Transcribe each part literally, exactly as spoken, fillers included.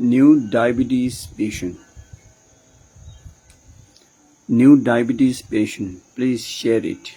New diabetes patient. New diabetes patient, please share it.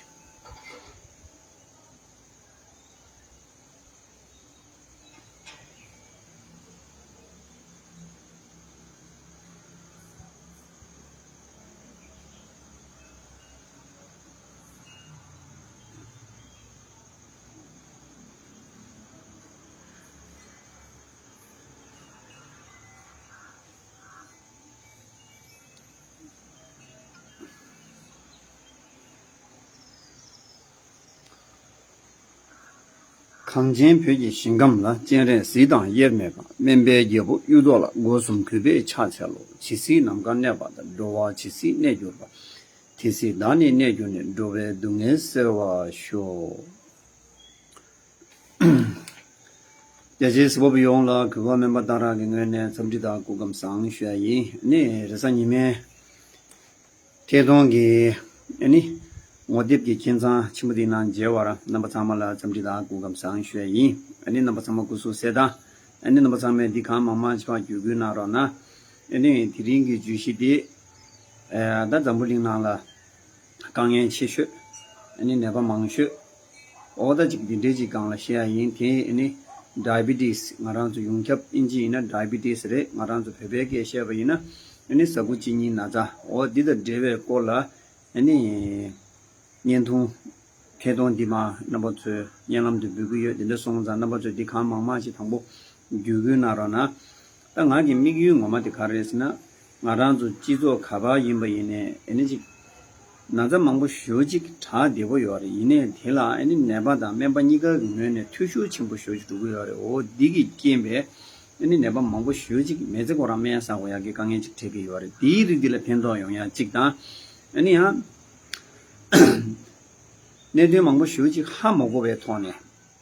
གངས་ཅན་བོད་ཀྱི་ཞིང་ཁམས་ལ། སྤྱན་རས་གཟིགས་དང་དབྱེར་མེད་པ། སྨན་པའི་རྒྱལ་པོ་གཡུ་ཐོག་ལ། སྒོ་གསུམ་གུས་པས་ཕྱག་འཚལ་ལོ། ཇི་སྲིད་ནམ་མཁའ་གནས་པ་དང་། འགྲོ་བ་ཇི་སྲིད་གནས་གྱུར་པ། དེ་སྲིད་བདག་ནི་གནས་གྱུར་ནས། འགྲོ་བའི་སྡུག་བསྔལ་སེལ་བར་ཤོག། རྒྱ་ཆེའི་གཟིགས་པ་པོ་ཡོངས་ལ་གུས་པ་སྨན་པ་སྟག་ར་གི་ངོས་ནས་འཚམས་འདྲི་དང་སྐུ་ཁམས་བཟང་ཞུ་ཡ་ཡིན། ནི་རེས་གཟའ་ཉི་མའི་ཐད་གཏོང་གི་ཨ་ནི་ངོ་དེབ་ཀྱི་ཁྱིམ་ཚང་ཆེན་པོ་འདིའི་ནང་མཇལ་བར་རྣམ་པ་ཚང་མ་ལ་འཚམས་འདྲི་དང་སྐུ་ཁམས་བཟང་ཞུ་ཡ་ཡིན། ཨ་ནི་རྣམ་པ་ཚང་མ་སྐུ་གཟུགས་གསལ་ཐང་། ཨ་ནི་རྣམ་པ་ཚང་མས་འདི་གང་མང་མང་ཅིག་ཕར་བརྒྱུད་སྐུལ་གནང་རོགས་གནང་། ཨ་ནི་དེ་རིང་གི་བརྗོད་གཞི་འདི་ཨ་ད་འཛམ་བུ་གླིང་ནང་ལ་དཀའ་ངལ་ཆེ་ཤོས། ཨ་ནི་ནད་པ་མང་ཤོས། འོ་ད་ཅིག་འདི་འདྲའི་ཅིག་སྒང་ལ་བཤད་ཡ་ཡིན། དེ་ཨ་ནི་ཌའི་བི་ཊི་སི། ང་རང་ཚོ་ཡོངས་ཁྱབ་ཨིན་ཇི་ཡིན་ན་ཌའི་བི་ཊི་སི་རེད། ང་རང་ཚོ་བོད་པའི་སྐད་བཤད་པ་ཡིན་ན་ཨ་ནི་ཟ་ཁུ་གཅིན་སྙི་ན་ཚ། འོ་འདི་དང་འབྲེལ་བའི་སྐོར་ལ་ཨ་ནི་བརྙན་ཐུང་ཐད་གཏོང་འདི་མ་རྣམ་པ་ཚོས་སྙན་ལམ་དུ་འབུལ་གྱི་ཡོད། དེ་འདྲ་སོང་ཙང་རྣམ་པ་ཚོས་འདི་གང་མང་མང་ཞིག་དང་པོ་བརྒྱུད་སྐུལ་གནང་རོགས་གནང་། ད་ང་གི་དམིགས་ཡུལ་ངོ་མ་དེ་ག་རེ་རེད་ཟེར་ན། ང་རང་ཚོ་སྤྱི་ཚོགས་ག་པར་ཡིན་པ་ཡིན་ནའི་ཨ་ནི་ཅིག་ན་ཚ་མང་པོ་ཞེ་པོ་ཅིག་དྲག་བསྡད་པོ་ཡོད་རེད། ཡིན་ནའི་དེ་ལ་ཨ་ནི་ནད་པ་དང་སྨན་པ་གཉིས་ཀ་གི་ངོས་ནས་འཐུས་ཤོར་ཆེན་པོ་ཞེ་པོ་ཅིག་འགྲོ་གི་ཡོད་རེད། འོ་འདི་གི་རྐྱེན་པས་ཨ་ནི་ནད་པ་མང་པོ་ཞེ་པོ་ཅིག་མི་ཚེ་ཁོ་རང་སྨན་ཟ་དགོས་ཡག་གི་དཀའ་ངལ་ཅིག་འཕྲད་ཀྱི་ཡོད་རེད། དེའི་རིགས་འདི་ལ་ཕན་ཐོགས་ཡོང་ཡག་ཅིག་དང་། ཨ་ནི་ཡང་གནད་དོན་མང་པོ་ཞེ་པོ་ཅིག་ཧ་མ་གོ་བའི་ཐོག་ནས་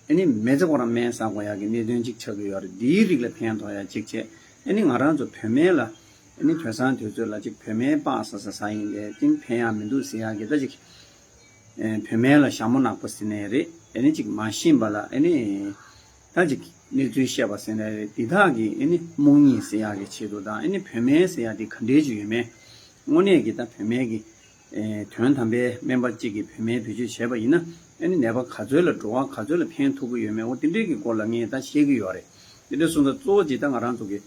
ཨ་ནི་མི་ཚེ་ཁོ་རང་སྨན་ཟ་དགོས་ཡག་གི་གནད་དོན་ཅིག་ཆགས་ཀྱི་ཡོད་རེད། འདིའི་རིགས་ལ་ཕན་ཐོགས་ཡག་ཅིག་བྱས། ཨ་ནི་ང་རང་ཚོ་བོད་སྨན་ལ་ཨ་ནི་དུས་སང་དུས་ཚོད་ལ་ཅིག་བོད་སྨན་སྤགས་ཟ་ཟ་ཟ་ཡིན་པས་ཅིག་ཕན་ཡག་མི་འདུག་ཟེར་ཡག་གི་ད་ཅིག་ཨ་བོད་སྨན་ལ་ཞྭ་མོ་ནག་པོ་ཟེར་ནའི་རེད། ཨ་ནི་ཅིག་མ་ཤེས་པ་ལ་ཨ་ནི་ད་ཅིག་གནས་ཚུལ་བཤད་པ་ཟེར་ནའི་རེད། འདི་དག་གི་ཨ་ནི་རྨོངས་གཉིད་ཟེར་ཡག་གི་ཆེད་དུ་དང་། ཨ་ནི་བོད་སྨན་ཟེར་ཡག་འདི་ག་འདྲའི་ཅིག་ཡོད་མེད། དངོས་གནས་ཀྱི་ད་བོད་སྨན་གྱི་ཨེ་དོན་དམ་པའི་སྨན་པ་གཅིག་གིས་བོད་སྨན་བེད་སྤྱོད་བྱས་པ་ཡིན་ན། ཨ་ནི་ནད་པ་ག་ཚོད་ལ་འགྲོ་བ་ག་ཚོད་ལ་ཕན་ཐོགས་ཀྱི་ཡོད་མེད། འོ་དེ་འདྲའི་གི་སྐོར་ལ་ངས་ད་བཤད་ཀྱི་ཡོད་རེད། དེ་འདྲ་སོང་ཙང་གཙོ་བོ་གཅིག་ད་ང་རང་ཚོ་གི་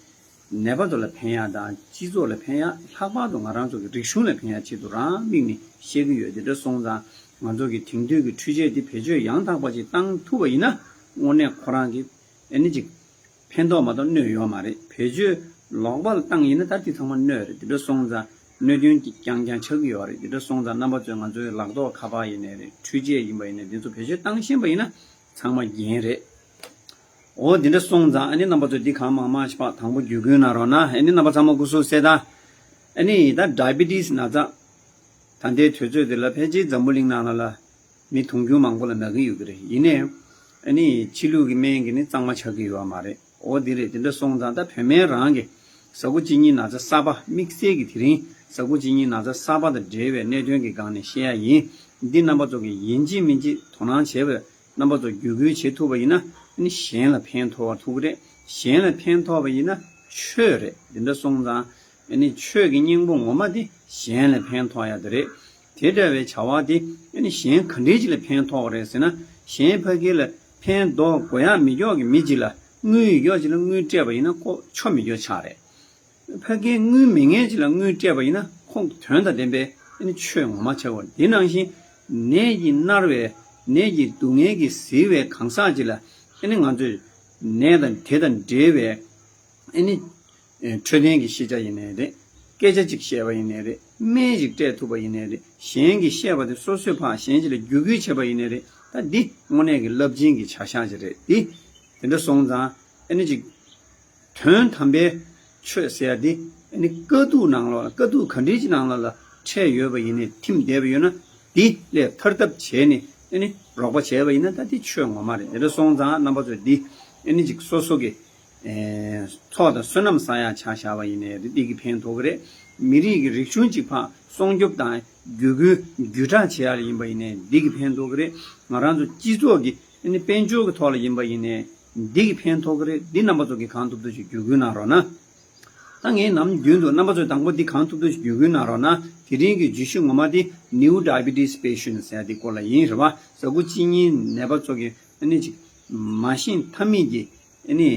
ནད་པ་ཚོ་ལ་ཕན་ཡག་དང་སྤྱི་ཚོགས་ལ་ཕན་ཡག། ལྷག་པར་དུ་ང་རང་ཚོ་གི་རིག་གཞུང་ལ་ཕན་ཡག་ཆེད་དུ་རང་དམིགས་ནས་བཤད་ཀྱི་ཡོད། དེ་འདྲ་སོང་ཙང་ང་ཚོ་གི་དེང་དུས་ཀྱི་འཕྲུལ་ཆས་འདི་བེད་སྤྱོད་ཡང་དག་པ་ཅིག་བཏང་ཐུབ་པ་ཡིན་ན། དངོས་གནས་ཁོ་རང་གི་ཨ་ནི་ཅིག་ཕན་ཐོགས་མ་གཏོགས་གནོད་ཡོད་མ་རེད། བེད་སྤྱོད་ལོག་པ་ལ་བཏང་ཡིན་ན་ད་དེ་ཚང་མ་གནོད་རེད། དེ་འདྲ་སོང་ཙང་གནོད་དོན་གྱི་རྐྱང་རྐྱང་ཆགས་ཀྱི་ཡོད་རེད། དེ་འདྲ་སོང་ཙང་རྣམ་པ་ཚོས་ང་ཚོའི་ལག་ཐོགས་ཁ་པར་ཡིན་ནའི་རེད། འཕྲུལ་ཆས་ཡིན་པ་ཡིན་ནའི་འདི་ཚོ་བེད་སྤྱོད་བཏང་ཤེས་པ་ཡིན་ན་ཚང་མ་རྒྱན་རེད། འོ་དེ་འདྲ་སོང་ཙང་ཨ་ནི་རྣམ་པ་ཚོས་འདི་གང་མང་མང་ཞིག་ཕར་དང་པོ་བརྒྱུད་སྐུལ་གནང་རོགས་གནང་། ཨ་ནི་རྣམ་པ་ཚང་མ་སྐུ་གཟུགས་གསལ་ཐང་། ཨ་ནི་ད་ཌའི་བི་ཊི་སི་ན་ཚ་ད་ལྟའི་དུས་ཚོད་འདི་ལ་ཕལ་ཆེར་འཛམ་བུ་གླིང་ནང་ལ་ལ་མི་དུང་ཕྱུར་མང་པོ་ལ་ན་གི་ཡོད་ཀྱི་རེད། ཡིན་ནའི་ཨ་ནི་ཕྱི་ལུགས་ཀྱི་སྨན་གྱིས་ནི་གཙང་མ་ཆགས་ཀྱི་ཡོད་མ་རེད། འོ་འདི་རེད། དེ་འདྲ་སོང་ཙང་ད་བོད་སྨན་རང་གི་ཟ་ཁུ་གཅིན་སྙི་ན་ཚ་གསར་པ། དམིགས་བསལ་གྱི་དེ་རིང་ཟ་ཁུ་གཅིན་སྙི་ན་ཚ་གསར་པ་དང་འབྲེལ་བའི་གནད་དོན་གྱི་སྒང་ནས་བཤད་ཡ་ཡིན། འདི་རྣམ་པ་ཚོ་གིས་ཡིན་གཅིག་མིན་གཅིག་དོ་སྣང་བྱས་པའི་རྣམ་པ་ཚོ་བརྒྱུད་སྐུལ་བྱེད་ཐུབ་པ་ཡིན་ན་ཨ་ནི་གཞན་ལ་ཕན་ཐོགས་པ་ཐུབ་ཀྱི་རེད། གཞན་ལ་ཕན་ཐོགས་པ་ཡིན་ན་ཆོས་རེད། དེ་འདྲ་སོང་ཙང་ཨ་ནི་ཆོས་ཀྱི་སྙིང་པོ་ངོ་མ་དེ་གཞན་ལ་ཕན་ཐོགས་ཡ་དེ་རེད། དེ་འདྲ་བའི་བྱ་བ་དེ་ཨ་ནི་གཞན་ག་འདྲས་ཅིག་ལ་ཕན་ཐོགས་པ་རེད་ཟེར་ན། གཞན་ཕ་གི་ལ་ཕན་འདོགས་དགོས་ཡག་མི་འཇོག་གི་མི་ཅིག་ལ་དངུལ་ཡོད་ཅིག་ལ་དངུལ་སྤྲད་པ་ཡིན་ན་ཁོ་ཆོ་མི་འཇོག་ཆགས་རེད། ཕ་གིའི་དངུལ་མེད་མཁན་ཅིག་ལ་དངུལ་སྤྲད་པ་ཡིན་ན་ཁོང་གི་དོན་དང་ལྡན་པའི་ཨ་ནི་ཆོས་ངོ་མ་ཆགས་པ་རེད། དེ་ནང་བཞིན་ནད་ཀྱིས་མནར་བའི་ནད་ཀྱི་སྡུག་བསྔལ་གྱིས་གཟིར་བའི་གང་ཟག་ཅིག་ལ་ཨ་ནི་ང་ཚོས་ནད་དང་དེ་དང་འབྲེལ་བའི་ཨ་ནི་འཕྲོད་བསྟེན་གྱི་ཤེས་བྱ་ཡིན་ནའི་རེད། སྐད་ཆ་ཅིག་བཤད་པ་ཡིན་ནའི་རེད། སྨན་ཅིག་སྤྲད་ཐུབ་པ་ཡིན་ནའི་རེད། གཞན་གྱིས་བཤད་པ་དེ་སོ་སོས་ཕར་གཞན་ཅིག་ལ་བརྒྱུད་སྐུལ་བྱས་པ་ཡིན་ནའི་རེད། ད་འདི་དངོས་གནས་ཀྱི་རླབས་ཆེན་གྱི་བྱ་གཞག་ཅིག་རེད། འདི་དེ་འདྲ་སོང་ཙང་ཨ་ནི་ཅིག་དོན་དམ་པའི་ཆོས་ཟེར་ཡ་འདི་ཨ་ནི་དཀའ་སྡུག་ནང་ལོགས་ལ་དཀའ་སྡུག་ག་འདྲའི་ཅིག་ནང་ལོགས་ལ་འཕྲད་ཡོད་པ་ཡིན་ནའི་ཐིམ་བསྡད་པ་ཡོད་ན་འདི་ལས་ཐར་ཐབས་བྱས་ནས་ཨ་ནི་རོགས་པ་བྱས་པ་ཡིན་ན་ད་འདི་ཆོས་ངོ་མ་རེད། དེ་འདྲ་སོང་ཙང་རྣམ་པ་ཚོས་འདི་ཨ་ནི་ཅིག་སོ་སོ་གི་ཨེ་ཚོགས་དང་བསོད་ནམས་བསགས་ཡག་ཆ་བཞག་པ་ཡིན་ནའི་རེད། འདི་གི་ཕན་ཐོགས་ཀྱི་རེད། མི་རིགས་ཀྱི་རིག་གཞུང་གཅིག་ཕར་སྲུང་སྐྱོབ་དང་བརྒྱུད་སྐུལ་བརྒྱུད་བསྒྲགས་བྱེད་ཡག་ལ་ཡིན་པ་ཡིན་ནའི་འདི་གི་ཕན་ཐོགས་ཀྱི་རེད། ང་རང་ཚོ་སྤྱི་ཚོགས་ཀྱི་ཨ་ནི་དཔལ་འབྱོར་གྱི་ཐོག་ལ་ཡིན་པ་ཡིན་ནའི་འདི་གི་ཕན་ཐོགས་ཀྱི་རེད། འདི་རྣམ་པ་ཚོ་གིས་གང་ཐུབ་ཐུབ་ཅིག་བརྒྱུད་སྐུལ་གནང་རོགས་གནང་། ད་ངས་ནམ་རྒྱུན་དུ་རྣམ་པ་ཚོས་དང་པོ་འདི་གང་ཐུབ་ཐུབ་ཞིག་བརྒྱུད་སྐུལ་གནང་རོགས་གནང་། དེ་རིང་གི་བརྗོད་གཞི་ངོ་མ་འདི་New Diabetes Patient ཟེར་ཡ་འདི་སྐོར་ལ་ཡིན་རེད་བ། ཟ་ཁུ་གཅིན་སྙི་ནད་པ་ཚོ་གི་ཨ་ནི་ཅིག་མ་ཤེས་ཐབས་མེད་ཀྱི་ཨ་ནི་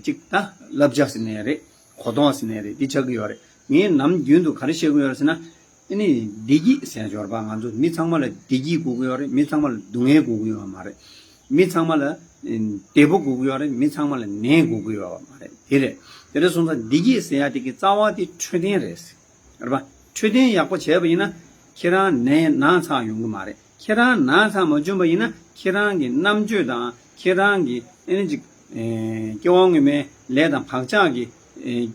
ཅིག་ད་བསླབ་བྱ་ཟེར་ནའི་རེད། གོ་རྟོགས་ཟེར་ནའི་རེད། འདི་ཆགས་ཀྱི་ཡོད་རེད། ངས་ནམ་རྒྱུན་དུ་ག་རེ་བཤད་ཀྱི་ཡོད་རེད་ཟེར་ན། ཨ་ནི་བདེ་སྐྱིད་ཟེར་ཡ་ཡོད་རེད་པ། ང་ཚོ་མི་ཚང་མ་ལ་བདེ་སྐྱིད་དགོས་ཀྱི་ཡོད་རེད། མི་ཚང་མ་ལ་སྡུག་བསྔལ་དགོས་ཀྱི་ཡོད་མ་རེད། མི་ཚང་མ་ལ་ཨ་བདེ་པོ་དགོས་ཀྱི་ཡོད་རེད། མི་ཚང་མ་ལ་ནད་དགོས་ཀྱི་ཡོད་མ་རེད། དེ་རེད། དེ་འདྲ་སོང་ཙང་བདེ་སྐྱིད་ཟེར་ཡ་དེ་གི་རྩ་བ་དེ་འཕྲོད་བསྟེན་རེད། རེད་པ། འཕྲོད་བསྟེན་ཡག་པོ་བྱས་པ་ཡིན་ན་ཁྱེད་རང་ནད་ན་ཚ་ཡོང་གི་མ་རེད། ཁྱེད་རང་ན་ཚ་མ་བྱུང་པ་ཡིན་ན་ཁྱེད་རང་གི་རྣམ་དཔྱོད་དང་ཁྱེད་རང་གི་ཨ་ནི་ཅིག་ཨེ་སྐྱེ་བ་སྔོན་མའི་ལས་དང་བག་ཆགས་ཀྱི་ཨེ་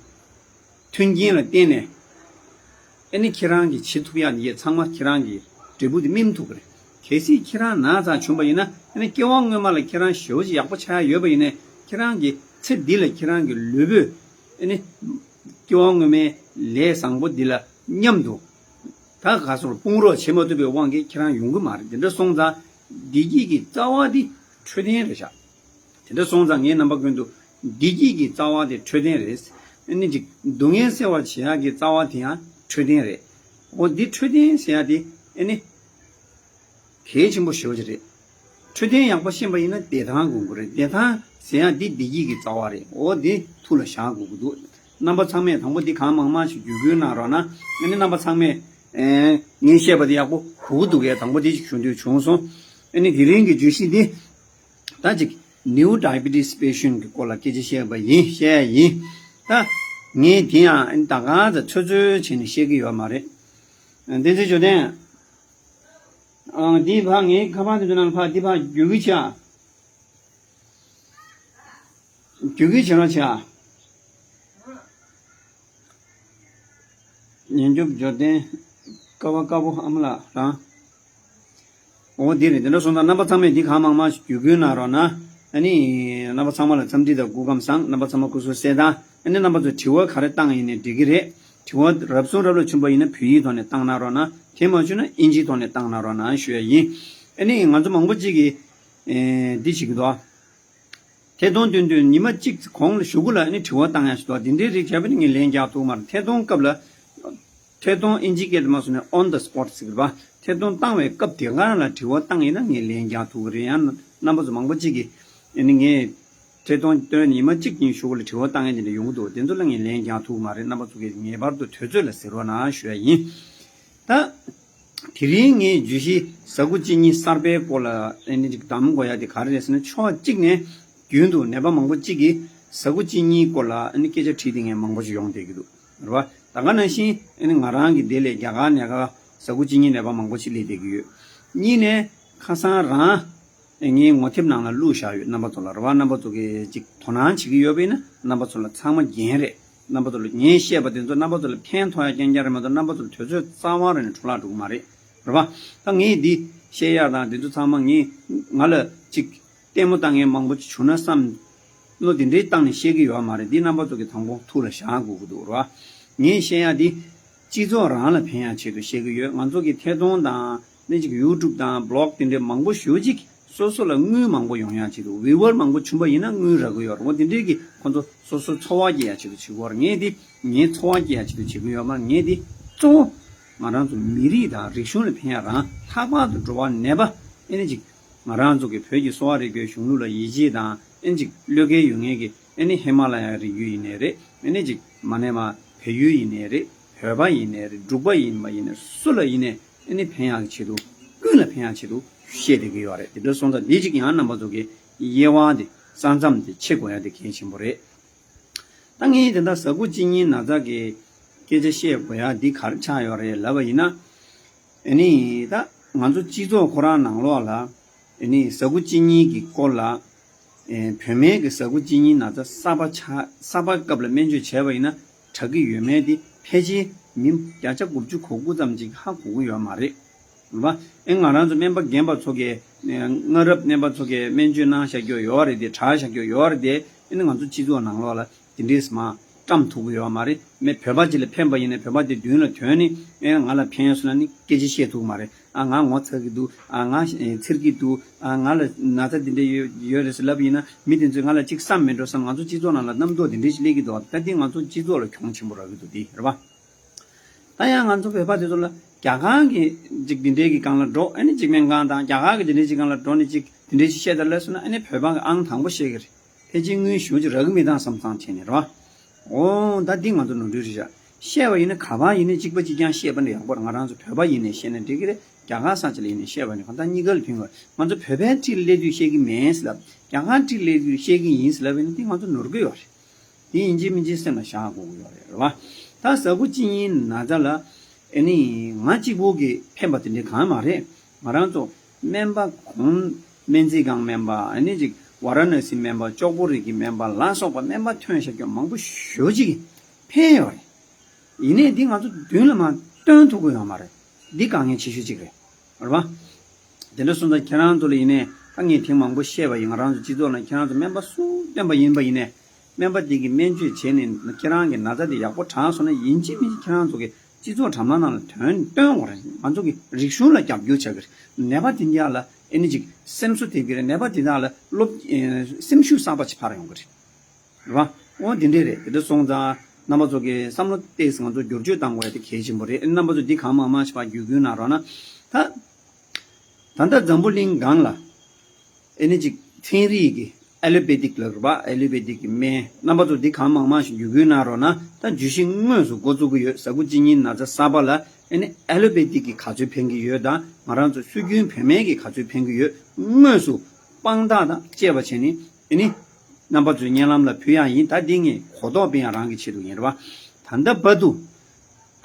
མཐུན་རྐྱེན་ལ་བརྟེན་ནས་ཨ་ནི་ཁྱེད་རང་གིས་བྱེད་ཐུབ་ཡག་འདི་ཚང་མ་ཁྱེད་རང་གི་འབྲས་བུ་དེ་སྨིན་ཐུབ་ཀྱི་རེད། གལ་སྲིད་ཁྱེད་རང་ན་ཚ་བྱུང་པ་ཡིན་ན་ཨ་ནི་སྐྱེ་བ་སྔོན་མ་ལ་ཁྱེད་རང་ཞེ་པོ་ཅིག་ཡག་པོ་ཆགས་ཡག་ཡོད་པ་ཡིན་ནའི་ཁྱེད་རང་གི་ཚེ་འདི་ལ་ཁྱེད་རང་གི་ལུས་པོས་ཨ་ནི་སྐྱེ་བ་སྔོན་མའི་ལས་བཟང་པོ་འདི་ལ་མཉམ་དུ་ད་ག་སོར་དཔུང་རོགས་བྱེད་མ་ཐུབ་པའི་དབང་གིས་ཁྱེད་རང་ཡོང་གི་མ་རེད། དེ་འདྲ་སོང་ཙང་བདེ་སྐྱིད་ཀྱི་རྩ་བ་འདི་འཕྲོད་བསྟེན་རེད་ཤག་དེ་འདྲ་སོང་ཙང་ངས་རྣམ་པ་ཀུན་ཏུ་བདེ་སྐྱིད་ཀྱི་རྩ་བ་དེ་འཕྲོད་བསྟེན་རེད། ཨ་ནི་ཅིག་སྡུག་བསྔལ་སེལ་བར་བྱེད་ཡག་གི་རྩ་བ་དེ་ཡང་འཕྲོད་བསྟེན་རེད། འོ་འདི་འཕྲོད་བསྟེན་ཟེར་ཡག་དེ་ཨ་ནི་གལ་ཆེན་པོ་ཞེ་པོ་ཅིག་རེད། འཕྲོད་བསྟེན་ཡག་པོ་ཤེས་པ་ཡིན་ན་བདེ་ཐང་དགོས་ཀྱི་རེད། བདེ་ཐང་ཟེར་ཡག་འདི་བདེ་སྐྱིད་ཀྱི་རྩ་བ་རེད། འོ་འདི་ཐུགས་ལ་བཞག་དགོས་ཀྱི་འདུག་རྣམ་པ་ཚང་མས་དང་པོ་འདི་གང་མང་མང་ཞིག་བརྒྱུད་སྐུལ་གནང་རོགས་གནང་། ཨ་ནི་རྣམ་པ་ཚང་མས་ཨེ་ངས་བཤད་པ་འདི་ཡག་པོ་གོ་གི་འདུག་གས། དང་པོ་འདི་ཞིག་ཞུ་འདོད་བྱུང་སོང་། ཨ་ནི་དེ་རིང་གི་བརྗོད་གཞི་འདི་ད་ཅིག་New Diabetes Patient གི་སྐོར་ལ་སྐད་ཆ་བཤད་པ་ཡིན། བཤད་ཡ་ཡིན། ད་ངས་དེ་ཡང་ཨ་ནི་ད་གང་ཙམ་ཚོད་ཚོད་བྱས་ནས་བཤད་ཀྱི་ཡོད་མ་རེད། བསྟན་འཛིན་འབྱོར་ལྡན། ཨང་། འདི་ཕར་ངའི་ཁ་པར་དེ་ཚོ་ནང་ཕར་འདི་ཕར་བརྒྱུད་སྐུལ་བྱ། བརྒྱུད་སྐུལ་བྱེད་རོགས་བྱ། ཉན་སྐྱོབ་འབྱོར་ལྡན། ཀ་བ་དཀར་པོ་ཨ་མ་ལགས་རང་། འོ་འདི་རེད། དེ་འདྲ་སོང་ཙང་རྣམ་པ་ཚང་མས་འདི་གང་མང་མང་ཞིག་བརྒྱུད་སྐུལ་གནང་རོགས་གནང་། ཨ་ནི་རྣམ་པ་ཚང་མ་ལ་འཚམས་འདྲི་དང་སྐུ་ཁམས་བཟང་། རྣམ་པ་ཚང་མ་སྐུ་གཟུགས་གསལ་ཐང་། ཨ་ནི་རྣམ་པ་ཚོས་དྲི་བ་ག་རེ་བཏང་ཡིན་ནའི་འགྲིག་གི་རེད། དྲི་བ་རབ་བྱུང་རབ་ལ་བྱུང་པ་ཡིན་ན་བོད་ཡིག་ཐོག་ནས་བཏང་གནང་རོགས་གནང་། དེ་མ་བྱུང་ན་ཨིན་ཇིའི་ཐོག་ནས་བཏང་གནང་རོགས་གནང་ཞུ་ཡ་ཡིན། ཨ་ནི་ང་ཚོ་མང་པོ་ཅིག་གིས་ཨེ་འདི་བྱེད་ཀྱི་འདུག་ཐད་གཏོང་སྟོན་དུས་ཉི་མ་གཅིག་གོང་ལ་གཞུག་གུ་ལ་ཨ་ནི་དྲི་བ་བཏང་ཡ་ཞིག་འདུག་དེ་འདྲའི་རིགས་བྱས་པ་ནི་ངས་ལན་རྒྱག་ཐུབ་མ་རེད། ཐད་གཏོང་སྐབས་ལ། ཐད་གཏོང་ཨིན་ཇི་སྐད་དུ་མ་སོང་ནས་on the spot ཟེར་གི་རེད་པ། ཐད་གཏོང་བཏང་བའི་སྐབས་དེ་ག་རང་ལ་དྲི་བ་བཏང་ཡིན་ན་ངས་ལན་རྒྱག་ཐུབ་ཀྱི་རེད། ཡང་རྣམ་པ་ཚོ་མང་པོ་གཅིག་གིས་ཨ་ནི་ངས་ཐད་གཏོང་བཏོན་ནས་ཉི་མ་གཅིག་གཉིས་གཞུག་གུ་ལ་དྲི་བ་བཏང་ཡ་དེ་འདྲ་ཡོང་གི་འདུག་དེ་ཚོ་ལ་ངས་ལན་རྒྱག་ཐུབ་ཀྱི་མ་རེད། རྣམ་པ་ཚོ་གིས་ངེས་པར་དུ་དུས་ཚོད་ལ་གཟིགས་རོགས་གནང་ཞུ་ཡ་ཡིན། ད། དེ་རིང་ངས་བརྗོད་གཞི་ཟ་ཁུ་གཅིན་སྙི་གསར་པའི་སྐོར་ལ་ཨ་ནི་ཅིག་གདམ་དགོས་ཡ་དེ་ག་རེ་རེད་ཟེར་ན། ཕྱོགས་གཅིག་ནས་རྒྱུན་དུ་ནད་པ་མང་པོ་གཅིག་གིས་ཟ་ཁུ་གཅིན་སྙིའི་སྐོར་ལ་ཨ་ནི་སྐད་ཆ་དྲིས་དེ་ངས་མང་པོ་ཞིག་ཡོང་བསྡད་ཀྱི་འདུག་རེད་པ། ད་ག་ནང་བཞིན་ཨ་ནི་ང་རང་གི་སྡེ་ལས་རྒྱ་གར་ནས་ག་ཟ་ཁུ་གཅིན་སྙི་ནད་པ་མང་པོ་ཞིག་སླེབས་བསྡད་ཀྱི་ཡོད། གཉིས་ནས་ཁ་སང་རང་ངའི་ངོ་དེབ་ནང་ལ་བླུགས་བཞག་ཡོད། རྣམ་པ་ཚོ་ལ་རེད་པ། རྣམ་པ་ཚོ་གིས་ཅིག་དོ་སྣང་བྱེད་ཀྱི་ཡོད་པ་ཡིན་ན་རྣམ་པ་ཚོ་ལ་ཚང་མ་རྒྱན་རེད། རྣམ་པ་ཚོ་ལ་ངས་བཤད་པ་དེ་ཚོ་རྣམ་པ་ཚོ་ལ་ཕན་ཐོགས་ཡ་རྐྱང་རྐྱང་རེད་མ་གཏོགས་རྣམ་པ་ཚོ་ལ་དུས་ཚོད་རྩ་བ་རང་ནས་འཕྲོ་བརླག་འགྲོ་གི་མ་རེད། རེད་པ། ད་ངས་འདི་བཤད་ཡ་དང་དེ་ཚོ་ཚང་མ་ངས་ང་ལ་ཅིག་ལྟད་མོ་ལྟ་མཁན་མང་པོ་ཅིག་བྱུང་ན་བསམ་བློ་དེ་འདྲའི་བཏང་ནས་བཤད་ཀྱི་ཡོད་མ་རེད། འདི་རྣམ་པ་ཚོ་གིས་དང་པོ་ཐུགས་ལ་བཞག་དགོས་ཀྱི་འདུག་རེད་པ། ངས་བཤད་ཡ་འདི་སྤྱི་ཚོགས་རང་ལ་ཕན་ཡ་ཆེད་དུ་བཤད་ཀྱི་ཡོད། ང་ཚོ་གི་ཐད་གཏོང་དང་ནི་ཅིག་ཡུ་ཊུབ་དང་བི་ལོག་དེ་འདྲའི་མང་པོ་ཞེ་པོ་ཅིག་སོ་སོ་ལ་དངུལ་མང་པོ་ཡོང་ཡ་ཆེད་དུ། བིའུ་ཝར་མང་པོ་བྱུང་པ་ཡིན་ན་དངུལ་རག་གི་ཡོད་རེད། འོ་དེ་འདྲའི་གི་ཁོ་ཚོ་སོ་སོའི་འཚོ་བ་སྐྱེལ་ཡ་ཆེད་དུ་བྱེད་ཀྱི་ཡོད་རེད། ངས་དེ་ངའི་འཚོ་བ་སྐྱེལ་ཡ་ཆེད་དུ་བྱེད་ཀྱི་ཡོད་མ་རེད། ངས་དེ་གཙོ་བོ་ང་རང་ཚོ་མི་རིགས་དང་རིག་གཞུང་ལ་ཕན་ཡ་རང་། ལྷག་པར་དུ་འགྲོ་བ་ནད་པ་ཨེ་ནི་ཅིག་ང་རང་ཚོ་གི་བོད་ཀྱི་གསོ་བ་རིག་པའི་གཞུང་ལུགས་ལ་ཡིད་ཆེས་དང་ཨེ་ནི་ཅིག་བློས་འགེལ་ཡོད་མཁན་གྱི་ཨེ་ནི་ཧི་མ་ལ་ཡ་རི་རྒྱུད་ཡིན་ནའི་རེད། ཨེ་ནི་ཅིག་མ་ནས་མ་བལ་ཡུལ་ཡིན་ནའི་རེད། བོད་པ་ཡིན་ནའི་རེད། འབྲུག་པ་ཡིན་པ་ཡིན་ནའི་སུ་ལ་ཡིན་ནའི་ཨེ་ནི་ཕན་ཡག་གི་ཆེད་དུ། ཀུན་ལ་ཕན་ཡག་ཆེད་དུ་བཤད་བསྡད་ཀྱི་ཡོད་རེད། དེ་འདྲ་སོང་ཙང་འདི་གཅིག་ཡང་རྣམ་པ་ཚོ་གི་དབྱེ་བ་དེ། ས་མཚམས་དེ་ཕྱེ་དགོས་ཡ་དེ་གལ་ཆེན་པོ་རེད། ད་ངས་དེ་འདྲ་ཟ་ཁུ་གཅིན་སྙིའི་ན་ཚ་གི་སྐད་ཆ་བཤད་དགོས་ཡ་འདི་ག་རེ་ཆགས་ཡོད་རེད་ལབ་པ་ཡིན་ན། ཨ་ནི་ད་ང་ཚོ་སྤྱི་ཚོགས་ཁོ་རང་ནང་ལོགས་ལ་ཨ་ནི་ཟ་ཁུ་གཅིན་སྙི་གི་སྐོར་ལ། ཨེ། བོད་སྨན་གྱི་ཟ་ཁུ་གཅིན་སྙིའི་ན་ཚ་གསར་པ་ཆགས། གསར་པ་སྐབས་ལ་སྨན་བཅོས་བྱས་པ་ཡིན་ན་དྲག་གི་ཡོད་མེད་དེ་ཕལ་ཆེར་མི་བརྒྱ་ཆ་དགུ་བཅུ་གོ་དགུ་ཙམ་ཅིག་ཧ་གོ་གི་ཡོད་མ་རེད། རེད་པ། ཨེ། ང་རང་ཚོ་སྨན་པ་རྒན་པ་ཚོ་གིས། ཨེ། སྔ་རབས་སྨན་པ་ཚོ་གིས་སྨན་བཅོས་གནང་བཞག་རྒྱུ་ཡོད་རེད་དེ། དྲག་བཞག་རྒྱུ་ཡོད་རེད་དེ། ཨེ་ནི་ང་ཚོ་སྤྱི་ཚོགས་ནང་ལོགས་ལ་དེ་འདྲས་མ་ བརྩམས་ཐུབ་ཀྱི་ཡོད་མ་རེད། མི་བོད་པ་ཅིག་ལ་ཕན་པ་ཡིན་ན་བོད་པ་དེ་མདུན་ལ་ཐོན་ནས་ཨེ་ང་ལ་ཕན་སོང་ན་ནི་སྐད་ཆ་བཤད་ཐུབ་མ་རེད། ཨ་ང་ངོ་ཚ་གི་འདུག་ཨ་ང་ཨེ་འཚེར་གི་འདུག་ཨ་ང་ལ་ན་ཚ་འདི་འདྲ་ཡོད་ཡོད་རེད་ཟེར་ལབ་ཡིན་ན་མི་དེ་ཚོས་ང་ལ་ཅིག་བསམ་མི་འགྲོ་བསམ། ང་ཚོ་སྤྱི་ཚོགས་ནང་ལ་རྣམ་རྟོག་དེ་འདྲ་ཞིག་སླེབས་ཀྱི་འདུག་ད་འདི་ང་ཚོ་སྤྱི་ཚོགས་ལ་གྱོང་ཆེན་པོ་རག་གི་འདུག་དེ་རེད་པ། ད་ཡང་ང་ཚོ་བོད་པ་དེ་ཚོ་ལ་རྒྱ་གར་གྱི་ཅིག་འདི་འདྲའི་གི་སྒང་ལ་འགྲོ། ཨ་ནི་ཅིག་སྨན་ཁང་དང་རྒྱ་གར་གྱི་འདི་འདྲའི་ཅིག་སྒང་ལ་འགྲོ་ནས་ཅིག་འདི་འདྲའི་ཅིག་བཤད་དང་ལབ་སོང་ན་ཨ་ནི་བོད་པ་གི་ཨང་དང་པོ་བཤད་གི་རེད། ཕལ་ཆེར་དངུལ་ཞེ་པོ་ཅིག་རག་གི་མེད་དང་བསམ་བསམ་བྱས་ནས་རེད་པ། འོ་ད་འདི་ང་ཚོ་ནོར་འཁྲུལ་རེད་ཤག་བཤད་པ་ཡིན་ན་ག་པར་ཡིན་ནའི་གཅིག་པ་གཅིག་རྐྱང་བཤད་པ་ནི་ཡག་པོ་རེད། ང་རང་ཚོ་བོད་པ་ཡིན་ནའི་བཤད་ན་འགྲིག་གི་རེད། རྒྱ་གར་ས་ཆ་ལ་ཡིན་ནའི་བཤད་པ་ནི་གང་ལྟར་གཉིས་ཀ་ལ་ཕན་གི་རེད། ང་ཚོ་བོད་པའི་འཁྲིས་ལ་སླེབས་དུས་བཤད་གི་མེད་ཟེར་ལབ། རྒྱ་གར་འཁྲིས་སླེབས་དུས་བཤད་གི་ཡིན་ཟེར་ལབ་པ་ཡིན་ན་འདི་ང་ཚོ་ནོར་གི་ཡོད་རེད། དེ་ཡིན་གཅིག་མིན་གཅིག་སེམས་ལ་བཞག་དགོས་ཀྱི་ཡོད་རེད། རེད་བ། ད་ཟ་ཁུ་གཅིན་སྙི་ན་ཚ་ལ་ཨེ་ནི་ང་གཅིག་པོ་གིས་ཕན་པ་དེ་འདྲའི་གང་མ་རེད། ང་རང་ཚོ་སྨན་པ་གོང་སྨན་རྩིས་ཁང་སྨན་པ་ཨེ་ནི་ཅིག་ཝ་ར་ཎ་སི་སྨན་པ་ལྕོག་པོ་རི་གི་སྨན་པ་ལ་སོགས་པ་སྨན་པ་ཐོན་བཞག་རྒྱུ་མང་པོ་ཞེ་པོ་ཅིག་གིས་ཕན་ཡོད་རེད། ཡིན་ནའི་འདི་ང་ཚོ་མདུན་ལ་མར་སྟོན་ཐུབ་ཀྱི་ཡོད་མ་རེད། འདི་དཀའ་ངལ་ཆེ་ཤོས་གཅིག་རེད། རེད་བ། དེ་འདྲ་སོང་ཙང་ཁྱེད་རང་ཚོ་ལ་ཡིན་ནའི་ད་ངས་ཐེངས་མང་པོ་བཤད་པ་ཡིན། ང་རང་ཚོ་སྤྱི་ཚོགས་ནང་ཁྱེད་རང་ཚོ་སྨན་པ་སུ་སྟོན་པ་ཡིན་པ་ཡིན་ནའི་སྨན་པ་དེ་གིས་སྨན་བཅོས་བྱས་ནས་ཁྱེད་རང་གི་ན་ཚ་དེ་ཡག་པོ་དྲག་སོང་ན་ཡིན་གཅིག་མིན་གཅིག་ཁྱེད་རང་ཚོ་གི་སྤྱི་ཚོགས་དྲ་ལམ་ནང་ལ་དོན་སྟོན་དགོས་རེད། ང་ཚོ་གི་རིག་གཞུང་ལ་རྒྱབ་སྐྱོར་བྱ་གི་རེད། ནད་པ་དེ་འདྲ་ལ་ཨེ་ནི་ཅིག་སེམས་གསོ་ཐེབས་ཀྱི་རེད། ནད་པ་དེ་དག་ལ་སློབ་ཨེ་སེམས་ཤུགས་གསར་པ་ཅིག་འཕར་ཡོང་གི་རེད། རེད་བ། འོ་འདི་འདྲས་རེད། དེ་འདྲ་སོང་ཙང་རྣམ་པ་ཚོ་གི་བསམ་བློ་ཏོག་ཙམ་ང་ཚོ་བསྒྱུར་བཅོས་བཏང་དགོས་ཡ་དེ་གལ་ཆེན་པོ་རེད། རྣམ་པ་ཚོ་འདི་གང་མང་མང་ཞིག་ཕར་བརྒྱུད་སྐུལ་གནང་རོགས་གནང་། ད་ད་ལྟ་འཛམ་བུ་གླིང་སྒང་ལ་ཨེ་ནི་ཅིག་ཚན་རིག་གི་ཨེ་ལོ་པེ་ཐིག་ལབ་རེད་བ། ཨེ་ལོ་པེ་ཐིག་གི་སྨན། རྣམ་པ་ཚོ་འདི་གང་མང་མང་ཞིག་བརྒྱུད་སྐུལ་གནང་རོགས་གནང་། ད་བརྗོད་གཞི་དངོས་སུ་འགོ་བཙུགས་ཀྱི་ཡོད། ཟ་ཁུ་གཅིན་སྙི་ན་ཚ་གསར་པ་ལ་ཨེ་ནི་ཨེ་ལོ་པེ་ཐིག་གིས་ག་ཚོད་ཕན་གྱི་ཡོད་དང་ང་རང་ཚོ་སྲོལ་རྒྱུན་བོད་སྨན་གྱིས་ག་ཚོད་ཕན་གྱི་ཡོད་དངོས་སུ་དཔང་རྟགས་དང་བཅས་པ་བྱས་ནས་ཨེ་ནི་རྣམ་པ་ཚོའི་སྙན་ལམ་ལ་ཕུལ་ཡག་ཡིན། ད་འདི་ངས་གོ་རྟོགས་སྤེལ་ཡག་རང་གི་ཆེད་དུ་ཡིན། རེད་བ། ད་ལྟ་བར་དུ་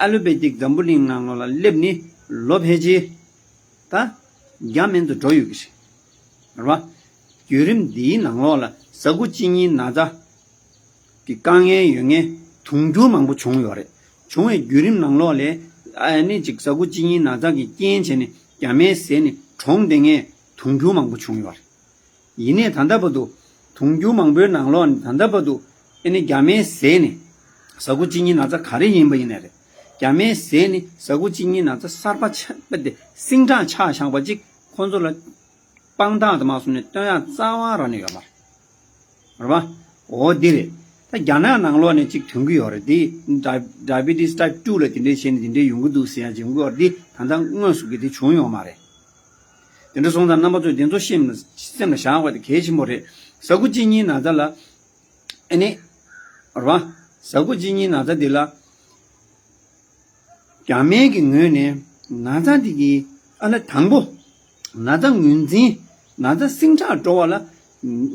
ཨ་ལོ་པེ་ཐིག་འཛམ་བུ་གླིང་ནང་ལོགས་ལ་སླེབས་ནས་ལོ་ཕལ་ཆེར་ད་བརྒྱ་མན་དུ་འགྲོ་ཡོད་ཀྱི་རེད། རེད་བ། བརྒྱུད་རིམ་འདིའི་ནང་ལོགས་ལ་ཟ་ཁུ་གཅིན་སྙི་ན་ཚ་གི་དཀའ་ངལ་ཡོད་མཁན་དུང་ཕྱུར་མང་པོ་བྱུང་ཡོད་རེད། བྱུང་བའི་བརྒྱུད་རིམ་ནང་ལོགས་ལ་ཨ་ནི་ཅིག་ཟ་ཁུ་གཅིན་སྙི་ན་ཚ་གི་རྐྱེན་བྱས་ནས་རྒྱ་སྨན་བཟས་ནས་གྲོངས་བསྡད་མཁན་དུང་ཕྱུར་མང་པོ་བྱུང་ཡོད་རེད། ཡིན་ནའི་ད་ལྟ་བར་དུ་དུང་ཕྱུར་མང་པོའི་ནང་ལོགས་ནས་ད་ལྟ་བར་དུ་ཨེ་ནི་རྒྱ་སྨན་བཟས་ནས་ཟ་ཁུ་གཅིན་སྙི་ན་ཚ་ག་རེ་ཡིན་པ་ཡིན་ནའི་རེད། རྒྱ་སྨན་བཟས་ནས་ཟ་ཁུ་གཅིན་སྙི་ན་ཚ་གསར་པ་ཆགས་པ་དེ་སིང་དྲག་ཆགས་བཞག་པ་ཅིག་ཁོང་ཚོ་ལ་དཔང་རྟགས་དང་མ་སོང་ནས་སྟོན་ཡག་རྩ་བ་རང་ནས་ཡོད་མ་རེད། རེད་བ། འོ་འདི་རེད། ད་རྒྱ་ནག་ནང་ལོགས་ནས་ཅིག་ཐོན་གི་ཡོད་རེད། འདི་ཌའི་ཌའི་བི་ཊི་སི་ཊའིབ་ཊུ་ལ་དེ་འདྲས་བྱས་ནས་དེ་འདྲས་ཡོང་གི་འདུག་ཟེར་ཡག་ཅིག་ཡོང་གི་ཡོད་རེད། འདི་ད་ལྟ་དངོས་སུ་གི་དེ་བྱུང་ཡོད་མ་རེད། དེ་འདྲ་སོང་ཙང་རྣམ་པ་ཚོས་དེ་ཚོ་སེམས་ལ་སེམས་ལ་བཞག་དགོས་དེ་གལ་ཆེན་པོ་རེད། ཟ་ཁུ་གཅིན་སྙི་ན་ཚ་ལ་ཨེ་ནི་རེད་བ། ཟ་ཁུ་གཅིན་སྙི་ན་ཚ་འདི་ལ་རྒྱ་སྨན་གྱི་ངོས་ནས་ན་ཚ་འདི་གི་ཨ་ལ་དང་པོ་ན་ཚ་ངོས་འཛིན། ན་ཚ་སིང་དྲག་འགྲོ་བ་ལ་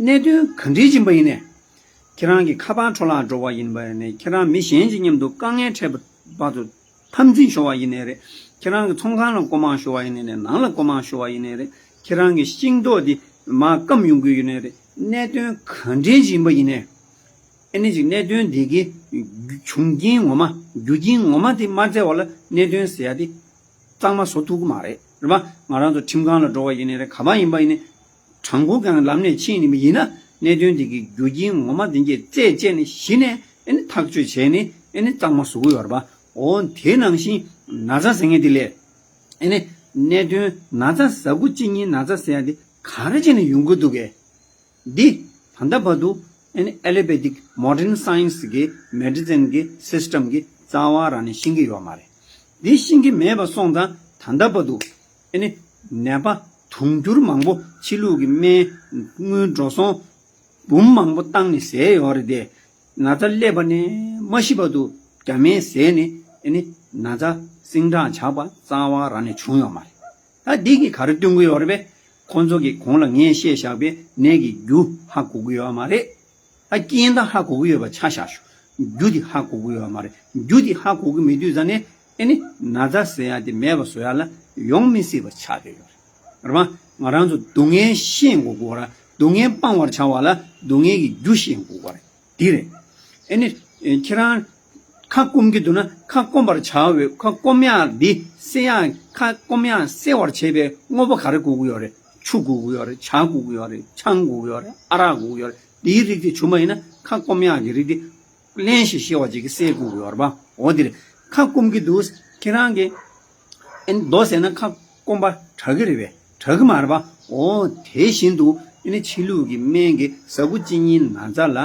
གནད་དོན་ག་འདྲས་ཡིན་པ་ཡིན་ནའི། ཁྱེད་རང་གི་ཁ་པར་འཕྲོ་བརླག་འགྲོ་བ་ཡིན་པ་ཡིན་ནའི། ཁྱེད་རང་མི་གཞན་གྱི་མཉམ་དུ་དཀའ་ངལ་འཕྲད་པ་བར་དུ་འཐབ་འཛིང་ཤོར་བ་ཡིན་ནའི་རེད། ཁྱེད་རང་གི་ཚོང་ཁང་ལ་མགོ་རྨོངས་ཤོར་བ་ཡིན་ནའི་རེད། ནང་ལ་མགོ་རྨོངས་ཤོར་བ་ཡིན་ནའི་རེད། ཁྱེད་རང་གི་ཤིང་ཏོག་འདི་མར་སྐམ་ཡོང་གི་ཡོད་ནའི་རེད། གནད་དོན་ག་འདྲས་ཡིན་པ་ཡིན་ནའི། ཨེ་ནི་ཅིག་གནད་དོན་འདི་གི་བྱུང་རྐྱེན་ངོ་མ་རྒྱུ་རྐྱེན་ངོ་མ་དེ་མ་བཙལ་བ་ལ་གནད་དོན་ཟེར་ཡ་དེ་གཙང་མ་བཟོ་ཐུབ་ཀྱི་མ་རེད། རེད་པ། ང་རང་ཚོ་ཁྲིམས་ཁང་ལ་འགྲོ་བ་ཡིན་ནའི་རེད། ག་པར་ཡིན་པ་ཡིན་ནའི་དྲང་པོ་གང་ལམ་ནས་ཕྱིན་ནས་ཡིན་ན་གནད་དོན་འདི་གི་རྒྱུ་རྐྱེན་ངོ་མ་དེ་གས་རྩད་བཅད་ནས་གཞི་ནས་ཨེ་ནི་ཐག་གཅོད་བྱས་ནས་ཨེ་ནི་གཙང་མ་བཟོ་གི་ཡོད་རེད་པ། འོ་དེ་ནང་བཞིན་ན་ཚ་ཟེར་མཁན་དེ་ལས་ཨེ་ནི་གནད་དོན་ན་ཚ་ཟ་ཁུ་གཅིན་སྙི་ན་ཚ་ཟེར་ཡ་དེ་ག་རེ་བྱས་ནས་ཡོང་གི་འདུག་གས། འདི་ད་ལྟ་བར་དུ་ཨེ་ནི་ཨེ་ལོ་པེ་ཐིག་མོ་ཌརན་སའེན་སི་གི་མེ་ཌི་སིན་གི་སིས་ཊམ་གི་རྩ་བ་རང་ནས་ཤེས་ཀྱི་ཡོད་མ་རེད། འདི་ཤེས་ཀྱི་མེད་པ་སོང་ཙང་ད་ལྟ་བར་དུ་ཨེ་ནི་ནད་པ་དུང་ཕྱུར་མང་པོ་ཕྱི་ལུགས་ཀྱི་སྨན་དངུལ་འགྲོ་སོང་འབུམ་མང་པོ་བཏང་ནས་བཟས་ཡོད་རེད་དེ། ན་ཚ་སླེབས་པ་ནས་མ་ཤི་བར་དུ་རྒྱ་སྨན་བཟས་ནས་ཨེ་ནི་ན་ཚ་སིང་དྲག་ཆགས་པ་རྩ་བ་རང་ནས་བྱུང་ཡོད་མ་རེད། ད་འདི་གིས་ག་རེ་སྟོན་གྱི་ཡོད་རེད་པས། ཁོང་ཚོ་གིས་གོང་ལ་ངས་བཤད་བཞག་པའི་ནད་ཀྱི་རྒྱུ་ཧ་གོ་གི་ཡོད་མ་རེད། ད་རྐྱེན་ད་ཧ་གོ་གི་ཡོད་པ་ཆ་བཞག་ཞུ། རྒྱུ་དེ་ཧ་གོ་གི་ཡོད་མ་རེད། རྒྱུ་དེ་ཧ་གོ་གི་མེད་དུས་ཙ་ནས་ཨེ་ནི་ན་ཚ་ཟེར་ཡ་དེ་མེད་པ་བཟོ་ཡ་ལ་ཡོང་མི་སྲིད་པ་ཆགས་བསྡད་ཡོད་རེད། རེད་པ། ང་རང་ཚོ་སྡུག་བསྔལ་ཤེས་དགོས་ཀྱི་ཡོད་རེད། སྡུག་བསྔལ་སྤང་བར་བྱ་བ་ལ་སྡུག་བསྔལ་གྱི་རྒྱུ་ཤེས་དགོས་ཀྱི་ཡོད་རེད། འདི་རེད། ཨེ་ནི། ཁྱེད་རང་ཁ་སྐོམ་གྱི་འདུག་ན་ཁ་སྐོམ་པར་བྱ་བའི་ཁ་སྐོམ་ཡག་འདི་སེལ་ཡག་ཁ་སྐོམ་ཡག་སེལ་བར་བྱེད་པའི་དངོས་པོ་ག་རེ་དགོས་ཀྱི་ཡོད་རེད། ཆུ་དགོས་ཀྱི་ཡོད་རེད། ཇ་དགོས་ཀྱི་ཡོད་རེད། ཆང་དགོས་ཀྱི་ཡོད་རེད། ཨ་རག་དགོས་ཀྱི་ཡོད་རེད། འདིའི་རིགས་དེ་བྱུང་བ་ཡིན་ན་ཁ་སྐོམ་ཡག་གི་རིགས་དེ་ གླེན་ཞིག་ཤེས་པ་ཅིག་གིས་སེལ་དགོས་ཀྱི་ཡོད་རེད་པ། འོ་འདིར་ཁ་སྐོམ་གྱི་འདུག་ཁྱེད་རང་གིས་ཨེ་ནི་རྡོ་ཟས་ན་ཁ་སྐོམ་པ་དྲག་གི་རེད་པས། དྲག་གི་མ་རེད་པ། འོ་དེ་བཞིན་དུ་ཨེ་ནི་ཕྱི་ལུགས་ཀྱི་སྨན་གྱིས་ཟ་ཁུ་གཅིན་སྙི་ན་ཚ་ལ་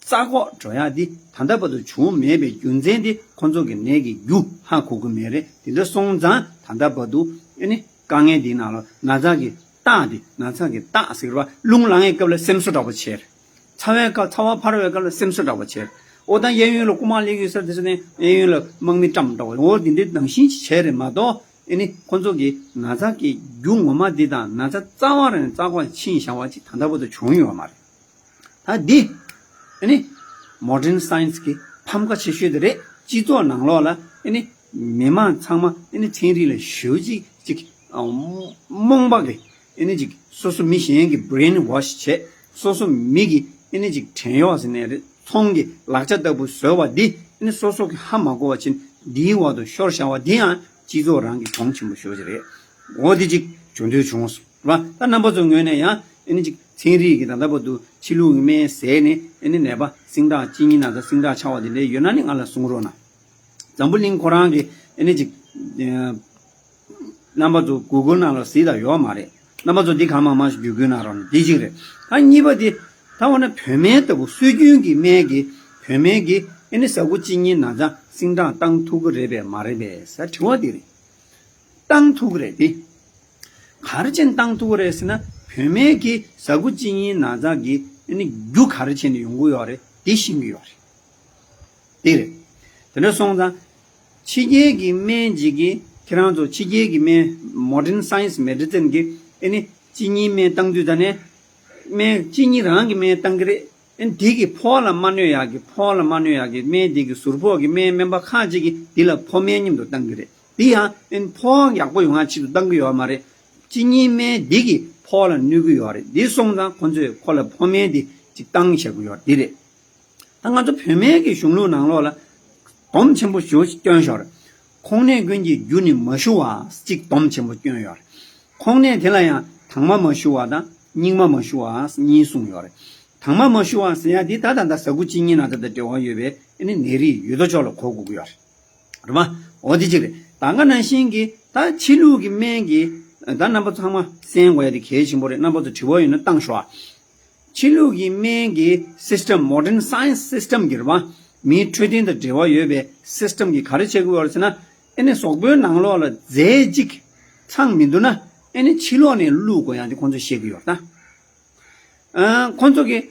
རྩ་འགོག་འགྲོ་ཡག་འདི་ད་ལྟ་བར་དུ་བྱུང་མེད་པའི་རྒྱུ་མཚན་དེ་ཁོ་ཚོ་གི་ནད་ཀྱི་རྒྱུ་ཧ་གོ་གི་མེད་རེད། དེ་འདྲ་སོང་ཙང་ད་ལྟ་བར་དུ་ཨེ་ནི་དཀའ་ངལ་འདིའི་ནང་ལ་ན་ཚ་གི་རྟགས་འདི་ན་ཚ་གི་རྟགས་ཟེར་བ་རླུང་ལངས་པའི་སྐབས་ལ་སེམས་གསོ་འདྲ་པོ་བྱས། ཚ་བའི་སྐབས་ཚ་བ་འཕར་བའི་སྐབས་ལ་སེམས་གསོ་འདྲ་པོ་བྱས། འོ་ད་གཡས་གཡོན་ལ་རྐུ་མ་སླེབས་ཡོད་ས་དེ་ཚོ་ནས་གཡས་གཡོན་ལ་དམག་མི་བཀྲམ་འདྲ་པོ། འོ་འདི་འདྲའི་ནང་བཞིན་ཅིག་བྱས་རེད་མ་གཏོགས། ཨེ་ནི་ཁོ་ཚོ་གིས་ན་ཚ་གི་རྒྱུ་ངོ་མ་འདི་དང་ན་ཚ་རྩ་བ་རང་རྩ་བ་ཕྱིན་བཞག་པ་ཅིག་ད་ལྟ་བར་དུ་བྱུང་ཡོད་མ་རེད། ད་འདི་ཨེ་ནི་མོ་ཌན་སའེན་སི་གི་ཕམ་ཁ་ཆེ་ཤོས་དེ་རེད། སྤྱི་ཚོགས་ནང་ལོགས་ལ་ཨེ་ནི་མི་མང་ཚང་མ་ཨེ་ནི་ཚན་རིག་ལ་ཞེ་པོ་ཅིག་ཅིག་རྨོངས་པ་གི་ཨེ་ནི་ཅིག་སོ་སོ་མི་གཞན་གྱི་བྷི་རེན་ཝོཤ་བྱས། སོ་སོ་མི་གི་ཨེ་ནི་ཅིག་བྲན་གཡོག་ཟེར་ནའི་རེད། ཚོང་གི་ལག་ཆ་ལྟ་བུ་བཟོས་པ་འདི་ཨེ་ནི་སོ་སོ་གི་ཧ་མ་གོ་བ་ཕྱིན་འདིའི་འོག་ཏུ་ཤོར་བཞག་པ་འདི་ཡང་སྤྱི་ཚོགས་རང་གི་གྱོང་ཆེན་པོ་ཞེ་པོ་ཅིག་རེད། འོ་འདི་ཅིག་བྱུང་དུས་བྱུང་སོང་ར། ད་རྣམ་པ་ཚོ་ངོས་ནས་ཡང་ཨེ་ནི་ཅིག་ཚན་རིག་གི་ད་ལྟ་བར་དུ་ཕྱི་ལུགས་ཀྱི་སྨན་ཟས་ནས་ཨེ་ནི་ནད་པ་སིང་དྲག་གཅིན་སྙི་ན་ཚ་སིང་དྲག་ཆགས་པ་དེ་འདྲ་ཡོད་ན་ནི་ང་ལ་གསུང་རོགས་གནང་། འཛམ་བུ་གླིང་ཁོ་རང་གི་ཨེ་ནི་ཅིག་རྣམ་པ་ཚོ་གུ་གུལ་ནང་ལ་གཟིགས་དང་ཡོད་མ་རེད། རྣམ་པ་ཚོ་འདི་གང་མང་མང་ཞིག་བརྒྱུད་སྐུལ་གནང་རོགས་གནང་། འདི་གཅིག་རེད། ད་གཉིས་པ་དེ་ད་འོ་ན་བོད་སྨན་ལྟ་བུ་སྲོལ་རྒྱུན་གྱི་སྨན་གྱི་བོད་སྨན་གྱི་ཨེ་ནི་ཟ་ཁུ་གཅིན་སྙི་ན་ཚ་སིང་དྲག་བཏང་ཐུབ་ཀྱི་རེད་པས་མ་རེད་པས་ཟེར་དྲི་བ་འདི་རེད། བཏང་ཐུབ་ཀྱི་རེད་དེ། ག་རེ་བྱས་ནས་བཏང་ཐུབ་ཀྱི་རེད་ཟེར་ན། བོད་སྨན་གྱི་ཟ་ཁུ་གཅིན་སྙིའི་ན་ཚ་གི་ཨ་ནི་རྒྱུ་ག་རེ་བྱས་ནས་ཡོང་གི་ཡོད་རེད་དེ་ཤེས་ཀྱི་ཡོད་རེད། དེ་རེད། དེ་འདྲ་སོང་ཙང་། ཕྱི་རྒྱལ་གྱི་སྨན་ཅིག་གིས་ཁྱེད་རང་ཚོ་ཕྱི་རྒྱལ་གྱི་སྨན་མོ་ཌན་སའེན་སི་མེ་ཌི་སིན་གྱི་ཨ་ནི་གཅིན་སྙིའི་སྨན་བཏང་དུས་ད་ནས་སྨན་གཅིན་སྙི་རང་གི་སྨན་བཏང་གི་རེད། ཨ་ནི་དེ་གི་ཕོ་བ་ལ་མ་གནོད་ཡག་གི་ཕོ་བ་ལ་མ་གནོད་ཡག་གི་སྨན་དེ་གི་ཟུར་ཕོག་གི་སྨན་སྨན་པ་ཁག་ཅིག་གིས་དེ་ལ་ཕོ་སྨན་མཉམ་དུ་བཏང་གི་རེད། དེ་ཡང་ཨེ་ནི་ཕོ་བ་ཡག་པོ་ཡོང་ཡག་ཆེད་དུ་བཏང་གི་ཡོད་མ་རེད། གཅིན་སྙིའི་སྨན་འདི་གིས་ཕོ་བ་ལ་གནོད་ཀྱི་ཡོད་རེད། འདི་སོང་ཙང་ཁོ་ཚོས་ཁོ་ལ་ཕོ་སྨན་འདི་ཅིག་བཏང་བཞག་གི་ཡོད་འདི་རེད། ད་ང་ཚོ་བོད་སྨན་གྱི་གཞུང་ལུགས་ནང་ལོགས་ལ་སྡོམ་ཆེན་པོ་ཞེ་པོ་ཞིག་བསྐྱོན་ཤོར། ཁོང་ནད་ཀུན་གྱི་རྒྱུ་ནི་མ་ཞུ་བ་ཅིག་སྡོམ་ཆེན་པོ་བསྐྱོན་ཡོད་རེད། ཁོང་ནད་དེ་ལ་ཡང་དྭངས་མ་མ་ཞུ་བ་དང་སྙིགས་མ་མ་ཞུ་བ་གཉིས་གསུངས་ཡོད་རེད། དྭངས་མ་མ་ཞུ་བ་ཟེར་ཡ་འདི་ད་ད་ལྟ་ཟ་ཁུ་གཅིན་སྙི་ན་ཚ་དང་འབྲེལ་བ་ཡོད་པའི་ཨ་ནི་ནད་རིགས་ཡོད་དོ་ཅོག་ལ་གོ་དགོས་ཀྱི་ཡོད་རེད། རེད་པ། འོ་དེ་གཅིག་རེད། ད་ག་ནང་བཞིན་གྱི་ད་ཕྱི་ལུགས་ཀྱི་སྨན་གྱི་ད་རྣམ་པ་ཚང་མ་གསན་དགོས་ཡ་དེ་གལ་ཆེན་པོ་རེད། རྣམ་པ་ཚོ་དྲི་བ་ཡོད་ན་བཏང་ཤོག་ཨ། ཕྱི་ལུགས་ཀྱི་སྨན་གྱི་སིས་ཊམ་མོ་ཌན་སའེན་སི་སིས་ཊམ་གྱི་རེད་པ། མིའི་འཕྲོད་བསྟེན་དང་འབྲེལ་བ་ཡོད་པའི་སིས་ཊམ་གྱི་ག་རེ་བྱེད་དགོས་པ་རེད་ཟེར་ན། ཨེ་ནི་གཟུགས་པོའི་ནང་ལོགས་ལ་རྫས་གཅིག་ཚང་མི་འདུག་ན་ཨེ་ནི་ཕྱི་ལོགས་ནས་བླུག་དགོས་ཡ་དེ་ཁོང་ཚོས་ཤེས་ཀྱི་ཡོད་ད། ཨ། ཁོང་ཚོ་གིས་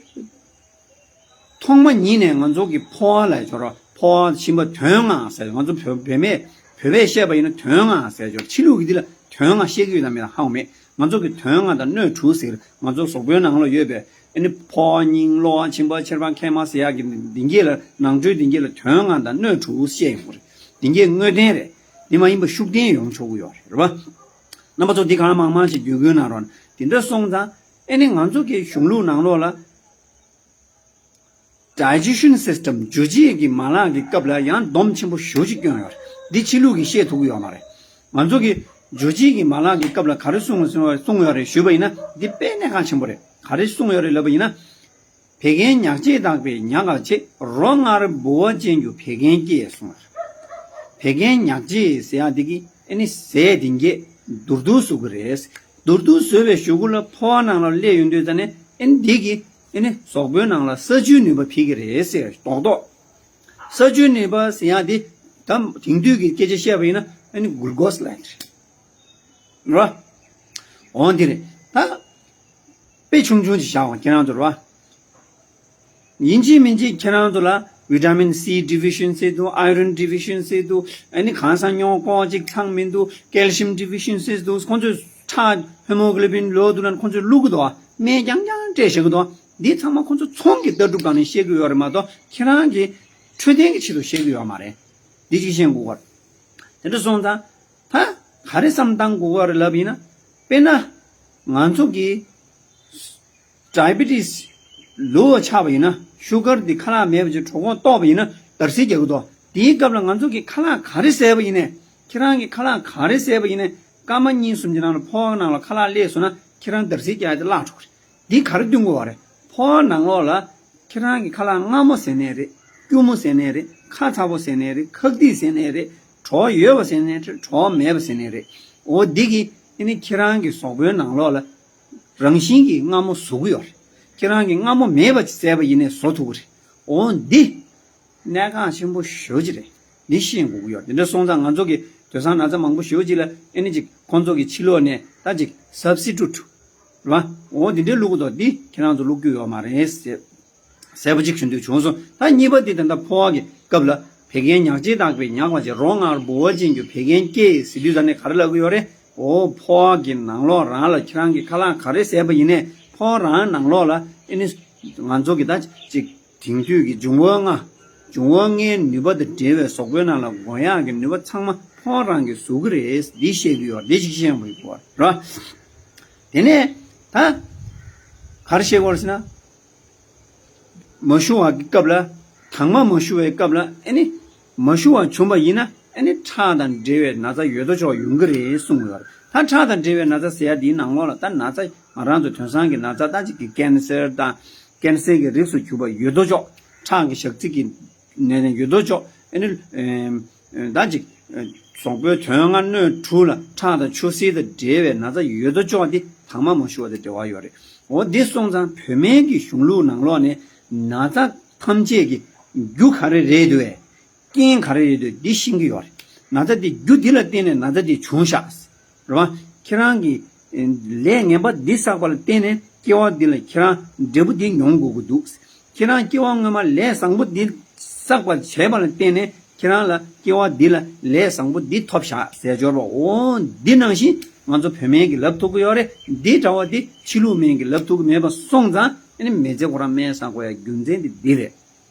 ཐོག་མ་ཉིད་ནས་ང་ཚོ་གི་ཕོ་བ་ལ་ཅོ་རོ་ཕོ་བ་ཞིམ་པ་དོན་ལྔ་ཟེར། ང་ཚོ་བོད་བོད་མས་བོད་པས་བཤད་པ་ཡིན་ན་དོན་ལྔ་ཟེར་ཅོ། ཕྱི་ལུགས་ཀྱི་འདི་ལ་དོན་ལྔ་བཤད་ཀྱི་ཡོད་དམ་མེད་དམ་ཧ་གོ་མེད། ང་ཚོ་གི་དོན་ལྔ་དང་སྣོད་དྲུག་ཟེར། ང་ཚོ་གཟུགས་པོའི་ནང་ལ་ཡོད་པའི་ཨ་ནི་ཕོ་བ་སྙིང་གློ་བ་མཆིན་པ་མཆེར་པ་མཁལ་མ་ཟེར་ཡག་གི་འདི་གྱད་ལ་ནང་ཁྲོལ་འདི་གྱད་ལ་དོན་ལྔ་དང་སྣོད་དྲུག་བཤད་ཡོང་གི་རེད། འདི་གྱད་དངོས་བསྟན་རེད། འདི་མ་ཡིན་པ་ཤུགས་བསྟན་ཡོང་ཆོག་གི་ཡོད་རེད་པ། རྣམ་པ་ཚོ་འདི་གང་མང་མང་ཞིག་བརྒྱུད་སྐུལ་གནང་རོགས། དེ་འདྲ་སོང་ཙང་ཨེ་ནི་ང་ཚོ་གི་གཞུང་ལུགས་ནང་ལོགས་ལ་ཌའི་ཇེ་ཤན་སིས་ཊམ་འཇུ་བྱེད་ཀྱི་མ་ལག་གི་སྐབས་ལ་ཡང་སྡོམ་ཆེན་པོ་ཞེ་པོ་ཅིག་བསྐྱོན་ཡོད་རེད། འདི་ཕྱི་ལུགས་ཀྱིས་བཤད་ཐུབ་ཀྱི་ཡོད་མ་རེད། ང་ཚོ་གི་འཇུ་བྱེད་ཀྱི་མ་ལག་གི་སྐབས་ལ་ག་རེ་གསུངས་གསུངས་ཡོད་རེད་ཞུས་པ་ཡིན་ན་འདི་དཔེ་གནད་འགག་ཆེན་པོ་རེད། ག་རེ་གསུངས་ཡོད་རེད་ལབ་པ་ཡིན་ན། བད་ཀན་ཉག་གཅིག་དག་པས་ཉག་ག་ཆེ། རོ་མངར་ལྦུ་བ་ཅན་རྒྱུ་བད་ཀན་སྐྱེ་གསུངས། བད་ཀན་ཉག་གཅིག་ཟེར་ཡག་འདི་གིས་ཨེ་ནི་ཟས་འདི་གྱད་མདོར་བསྡུས་བཟོ་གི་རེད། མདོར་བསྡུས་བཟོས་པའི་གཞུག་གུ་ལ་ཕོ་བ་ནང་ལ་སླེབས་ཡོང་དུས་ཙ་ནས་ཨེ་ནི་འདི་གིས་ཨེ་ནི་གཟུགས་པོའི་ནང་ལ་གསར་བཅོས་ནུས་པ་ཕྱེ་གི་རེད་ཟེར་རྡོག་རྡོག་གསར་བཅོས་ནུས་པ་ཟེར་ཡག་འདི་ད་དེང་དུས་ཀྱི་སྐད་ཆ་བཤད་པ་ཡིན་ན་ཨེ་ནི་གུ་ལུ་ཀོ་སི་ལབ་ཡག་རེད། ར། འོ་འདི་རེད་ད། དཔེ་ཆུང་ཆུང་ཅིག་བཞག་པ་ཁྱེད་རང་ཚོར་བ། ཡིན་གཅིག་མིན་གཅིག་ཁྱེད་རང་ཚོ་ལ་ཝི་ཊ་མིན་སི་ཌི་ཕི་ཤན་སི་འདུག་ཨའི་རོན་ཌི་ཕི་ཤན་སི་འདུག་ཨ་ནི་གང་ཟག་སྨྱོ་ཀོ་ཅིག་ཚང་མི་འདུག་ཀེལ་ཤི་ཡམ་ཌི་ཕི་ཤན་སི་འདུག་ཁོང་ཚོས་ཁྲག་ཧི་མོ་གྷོ་ལོ་བིན་ལོ་འདུག་ན་ཁོང་ཚོས་བླུག་གི་འདུག་སྨན་རྐྱང་རྐྱང་སྤྲད་བཞག་གི་འདུག་འདི་ཚང་མ་ཁོང་ཚོ་ཚོང་གི་ལྟ་གྲུབ་སྒང་ནས་བཤད་ཀྱི་ཡོད་རེད་མ་གཏོགས་ཁྱེད་རང་གི་འཕྲོད་བསྟེན་གྱི་ཆེད་དུ་བཤད་ཀྱི་ཡོད་མ་རེད། འདི་གཅིག་ཤེས་དགོས་པ་རེད། དེ་འདྲ་སོང་ཙང་། ད་ག་རེ་བསམ་བཏང་དགོས་པ་རེད་ལབ་ཡིན་ན། དཔེར་ན། ང་ཚོ་གི་ཌའི་བི་ཊི་སི་ལོ་ཆགས་པ་ཡིན་ན་ཤུ་གར་འདི་ཁ་ལག་མེད་པ་ཅིག་གྲོད་ཁོག་ལྟོགས་པ་ཡིན་ན་འདར་སིག་རྒྱག་གི་འདུག་དེའི་སྐབས་ལ་ང་ཚོ་གི་ཁ་ལག་ག་རེ་བཟས་པ་ཡིན་ནའི་ཁྱེད་རང་གི་ཁ་ལག་ག་རེ་བཟས་པ་ཡིན་ནའི་སྐར་མ་གཉིས་གསུམ་གྱི་ནང་ལ་ཕོ་བ་ནང་ལ་ཁ་ལག་སླེབས་སོང་ན་ཁྱེད་རང་འདར་སིག་རྒྱག་ཡ་དེ་བརླག་འགྲོ་གི་རེད། འདི་ག་རེ་སྟོན་དགོས་པ་རེད། ཕོ་བ་ནང་ལོགས་ལ་ཁྱེད་རང་གི་ཁ་ལག་མངར་མོ་ཟས་ནའི་རེད། སྐྱུར་མོ་ཟེར་ནའི་རེད། ཁ་ཚ་པོ་ཟེར་ནའི་རེད། ཁག་ཏིག་ཟེར་ནའི་རེད། གྲོགས་ཡོད་པ་ཟེར་ནའི་རེད། གྲོགས་མེད་པ་ཟེར་ནའི་རེད། འོ་འདི་གིས་ཨ་ནི་ཁྱེད་རང་གི་གཟུགས་པོའི་ནང་ལོགས་ལ་རང་བཞིན་གྱིས་མངར་མོ་བཟོ་གི་ཡོད་རེད། ཁྱེད་རང་གིས་མངར་མོ་མེད་པ་ཅིག་བཟས་པ་ཡིན་ནའི་བཟོ་ཐུབ་ཀྱི་རེད། འོ་འདི་གནད་འགག་ཆེན་པོ་ཞེ་པོ་ཅིག་རེད། འདི་ཤེས་དགོས་ཀྱི་ཡོད། དེ་འདྲ་སོང་ཙང་ང་ཚོ་གི་དེང་སང་ན་ཚ་མང་པོ་ཞེ་པོ་ཅིག་ལ་ཨ་ནི་ཅིག་ཁོང་ཚོ་གི་ཕྱི་ལོགས་ནས་ད་ཅིག་སབ་སི་ཊུ་ཊི་རེད་བ། འོ་འདི་འདྲའི་བླུག་གི་འདུག་འདི་ཁྱེད་རང་ཚོ་བླུག་རྒྱུ་ཡོད་མ་རེད་ཟེར། ཟེར་བ་ཅིག་ཞུ་འདོད་བྱུང་སོང་། ད་གཉིས་པ་འདི་ད་ལྟ་ཕོ་བ་གི་སྐབས་ལ་བད་ཀན་ཉག་གཅིག་དག་པས་ཉག་པ་ཅན། རོ་མངར་ལྦུ་བ་ཅན་གྱི་བད་ཀན་སྐྱེ་ཟེར་དུས་ད་ནས་ག་རེ་ལབ་ཀྱི་ཡོད་རེད། འོ་ཕོ་བ་གི་ནང་ལོགས་རང་ལ་ཁྱེད་རང་གི་ཁ་ལག་ག་རེ་བཟས་པ་ཡིན་ནའི་ཕོ་བ་རང་ནང་ལོགས་ལ་ཨ་ནི་ང་ཚོ་གི་ད་ཅིག་དེང་དུས་ཀྱི་འབྱུང་བ་ལྔ། འབྱུང་བ་ལྔའི་ནུས་པ་དང་འབྲེལ་བའི་གཟུགས་པོའི་ནང་ལ་འགོ་ཡག་གི་ནུས་པ་ཚང་མ་ཕོ་བ་རང་གིས་བཟོ་གི་རེད། འདི་བཤད་ཀྱི་ཡོད། འདི་ཅིག་ཤེས་དགོས་ཀྱི་ཡོད་རེད། དེ་ནས་ད་ག་རེ་བཤད་དགོས་རེད་ཟེར་ན། མ་ཞུ་བ་གི་སྐབས་ལ། དྭངས་མ་མ་ཞུ་བའི་སྐབས་ལ་ཨ་ནི། མ་ཞུ་བ་བྱུང་བ་ཡིན་ན་ཨ་ནི་ཁྲག་དང་འབྲེལ་བའི་ན་ཚ་ཡོད་དོ་ཅོག་ཡོང་གི་རེད་གསུངས་ཡོད་རེད། ད་ཁྲག་དང་འབྲེལ་བའི་ན་ཚ་ཟེར་ཡ་འདིའི་ནང་ལོགས་ལ་ད་ན་ཚ་ང་རང་ཚོ་དེང་སང་གི་ན་ཚ་ད་ཅིག་གི་ཀན་སར་དང་། ཀན་སར་གྱི་རིགས་སུ་གྱུར་པ་ཡོད་དོ་ཅོག་ཁྲག་གི་ཞག་ཚི་གི་ནད་ནི་ཡོད་དོ་ཅོག་ཨ་ནི། ཨེམ། ད་ཅིག་གཟུགས་པོའི་དོན་ལྔ་སྣོད་དྲུག་ལ་ཁྲག་དང་ཆུ་སེར་དང་འབྲེལ་བའི་ན་ཚ་ཡོད་དོ་ཅོག་འདི་དྭངས་མ་མ་ཞུ་བ་དང་འབྲེལ་བ་ཡོད་རེད། འོ་འདི་སོང་ཙང་བོད་སྨན་གྱི་གཞུང་ལུགས་ནང་ལོགས་ནས་ན་ཚ་ཐམས་ཅད་ཀྱི་རྒྱུ་ག་རེ་རེད་འདུག་བས། རྐྱེན་ག་རེ་རེད་འདུག་འདི་ཤེས་ཀྱི་ཡོད་རེད། ན་ཚ་འདི་རྒྱུ་འདི་ལ་བརྟེན་ནས་ན་ཚ་འདི་བྱུང་ཤག་རེད་བ། ཁྱེད་རང་གིས་ལས་ངན་པ་འདི་བསགས་པ་ལ་བརྟེན་ནས་སྐྱེ་བ་འདི་ལ་ཁྱེད་རང་འབྲས་བུ་འདི་མྱོང་དགོས་ཀྱི་འདུག་ཁྱེད་རང་སྐྱེ་བ་སྔོན་མ་ལས་བཟང་པོ་འདི་བསགས་པ་བྱས་པ་ལ་བརྟེན་ནས་ཁྱེད་རང་ལ་སྐྱེ་བ་འདི་ལ་ལས་བཟང་པོ་འདི་ཐོབ་བཞག་ཟེར་འབྱོར་བ། འོ་འདི་ནང་བཞིན་ང་ཚོ་བོད་སྨན་གྱིས་ལབ་ཐུབ་ཀྱི་ཡོད་རེད། འདི་འདྲ་བ་འདི་ཕྱི་ལུགས་སྨན་གྱིས་ལབ་ཐུབ་ཀྱི་མེད་པ་སོང་ཙང་ཨ་ནི་མི་ཚེ་ཁོ་རང་སྨན་བཟའ་དགོས་ཡ་རྒྱུ་མཚན་འདི་འདི་རེད།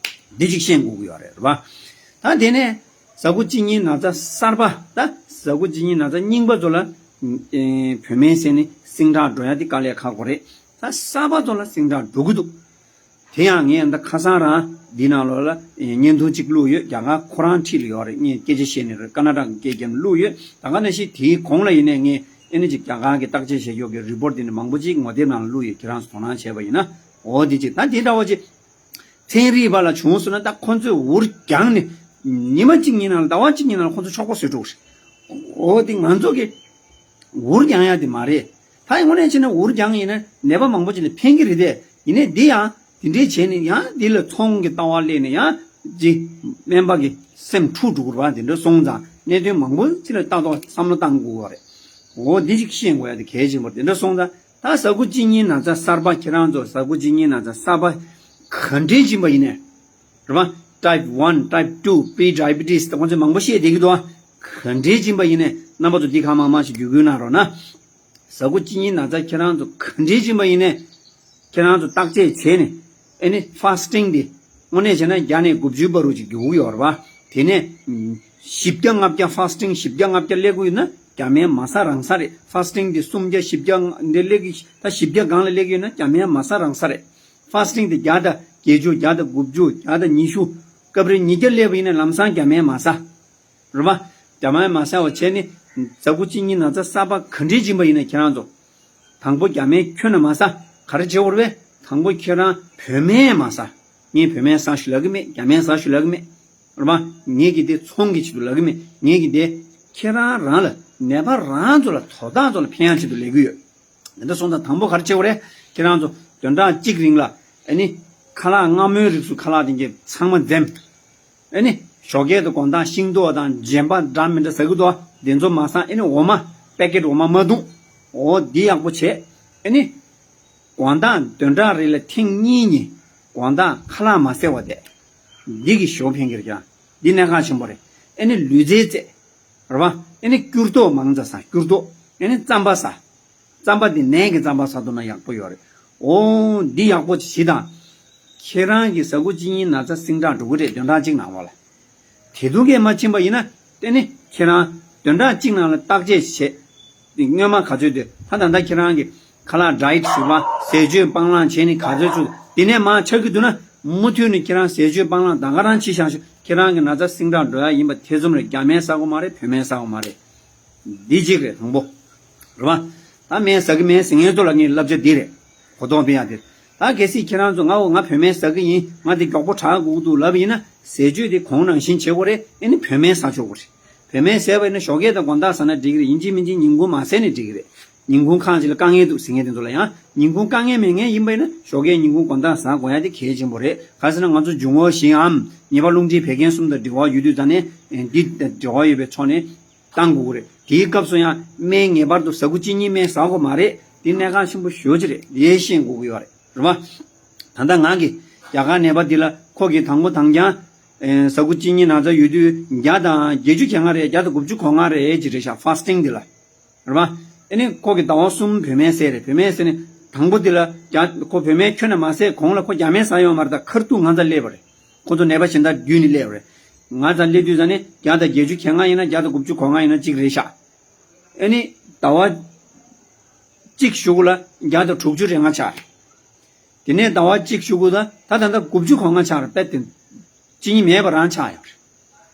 འདི་གཅིག་ཤེས་དགོས་ཀྱི་ཡོད་རེད་རེད་བ། ད་དེ་ནས་ཟ་ཁུ་གཅིན་སྙི་ན་ཚ་གསར་པ། ད་ཟ་ཁུ་གཅིན་སྙི་ན་ཚ་རྙིང་པ་ཚོ་ལ་ཨེ་བོད་སྨན་ཟེར་ནས་སིང་དྲག་འགྲོ་ཡ་འདི་དཀའ་ལས་ཁག་པོ་རེད། ད་གསར་པ་ཚོ་ལ་སིང་དྲག་འགྲོ་གི་འདུག་དེ་ཡང་ངས་ད་ཁ་སང་རང་འདི་ནང་ལོགས་ལ་ཨེ་བརྙན་ཐུང་གཅིག་བླུགས་ཡོད། རྒྱ་གར་ཁོ་རང་འཁྲིས་ལ་ཡོད་རེད། ངས་སྐད་ཆ་བཤད་ནས་རེད། ཀ་ན་ཊ་ཀའི་སྐད་རྒྱབ་ནས་བླུགས་ཡོད། ད་ག་ནང་བཞིན་དེའི་གོང་ལ་ཡིན་ནའི་ངས་ཨེ་ནི་ཅིག་རྒྱ་གར་གྱི་བརྟག་དཔྱད་བྱེད་ཕྱོགས་ཀྱི་རི་པོར་ཊ་འདི་ནི་མང་པོ་ཅིག་ངོ་དེབ་ནང་ལ་བླུགས་ཡོད། ཁྱེད་རང་ཚོ་དོ་སྣང་བྱས་པ་ཡིན་ན། འོ་འདི་ཅིག་ད་འདི་འདྲ་བ་ཅིག་ཚན་རིག་པ་ལ་བྱུང་སོང་ན་ད་ཁོ་ཚོས་འུར་རྒྱང་ནས་ཉི་མ་གཅིག་གཉིས་ནང་ལ་ཟླ་བ་གཅིག་གཉིས་ནང་ལ་ཁོ་ཚོ་ཆོག་པ་བཟོས་འགྲོ་གི་རེད། འོ་དེ་ང་ཚོ་གི་འུར་རྒྱང་ཡ་དེ་མ་རེད། ད་དངོས་གནས་བྱས་ན་འུར་རྒྱང་ཡིན་ན་ནད་པ་མང་པོ་ཅིག་ལ་ཕན་གི་རེད་དེ། ཡིན་ནའི་འདི་ཡང་དེ་འདྲའི་བྱས་ནས་ཡང་འདི་ལ་ཚོང་གི་ལྟ་བ་སླེབས་ནས་ཡང་ཅིག་སྨན་པ་གི་སེམས་འཁྲུག་འགྲོ་གི་རེད་བ། དེ་འདྲ་སོང་ཙང་གནད་དོན་མང་པོ་ཅིག་ལ་ལྟ་རྟོག་བསམ་བློ་བཏང་དགོས་པ་རེད། འོ་འདི་ཅིག་ཤེས་དགོས་ཡ་དེ་གལ་ཆེན་པོ་རེད། དེ་འདྲ་སོང་ཙང་། ད་ཟ་ཁུ་གཅིན་སྙི་ན་ཚ་གསར་པ། ཁྱེད་རང་ཚོ་ཟ་ཁུ་གཅིན་སྙི་ན་ཚ་གསར་པ་ག་འདྲས་ཕྱིན་པ་ཡིན་ནའི་རེད་བ། ཊའིབ་ཝན། ཊའིབ་ཊུ། པི་ཌའི་བི་ཊི་སི་ད་ཁོང་ཚོས་མང་པོ་བཤད་བསྡད་ཀྱི་འདུག་ཨ། ག་འདྲས་ཕྱིན་པ་ཡིན་ནའི་རྣམ་པ་ཚོ་འདི་ག་མང་མང་ཞིག་བརྒྱུད་སྐུལ་གནང་རོགས་གནང་། ཟ་ཁུ་གཅིན་སྙི་ན་ཚ་ཁྱེད་རང་ཚོ་ག་འདྲས་ཕྱིན་པ་ཡིན་ནའི་ཁྱེད་རང་ཚོ་བརྟག་དཔྱད་བྱས་ནས། ཨེ་ནི་ཕ་སི་ཊིང་འདི་དངོས་གནས་བྱས་ན་བརྒྱ་ནས་དགུ་བཅུའི་བར་དུ་ཅིག་རྒྱུག་གི་ཡོད་རེད་བ། དེ་ནས་བཞི་བརྒྱ་ལྔ་བརྒྱ། ཕ་སི་ཊིང་བཞི་བརྒྱ་ལྔ་བརྒྱ་སླེབས་ཀྱི་ཡོད་ན་རྒྱ་སྨན་མ་ཟ་རང་ཟ་རེད། ཕ་སི་ཊིང་འདི་སུམ་བརྒྱ་བཞི་བརྒྱ་འདི་སླེབས་ཀྱི། ད་བཞི་བརྒྱ་སྒང་ལ་སླེབས་ཀྱི་ཡོད་ན་རྒྱ་སྨན་མ་ཟ་རང་ཟ་རེད། ཕ་སི་ཊིང་འདི་བརྒྱ་དང་བརྒྱད་ཅུ། བརྒྱ་དང་དགུ་བཅུ། བརྒྱ་དང་ཉི་ཤུ། སྐབས་རེ་ཉིས་བརྒྱ་སླེབས་པ་ཡིན་ན་ལམ་སང་རྒྱ་སྨན་མ་ཟ། རེད་བ། རྒྱ་སྨན་མ་ཟ་བ་བྱས་ནས་ཟ་ཁུ་གཅིན་སྙི་ན་ཚ་གསར་པ་ག་འདྲས་ཕྱིན་པ་ཡིན་ན་ཁྱེད་རང་ཚོ། དང་པོ་རྒྱ་སྨན་ཁྱོན་ནས་མ་ཟ། ག་རེ་བྱེད་དགོས་རེད་པས། དང་པོ་ཁྱེད་རང་བོད་སྨན་མ་ཟ། ངས་བོད་སྨན་ཟ་ཞུ་ལབ་ཀྱི་མེད། རྒྱ་སྨན་ཟ་ཞུ་ལབ་ཀྱི་མེད། རེད་པ། ངས་ཀྱི་དེ་ཚོང་གི་ཆེད་དུ་ལབ་ཀྱི་མེད། ངས་ཀྱི་དེ་ཁྱེད་རང་རང་ལ་ནད་པ་རང་ཚོ་ལ་དོ་བདག་ཚོ་ལ་ཕན་ཡག་ཆེད་དུ་ལབ་ཀྱི་ཡོད། དེ་འདྲ་སོང་ཙང་དང་པོ་ག་རེ་བྱེད་དགོས་རེད། ཁྱེད་རང་ཚོ་བདུན་ཕྲག་གཅིག་རིང་ལ་ཨ་ནི་ཁ་ལག་མངར་མོའི་རིགས་སུ་ཁ་ལག་དེ་གྱད་ཚང་མ་འཛེམ། ཨེ་ནི། ཞོགས་ཀས་དང་དགོང་དག་ཤིང་ཏོག་དང་རྗེན་པ་འདྲ་མི་འདྲ་ཟ་གི་འདུག་དེ་ཚོ་མ་ཟ། ཨེ་ནི་འོ་མ། པེ་ཀེ་ཊི་འོ་མ་མ་འཐུང་། འོ་འདི་ཡག་པོ་བྱས། ཨེ་ནི། དགོང་དག་བདུན་ཕྲག་རེ་ལ་ཐེངས་གཉིས་གཉིས་དགོང་དག་ཁ་ལག་མ་བཟས་པ་དེ། འདི་གིས་ཞེ་པོ་ཕན་གྱི་རེད་ཀྱང་། འདི་གནད་འགག་ཆེན་པོ་རེད། ཨེ་ནི་ལུས་རྩལ་རྩེད། རེད་བ། ཨེ་ནི་སྐྱུར་ཏོག་མང་ཙམ་ཟ། སྐྱུར་ཏོག་ཨེ་ནི་རྩམ་པ་ཟ། རྩམ་པ་འདི་ནས་ཀྱི་རྩམ་པ་ཟ་ཐུབ་ན་ཡག་པོ་ཡོད་རེད། འོ་འདི་ཡག་པོ་བྱེད་དང་། ཁྱེད་རང་གི་ཟ་ཁུ་གཅིན་སྙི་ན་ཚ་སིང་དྲག་འགྲོ་གི་རེད། བདུན་ཕྲག་གཅིག་ནང་ལོགས་ལ། དེ་དུས་ཀས་མ་ཕྱིན་པ་ཡིན་ན་དེ་ནི་ཁྱེད་རང་བདུན་ཕྲག་གཅིག་ནང་ལ་བརྟག་དཔྱད་བྱེད། འདི་སྔོན་མ་ག་ཚོད་དུས་ད་ད་ལྟ་ཁྱེད་རང་གི་ཁ་ལག་ཌའེ་ཊི་ཞུ་བ། ཟས་སྤྱོད་སྤང་བླང་བྱས་ནས་ག་ཚོད་ཚུད་དེ་ནས་མར་ཆག་གི་འདུག་ན། མུ་མཐུད་ནས་ཁྱེད་རང་ཟས་སྤྱོད་སྤང་བླང་ད་ག་རང་བྱེད་བཞག་ཤོག་ཁྱེད་རང་གི་ན་ཚ་སིང་དྲག་འགྲོ་ཡ་ཡིན་པ་ཐེ་ཚོམ་རེད། རྒྱ་སྨན་ཟ་དགོས་མ་རེད། བོད་སྨན་ཟ་དགོས་མ་རེད། འདི་གཅིག་རེད་དང་པོ། རེད་བ། ད་སྨན་ཟ་གི་མེད་ཟེར་མཁན་ཚོ་ལ་ངས་བསླབ་བྱ་འདི་རེད། གོ་རྟོགས་སྤེལ་ཡག་འདི། ད་གལ་སྲིད་ཁྱེད་རང་ཚོ་ང་འོ་ང་བོད་སྨན་ཟ་གི་ཡིན། ང་དེ་མགྱོགས་པོ་དྲག་དགོས་ཀྱི་འདུག་ལབ་ཡིན་ན། ཟས་སྤྱོད་དེ་གོང་ནང་བཞིན་བྱེད་དགོས་རེད། ཨེ་ནི་བོད་སྨན་ཟ་ཆོག་གི་རེད། བོད་སྨན་ཟས་པ་ཡིན་ན་ཞོགས་ཀས་དང་དགོང་དག་ཟ་ན་འགྲིག་གི་རེད། ཡིན་གཅིག་མིན་གཅིག་ཉིན་གུང་མ་ཟས་ནས་འགྲིག་གི་རེད། ཉིན་གུང་ཁང་གཅིག་ལ་དཀའ་ངལ་འདུག་ཟེར་མཁན་དེ་ཚོ་ལ་ཡང་། ཉིན་གུང་དཀའ་ངལ་མེད་མཁན་ཡིན་པ་ཡིན་ན་ཞོགས་ཀས་ཉིན་གུང་དགོང་དག་ཟ་དགོས་ཡ་དེ་གལ་ཆེན་པོ་རེད། ག་ཟེར་ན་ང་ཚོ་འབྱུང་བ་བཞིའམ་ཉེས་པ་རླུང་མཁྲིས་བད་ཀན་གསུམ་དང་འབྲེལ་བ་ཡོད་དུས་ཙང་ནས། ཨེ་འདི་དང་འབྲེལ་བ་ཡོད་པའི་ཕྱོགས་ནས་བཏང་དགོས་ཀྱི་རེད། དེའི་སྐབས་སུ་ཡང་སྨན་ངེས་པར་དུ་ཟ་ཁུ་གཅིན་སྙི་སྨན་ཟ་དགོས་མ་རེད། དེ་གནད་འགག་ཆེན་པོ་ཞེ་པོ་ཅིག་རེད། དེ་ཤེས་དགོས་ཀྱི་ཡོད་རེད། རེད་པ། ད་ལྟ་ང་གི་རྒྱ་གར་ནད་པ་འདི་ལ་ཁོ་གིས་དང་པོ་དང་རྐྱང་། ཨེ་ཟ་ཁུ་གཅིན་སྙི་ན་ཚ་ཡོད་དུས་བརྒྱ་དང་བརྒྱད་ཅུ་གྱ་ལྔ་རེད། བརྒྱ་དང་དགུ་བཅུ་གོ་ལྔ་རེད་ཅེས་རེད་ཤག་ཕ་སི་ཊིང་འདི་ལ། རེད་པ། ཨེ་ནི་ཁོ་གིས་ཟླ་བ་གསུམ་བོད་སྨན་ཟས་རེད། བོད་སྨན་ཟས་ནས་དང་པོ་འདི་ལ་རྒྱ་ཁོ་བོད་སྨན་ཁྱོན་ནས་མ་ཟས་གོང་ལ་ཁོ་རྒྱ་སྨན་ཟ་ཡོད་མ་རེད། ད་ཁ་ཐུག་ང་ཚ་སླེབས་པ་རེད། ཁོ་ཚོ་ནད་པ་གཞན་དག་བརྒྱུད་ནས་སླེབས་པ་རེད། ང་ཚ་སླེབས་དུས་ཙ་ནས་བརྒྱ་དང་བརྒྱད་ཅུ་གྱ་ལྔ་ཡིན་ན་བརྒྱ་དང་དགུ་བཅུ་གོ་ལྔ་ཡིན་ན་གཅིག་རེད་ཤག་ཨེ་ནི་ཟླ་བ་གཅིག་གཞུག་ལ་བརྒྱ་དང་དྲུག་ཅུ་རེ་ལྔ་ཆགས་རེད། དེ་ནས་ཟླ་བ་གཅིག་གཞུག་གུ་ད་ད་ད་ལྟ་དགུ་བཅུ་གོ་ལྔ་ཆགས་རེད། དཔེ་དེ་གཅིན་སྙི་མེད་པ་རང་ཆགས་ཡོད་རེད།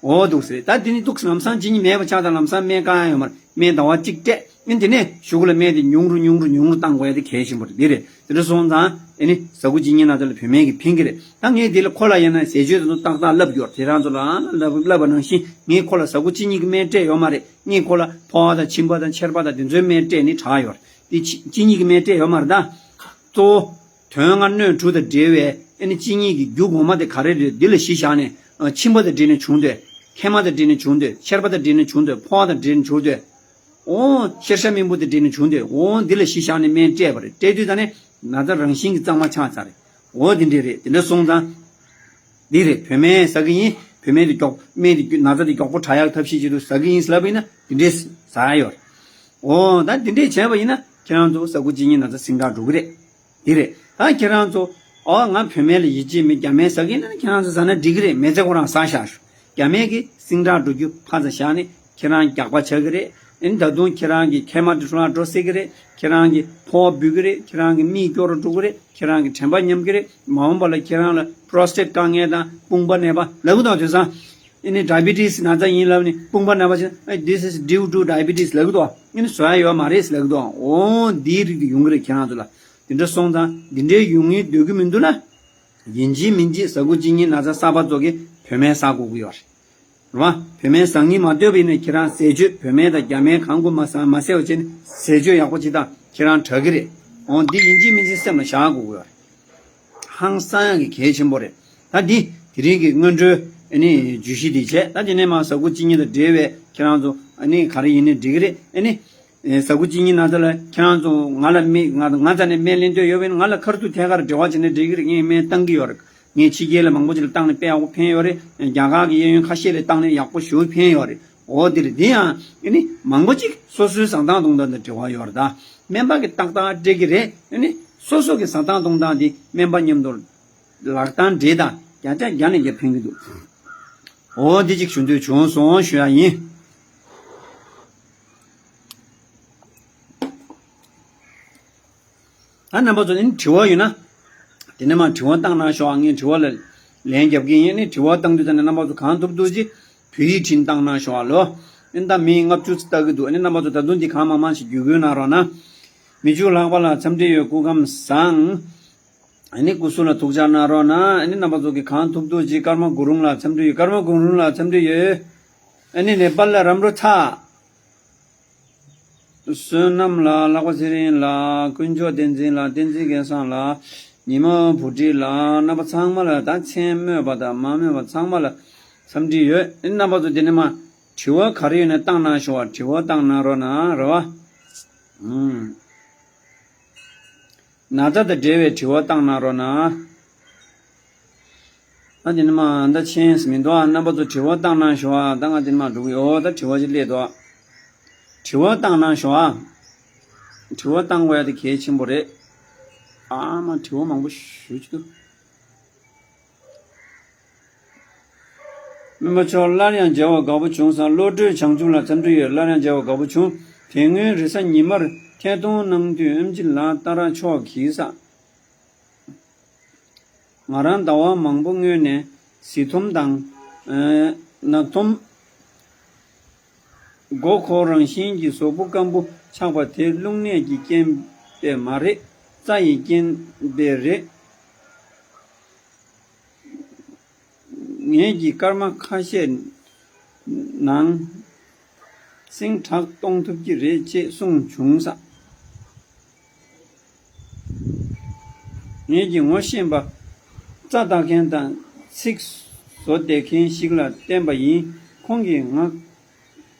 འོ་འདུག་ཟེར། ད་དེ་ནི་འདུག་ལམ་སང་གཅིན་སྙི་མེད་པ་ཆགས་དང་ལམ་སང་སྨན་བཀག་ཡ་ཡོད་མ་རེད། སྨན་ཟླ་བ་གཅིག་སྤྲད། ཨེ་དེ་ནས་གཞུག་གུ་ལ་སྨན་དེ་ཉུང་རུ་ཉུང་རུ་ཉུང་རུ་བཏང་དགོས་ཡ་དེ་གལ་ཆེན་པོ་རེད། འདི་རེད། དེ་འདྲ་སོང་ཙང་ཨེ་ནི་ཟ་ཁུ་གཅིན་སྙི་ན་ཚ་ལ་བོད་སྨན་གྱིས་ཕན་གྱི་རེད། ད་ངས་དེ་ལ་ཁོ་ལ་ཡིན་ན་ཟས་སྤྱོད་དེ་ཚོ་ཏག་ཏག་ལབ་ཡོད་རེད། དེ་རང་ཚོ་ལ་ཨ་ལབ་ལབ་པ་ནང་བཞིན་ངས་ཁོ་ལ་ཟ་ཁུ་གཅིན་སྙི་གི་སྨན་སྤྲད་ཡོད་མ་རེད། ངས་ཁོ་ལ་ཕོ་བ་དང་མཆིན་པ་དང་མཆེར་པ་དང་དེ་ཚོའི་སྨན་སྤྲད་ནས་དྲག་ཡོད་རེད། དེ་གཅིན་གཅིན་སྙི་གི་སྨན་སྤྲད་ཡོད་མ་རེད། ད་གཙོ་བོ་དོན་ལྔ་སྣོད་དྲུག་དང་འབྲེལ་བའི་ཨེ་ནི་གཅིན་སྙི་གི་རྒྱུ་ངོ་མ་དེ་ག་རེ་རེད། འདི་ལ་གཞི་བཞག་ནས། ཨ་མཆིན་པ་དང་འབྲེལ་ནས་བྱུང་དུས། མཁལ་མ་དང་འབྲེལ་ནས་བྱུང་དུས། མཆེར་པ་དང་འབྲེལ་ནས་བྱུང་དུས། ཕོ་བ་དང་འབྲེལ་ནས་བྱུང་དུས། འོ་གཤེར་ཤ་རྨེན་བུ་དང་འབྲེལ་ནས་བྱུང་དུས། འོ་འདི་ལ་གཞི་བཞག་ནས་སྨན་སྤྲད་པ་རེད། སྤྲད་དུས་ད་ནས་ན་ཚ་རང་བཞིན་གྱིས་གཙང་མ་ཆགས་ཚར་རེད། འོ་འདི་འདྲས་རེད། དེ་འདྲ་སོང་ཙང་འདི་རེད། བོད་སྨན་ཟ་གི་ཡིན། བོད་སྨན་དེ་མགྱོགས་སྨན་དེ་ན་ཚ་དེ་མགྱོགས་པོ་དྲག་ཡག་ཐབས་ཤེས་བྱེད་དུ་ཟ་གི་ཡིན་ཟེར་ལབ་པ་ཡིན་ན་འདི་འདྲས་ཟ་ཡ་ཡོད་རེད། འོ་ད་འདི་འདྲས་བྱས་པ་ཡིན་ན་ཁྱེད་རང་ཚོ་ཟ་ཁུ་གཅིན་སྙི་ན་ཚ་ཟིང་དྲག་འགྲོ་གི་རེད། འདི་རེད། ད་ཁྱེད་རང་ཚོ་ཨོ་ང་བོད་སྨན་ལ་ཡིད་ཆེས་མེད། རྒྱ་སྨན་ཟ་གི་ཡིན་ན་ཁྱེད་རང་ཚོ་ཟ་ན་འགྲིག་གི་རེད། མི་ཚེ་ཁོ་རང་ཟ་བཞག་ཤོག་རྒྱ་སྨན་གྱིས་ཟིང་དྲག་འགྲོ་རྒྱུ་ཕར་ཚ་བཞག་ནས་ཁྱེད་རང་རྒྱགས་པ་ཆགས་ཀྱི་རེད། ཨེ་ནི་ད་དུང་ཁྱེད་རང་གི་མཁལ་མ་དེ་འཕྲོ་བརླག་འགྲོ་སྲིད་ཀྱི་རེད། ཁྱེད་རང་གི་ཕོ་བ་འབུད་ཀྱི་རེད། ཁྱེད་རང་གི་མིག་སྐྱོ་རུ་འགྲོ་གི་རེད། ཁྱེད་རང་གི་དྲན་པ་ཉམས་ཀྱི་རེད། མ་འོངས་པ་ལ་ཁྱེད་རང་ལ་པྲོ་སི་ཊེཊ་དཀའ་ངལ་དང་དཔུང་པ་ནད་པ་ལབ་ཀྱི་འདུག་དེང་སང་། ཨེ་ནི་ཌའི་བི་ཊི་སི་ན་ཚ་ཡིན་ལབ་ནས་དཔུང་པ་ནད་པ་ཞིག་ཨེ་this is due to diabetes ལབ་ཀྱི་འདུག་ཨེ་ནི་བཟོ་ཡ་ཡོད་མ་རེད་ལབ་ཀྱི་འདུག་འོ་འདིའི་རིགས་དེ་ཡོང་གི་རེད་ཁྱེད་རང་ཚོ་ལ། དེ་འདྲ་སོང་ཙང་འདི་འདྲའི་ཡོང་ངེས་འདོད་ཀྱི་མི་འདུག་ན། ཡིན་གཅིག་མིན་གཅིག་ཟ་ཁུ་གཅིན་སྙི་ན་ཚ་གསར་པ་ཚོ་གིས་བོད་སྨན་ཟ་དགོས་ཀྱི་ཡོད་རེད། རེད་བ། བོད་སྨན་ཟ་སྙིང་མ་འདོད་པ་ཡིན་ན་ཁྱེད་རང་ཟས་སྤྱོད་བོད་སྨན་དང་རྒྱ་སྨན་གང་དགོས་མ་ཟ་མ་ཟས་པ་བྱས་ནས་ཟས་སྤྱོད་ཡག་པོ་བྱེད་དང་ཁྱེད་རང་དྲག་གི་རེད། འོ་འདི་ཡིན་གཅིག་མིན་གཅིག་སེམས་ལ་བཞག་དགོས་ཀྱི་ཡོད་རེད། ཧང་སང་ཡག་གི་གལ་ཆེན་པོ་རེད། ད་འདི་དེ་རིང་གི་སྔོན་འགྲོའི་ཨ་ནི་བརྗོད་གཞི་འདི་བྱས། ད་དེ་ནས་མ་ཟ་ཁུ་གཅིན་སྙི་དང་འབྲེལ་བའི་ཁྱེད་རང་ཚོ་ཨ་ནི་ག་རེ་ཡིན་ནའི་འགྲིག་གི་རེད། ཨ་ནི། ཨེ་ཟ་ཁུ་གཅིན་སྙི་ན་ཚ་ལ་ཁྱེད་རང་ཚོ་ང་ལ་སྨན་ང་ང་རྩ་ནས་སྨན་ལེན་འདོད་ཡོད་པ་ཡིན་ན་ང་ལ་ཁ་ཐུག་ཐད་ཀར་འབྲེལ་བ་བྱས་ན་འགྲིག་གི་རེད། ངས་སྨན་བཏང་གི་ཡོད་རེད། ངས་ཕྱི་རྒྱལ་ལ་མང་པོ་ཅིག་ལ་བཏང་ནས་དཔེ་ཡག་པོ་ཕན་ཡོད་རེད། རྒྱ་གར་གྱི་གཡས་གཡོན་ཁ་ཤས་ལ་བཏང་ནས་ཡག་པོ་ཞེ་པོ་ཕན་ཡོད་རེད། འོ་དེ་རེད། དེ་ཡང་ཨ་ནི་མང་པོ་ཅིག་སོ་སོའི་བཟའ་སྟངས་གཏོང་སྟངས་དང་འབྲེལ་བ་ཡོད་རེད། ད་སྨན་པ་གིས་ཏག་ཏག་སྤྲད་ཀྱི་རེད། ཨ་ནི་སོ་སོ་གི་བཟའ་སྟངས་གཏོང་སྟངས་དེ་སྨན་པ་མཉམ་དུ་ལག་གདང་སྦྲེལ་དང་བརྒྱ་ཆ་བརྒྱ་ནས་བརྒྱ་ཕན་གྱི་འདུག་འོ་འདི་གཅིག་ཞུ་འདོད་བྱུང་སོང་ཞུ་ཡ་ཡིན། ད་རྣམ་པ་ཚོ་ནི་དྲི་བ་ཡོད་ན། དེ་ནས་མར་དྲི་བ་བཏང་གནང་ཤོག་ཨ་ངས་དྲི་བ་ལ་ལན་རྒྱབ་ཀྱི་ཡིན། ཨ་ནི་དྲི་བ་བཏང་དུས་ཙམ་ནས་རྣམ་པ་ཚོ་གང་ཐུབ་ཐུབ་ཅིག་བོད་ཡིག་བྲིས་བཏང་གནང་ཤོག་ཨ་ལོ། ཨ་ནི་ད་མི་ལྔ་བཅུ་ཙམ་ལྟ་གི་འདུག་ཨ་ནི་རྣམ་པ་ཚོ་ད་དུང་འདི་གང་མང་མང་ཞིག་བརྒྱུད་སྐུལ་གནང་རོགས་གནང་། མི་ཕྱུགས་ལྷག་པ་ལགས་འཚམས་འདྲི་ཡོད། སྐུ་ཁམས་བཟང་། ཨ་ནི་སྐུ་གཟུགས་ལ་ཐུགས་ཅག་གནང་རོགས་གནང་། ཨ་ནི་རྣམ་པ་ཚོ་གིས་གང་ཐུབ་ཐུབ་ཅིག་ཀརྨ་གུ་རུང་ལགས་འཚམས་འདྲི་ཡོད། ཀརྨ་གུ་རུང་ལགས་འཚམས་འདྲི་ཡོད། ཨ་ནི་ནེ་པཱལ་ལ་རམ་རོ་ཚ། བསོད་ནམས་ལགས། ལྷག་པ་ཚེ་རིང་ལགས། དཀོན་མཆོག་བསྟན་འཛིན་ལགས། བསྟན་འཛིན་སྐལ་བཟང་ལགས། ཉི་མ་བུ་ཁྲིད་ལགས། རྣམ་པ་ཚང་མ་ལ་ད་མཚན་སྨོས་པ་དང་མ་སྨོས་པ་ཚང་མ་ལ་འཚམས་འདྲི་ཡོད། རྣམ་པ་ཚོ་དེ་ནས་མར་དྲི་བ་ག་རེ་ཡོད་ན་བཏང་གནང་ཤོག་དྲི་བ་བཏང་གནང་རོགས་གནང་རེད་བ། ཨུམ། ན་ཚ་དང་འབྲེལ་བའི་དྲི་བ་བཏང་གནང་རོགས་གནང་། ཨ་དེ་ནི་མ་ད་ཆེན་མི་འདུག་ཨ་རྣམ་པ་ཚོ་དྲི་བ་བཏང་གནང་ཤོག་ཨ་ད་ང་དེ་ནི་མ་འགྲོ་གི་ཡོད། ད་དྲི་བ་ཅིག་སླེབས་འདུག་དྲི་བ་བཏང་གནང་ཤོག་ཨ། དྲི་བ་བཏང་དགོས་ཡ་དེ་གལ་ཆེན་པོ་རེད། ཨ་མ་དྲི་བ་མང་པོ་ཞུ་གི་འདུག་སྨན་པ་མཆོག་སླར་ཡང་མཇལ་བར་དགའ་པོ་བྱུང་སོང་། བློ་གྲོས་བྱང་ཆུབ་ལགས་འཚམས་འདྲི་ཡོད། སླར་ཡང་མཇལ་བར་དགའ་པོ་བྱུང་། དེ་སྔོན་རེས་གཟའ་ཉི་མར་ཐད་གཏོང་གནང་དུས་ཨེམ་ཆི་ལགས་ཏཱ་ར་མཆོག་གིས་ས། ང་རང་ཟླ་བ་མང་པོ་སྔོན་ནས་བཟི་འཐོམ་དང་། ཨ་ནག་འཐོམ། མགོ་འཁོར་རང་བཞིན་གྱི་གཟུགས་པོ་སྐམ་པོ་ཆགས་པ་དེ་རླུང་ནད་ཀྱི་རྐྱེན་པས་མ་རེད། རྩྭ་ཡིས་རྐྱེན་པས་རེད། ངེད་ཀྱི་སྐར་མ་ཁ་ཤས་ནང་སེང་དྲག་གཏོང་ཐུབ་ཀྱི་རེད་ཅེས་གསུངས་བྱུང་ས། ངེད་ཀྱི་ངོ་ཤེས་པ་རྩྭ་བཏགས་མཁན་དང་ཚིགས་བཟོ་བསྡད་མཁན་ཞིག་ལ་བསྟན་པ་ཡིན། ཁོང་གིས་ང་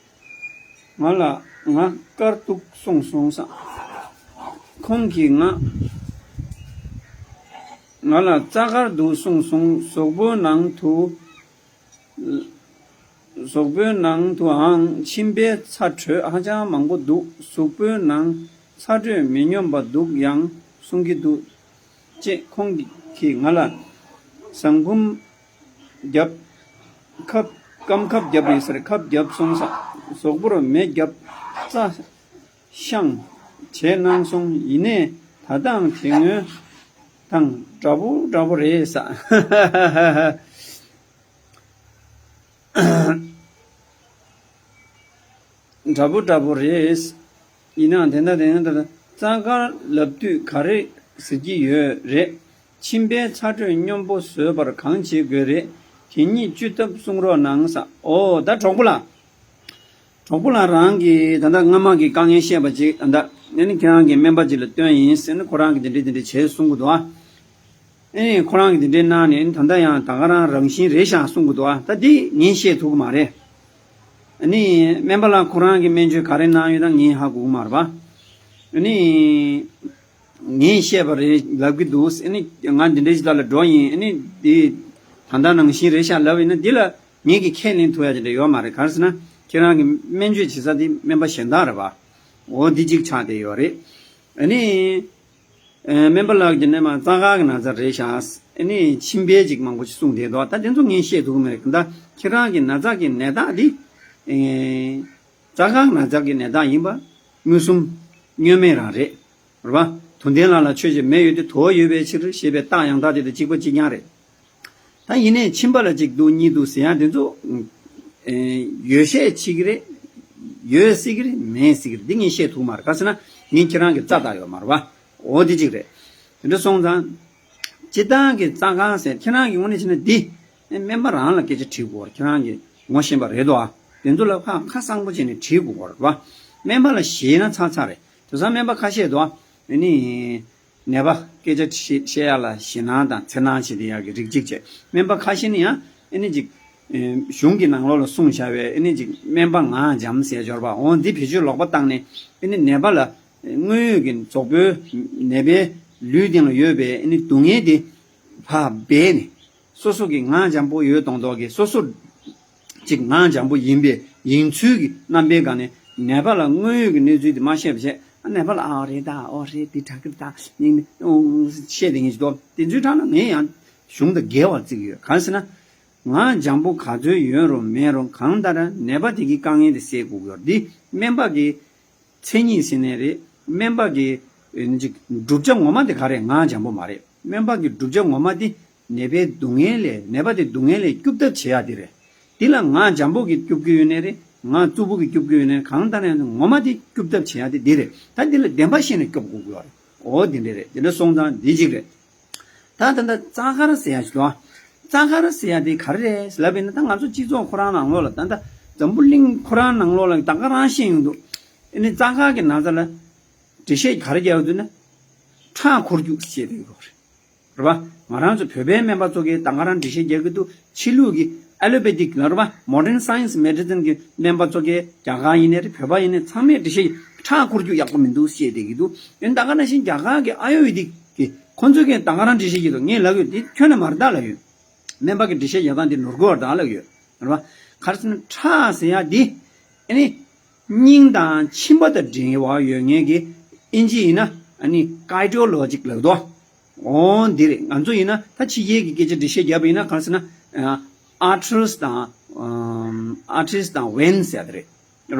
ང་ལ་ང་དཀར་འདུག་གསུངས་སོང་ས། ཁོང་གིས་ང་ང་ལ་རྩྭ་དཀར་འདུག་གསུངས་སོང་། གཟུགས་པོའི་ནང་དུ་གཟུགས་པོའི་ནང་དུའང་མཆིན་པའི་ཚ་དྲོད་ཧ་ཅང་མང་པོ་འདུག་གཟུགས་པོའི་ནང་ཚ་དྲོད་མི་སྙོམས་པ་འདུག་ཡང་གསུང་གི་འདུག་ཅེས་ཁོང་གིས་ང་ལ་ཟངས་ཕུམ་བརྒྱབ། ཁབ་སྐམ་ཁབ་བརྒྱབ་ཡིན་ཟེར། ཁབ་བརྒྱབ་སོང་ས། གཟུགས་པོར་མེ་བརྒྱབ། རྩྭ་བཤང་བྱས་གནང་སོང་། ཡིན་ནའི་ད་ལྟའང་དེ་སྔོན་དང་འདྲ་པོ་འདྲ་པོ་རེད་ས། འདྲ་པོ་འདྲ་པོ་རེད། ཡིན་ནའང་དེ་འདྲ་དེ་འདྲ་རྩྭ་དཀར་ལབ་དུས་ག་རེ་ཟེར་གྱི་ཡོད་རེད། མཆིན་པའི་ཚ་དྲོད་སྙོམས་པོ་བཟོས་པར་གང་བྱེད་དགོས་རེད། དེ་ཉིད་བཅོས་ཐབས་གསུང་རོགས་གནང་ས། ཨོ་ད་གྲོགས་པོ་ལགས། གྲོགས་པོ་ལགས་རང་གིས་ད་ལྟ་སྔ་མ་གི་དཀའ་ངལ་བཤད་པ་ཅིག་ད་ལྟ་ཨ་ནི་ཁྱེད་རང་གི་སྨན་པ་ཅིག་ལ་སྟོན་ཡིན་ཟེར་ནས་ཁོ་རང་གིས་དེ་འདྲས་དེ་འདྲས་བྱས་གསུང་གི་འདུག་ཨ། ཨ་ནི་ཁོ་རང་གིས་དེ་འདྲས་གནང་ནས་ཨ་ནི་ད་ལྟ་ཡང་ད་ག་རང་རང་བཞིན་རེད་ཤག་གསུང་གི་འདུག་ཨ། ད་འདི་ངས་བཤད་ཐུབ་ཀྱི་མ་རེད། ཨ་ནི་སྨན་པ་ལགས་ཁོ་རང་གིས་སྨན་བཅོས་ག་རེ་གནང་ཡོད་ད་ངས་ཧ་གོ་གི་མ་རེད་པ། ཨ་ནི། ངས་བཤད་པ་རེད་ལབ་ཀྱི་འདུག་ཨ་ནི་ང་འདི་འདྲའི་ཞིག་ལ་འགྲོ་ཡིན། ཨ་ནི་འདི་ད་ལྟ་ནང་བཞིན་རེད་ཤག་ལབ་ཡིན་ན་འདི་ལ་ངེད་ཀྱིས་ཁས་ལེན་ཐུབ་ཡ་དེ་འདྲ་ཡོད་མ་རེད། གང་ཟེར་ན་ཁྱེད་རང་གི་སྨན་བཅོས་བྱེད་ས་དེ་སྨན་པ་གཞན་དག་རེད་པ། འོ་འདི་གཅིག་ཆགས་བསྡད་ཡོད་རེད། ཨ་ནི་ཨེ་སྨན་པ་ལགས་ཀྱིས་ནས་མ་རྩ་དཀར་གྱི་ན་ཚ་རེད་ཤག་ཨ་ནི་མཆིན་པའི་ཅིག་མང་པོ་ཞིག་གསུངས་བསྡད་འདུག་ད་དེ་ཚོ་ངས་བཤད་ཐུབ་ཀྱི་མ་རེད། ད་ཁྱེད་རང་གི་ན་ཚ་གི་ནད་རྟགས་འདི་ཨེ་རྩ་དཀར་ན་ཚ་གི་ནད་རྟགས་ཡིན་པ་མངོན་སུམ་བརྙོས་མེད་རང་རེད། རེད་པ། དུག་ལྡན་ལ་ལ་ཆོས་ཅན། མེ་ཡོད་དེ་དུ་བ་ཡོད་པའི་ཕྱིར་ཞེས་པའི་རྟགས་ཡང་དག་དེ་དང་གཅིག་པ་གཅིག་རྐྱང་རེད། ད་ཡིན་ནའི་མཆིན་པ་ལ་གཅིག་འདུག་གཉིས་འདུག་ཟེར་ཡ་དེ་ཚོ་ཨེ་ཡོད་ཤས་ཆེ་གི་རེད། ཡོད་སྲིད་ཀྱི་རེད། མེད་སྲིད་ཀྱི་རེད། འདི་ངས་བཤད་ཐུབ་མ་རེད། ག་ཟེར་ན་ངས་ཁྱེད་རང་གི་རྩ་བལྟ་ཡོད་མ་རེད་པ། འོ་འདི་གཅིག་རེད། དེ་འདྲ་སོང་ཙང་། སྤྱིར་བཏང་གི་རྩ་དཀར་ཟེར་ཁྱེད་རང་གི་དངོས་གནས་བྱས་ན་འདི་སྨན་པ་རང་ལ་སྐད་ཆ་དྲིས་དགོས་རེད། ཁྱེད་རང་གི་ངོ་ཤེས་པ་རེད་དོ། དེ་ཚོ་ལ་ཁ་ཁ་གསང་པོ་བྱས་ནས་དྲིས་དགོས་རེད་པ། སྨན་པ་ལ་ཞེད་ན་ཚར་ཚར་རེད། དེང་སང་སྨན་པ་ཁ་ཤས་དོ། ཨ་ནི། ནད་པ་སྐད་ཆ་བཤད་ཡ་ལ་ཞེད་སྣང་དང་འཚེར་སྣང་བྱེད་བསྡད་ཡ་གི་རིགས་གཅིག་བྱས། སྨན་པ་ཁ་ཤས་ནི་ཡང་ཨ་ནི་ཅིག་གཞུང་གི་ནང་ལོགས་ལ་གསུངས་བཞག་པའི་ཨ་ནི་ཅིག་སྨན་པ་ངག་འཇམ་ཟེར་འབྱོར་པ་འོ་འདི་བེད་སྤྱོད་ལོག་པ་བཏང་ནས་ཨ་ནི་ནད་པ་ལ་དངོས་ཡོད་ཀྱི་རྫོགས་པོའི་ནད་པའི་ལུས་སྟེང་ལ་ཡོད་པའི་ཨ་ནི་སྡུག་བསྔལ་དེ་ཕར་སྦས་ནས། སོ་སོ་གི་ངག་འཇམ་པོ་ཡོད་མདོག་མདོག་གི་སོ་སོ་ཅིག་ངག་འཇམ་པོ་ཡིན་པའི་ཡིན་ཚུལ་གྱི་རྣམ་པའི་སྒང་ནས་ནད་པ་ལ་དངོས་ཡོད་ཀྱི་གནས་ཚུལ་དེ་མ་བཤད་པ་བྱས། ནད་པ་ལ་ཨ་རེད་ད་ཨོ་རེད་འདི་དྲག་གི་རེད་ད་སྙིང་ནས་ཨོ་བཤད་དེ་ངས་ཅི་ཏོ་དེ་ཚོའི་གྲས་ལ་ངས་ཡང་གཞུང་དང་འགལ་བར་བརྩི་གི་ཡོད། གང་ཟེར་ན་ངག་འཇམ་པོ་ག་ཚོད་ཡོད་རུང་མེད་རུང་གང་ལྟར་ནད་པ་དེ་གི་དཀའ་ངལ་དེ་སེལ་དགོས་ཀྱི་ཡོད་རེད། འདི་སྨན་པ་གི་མཚན་ཉིད་ཟེར་ནའི་རེད། སྨན་པ་གི་ཨེ་ནི་ཅིག་བསྒྲུབ་བྱ་ངོ་མ་དེ་ག་རེ་ངག་འཇམ་པོ་མ་རེད། སྨན་པ་གི་བསྒྲུབ་བྱ་ངོ་མ་དེ་ནད་པའི་སྡུག་བསྔལ་ལས་ནད་པ་དེ་སྡུག་བསྔལ་ལས་སྐྱོབ་ཐབས་བྱེད་ཡ་དེ་རེད། དེ་ལ་ངག་འཇམ་པོ་གིས་སྐྱོབ་ཀྱི་ཡོད་ནའི་རེད། ངག་རྩུབ་པོ་གིས་སྐྱོབ་ཀྱི་ཡོད་ནའི་གང་ལྟར་ན་ཡང་ངོ་མ་དེ་སྐྱོབ་ཐབས་བྱེད་ཡ་དེ་འདི་རེད། ད་འདི་ལ་བདེན་པ་བཤད་ནས་སྐྱོབ་དགོས་ཀྱི་ཡོད་རེད། འོ་དེ་འདྲ་རེད། དེ་འདྲ་སོང་ཙང་འདི་གཅིག་རེད། ད་ད་ལྟ་རྩ་དཀར་ཟེར་ཡ་ཞིག་འདུག་རྩ་དཀར་ཟེར་ཡ་དེ་ག་རེ་རེད་ལབ་ཡིན་ན་ད་ང་ཚོ་སྤྱི་ཚོགས་ཁོ་རང་ནང་ལོགས་ལ་ད་ལྟ་འཛམ་བུ་གླིང་ཁོ་རང་ནང་ལོགས་ལ་ད་ག་རང་བཤད་ཡོང་འདུག་ཨ་ནི་རྩ་དཀར་གྱི་ན་ཚ་ལ་འགྲེལ་བཤད་ག་རེ་རྒྱག་འདུག་ན། ཁྲག་འཁོར་རྒྱུག་ཟེར་བསྡད་ཡོད་རེད། རེད་པ། ང་རང་ཚོ་བོད་པའི་སྨན་པ་ཚོ་གིས་ད་ག་རང་འགྲེལ་བཤད་རྒྱག་གི་འདུག་ཕྱི་ལུགས་ཀྱི་allopathic་ལ་རེད་པ། Modern science medicine་གི་སྨན་པ་ཚོ་གིས་རྒྱ་གར་ཡིན་ནའི་རེད། བོད་པ་ཡིན་ནའི་ཚང་མས་འགྲེལ་བཤད་ཁྲག་འཁོར་རྒྱུག་ཡག་པོ་མི་འདུག་བཤད་བསྡད་ཀྱི་འདུག་ཡིན་ད་ག་ནང་བཞིན་རྒྱ་གར་གྱི་Ayurvedic་གི་ཁོང་ཚོ་གིས་ད་ག་རང་འགྲེལ་བཤད་བྱེད་འདུག་ངས་ལབ་ཡོད། འདི་ཁྱོན་ནས་མ་རེད་ད་ལབ་ཡོད། སྨན་པ་གི་འགྲེལ་བཤད་རྒྱག་སྟངས་འདི་ནོར་གི་ཡོད་རེད་ད་ལབ་ཡོད། རེད་པ། ག་རེ་ཟེར་ན་ཁྲག་ཟེར་ཡ་འདི་ཨ་ནི་སྙིང་དང་མཆིན་པ་དང་འབྲེལ་བ་ཡོད་མཁན་གྱི་ཨིན་ཇི་ཡིན་ན་ཨ་ནི་cardiology་ལབ་འདུག་འོ་འདི་རེད། ང་ཚོ་ཡིན་ན་ད་ཕྱི་རྒྱལ་གྱི་སྐད་ཆ་འགྲེལ་བཤད་བརྒྱབ་པ་ཡིན་ན་གང་ཟེར་ན་ཨ་arteries་དང་ཨམ་arteries་དང་veins་ཟེར་ཡ་དེ་རེད།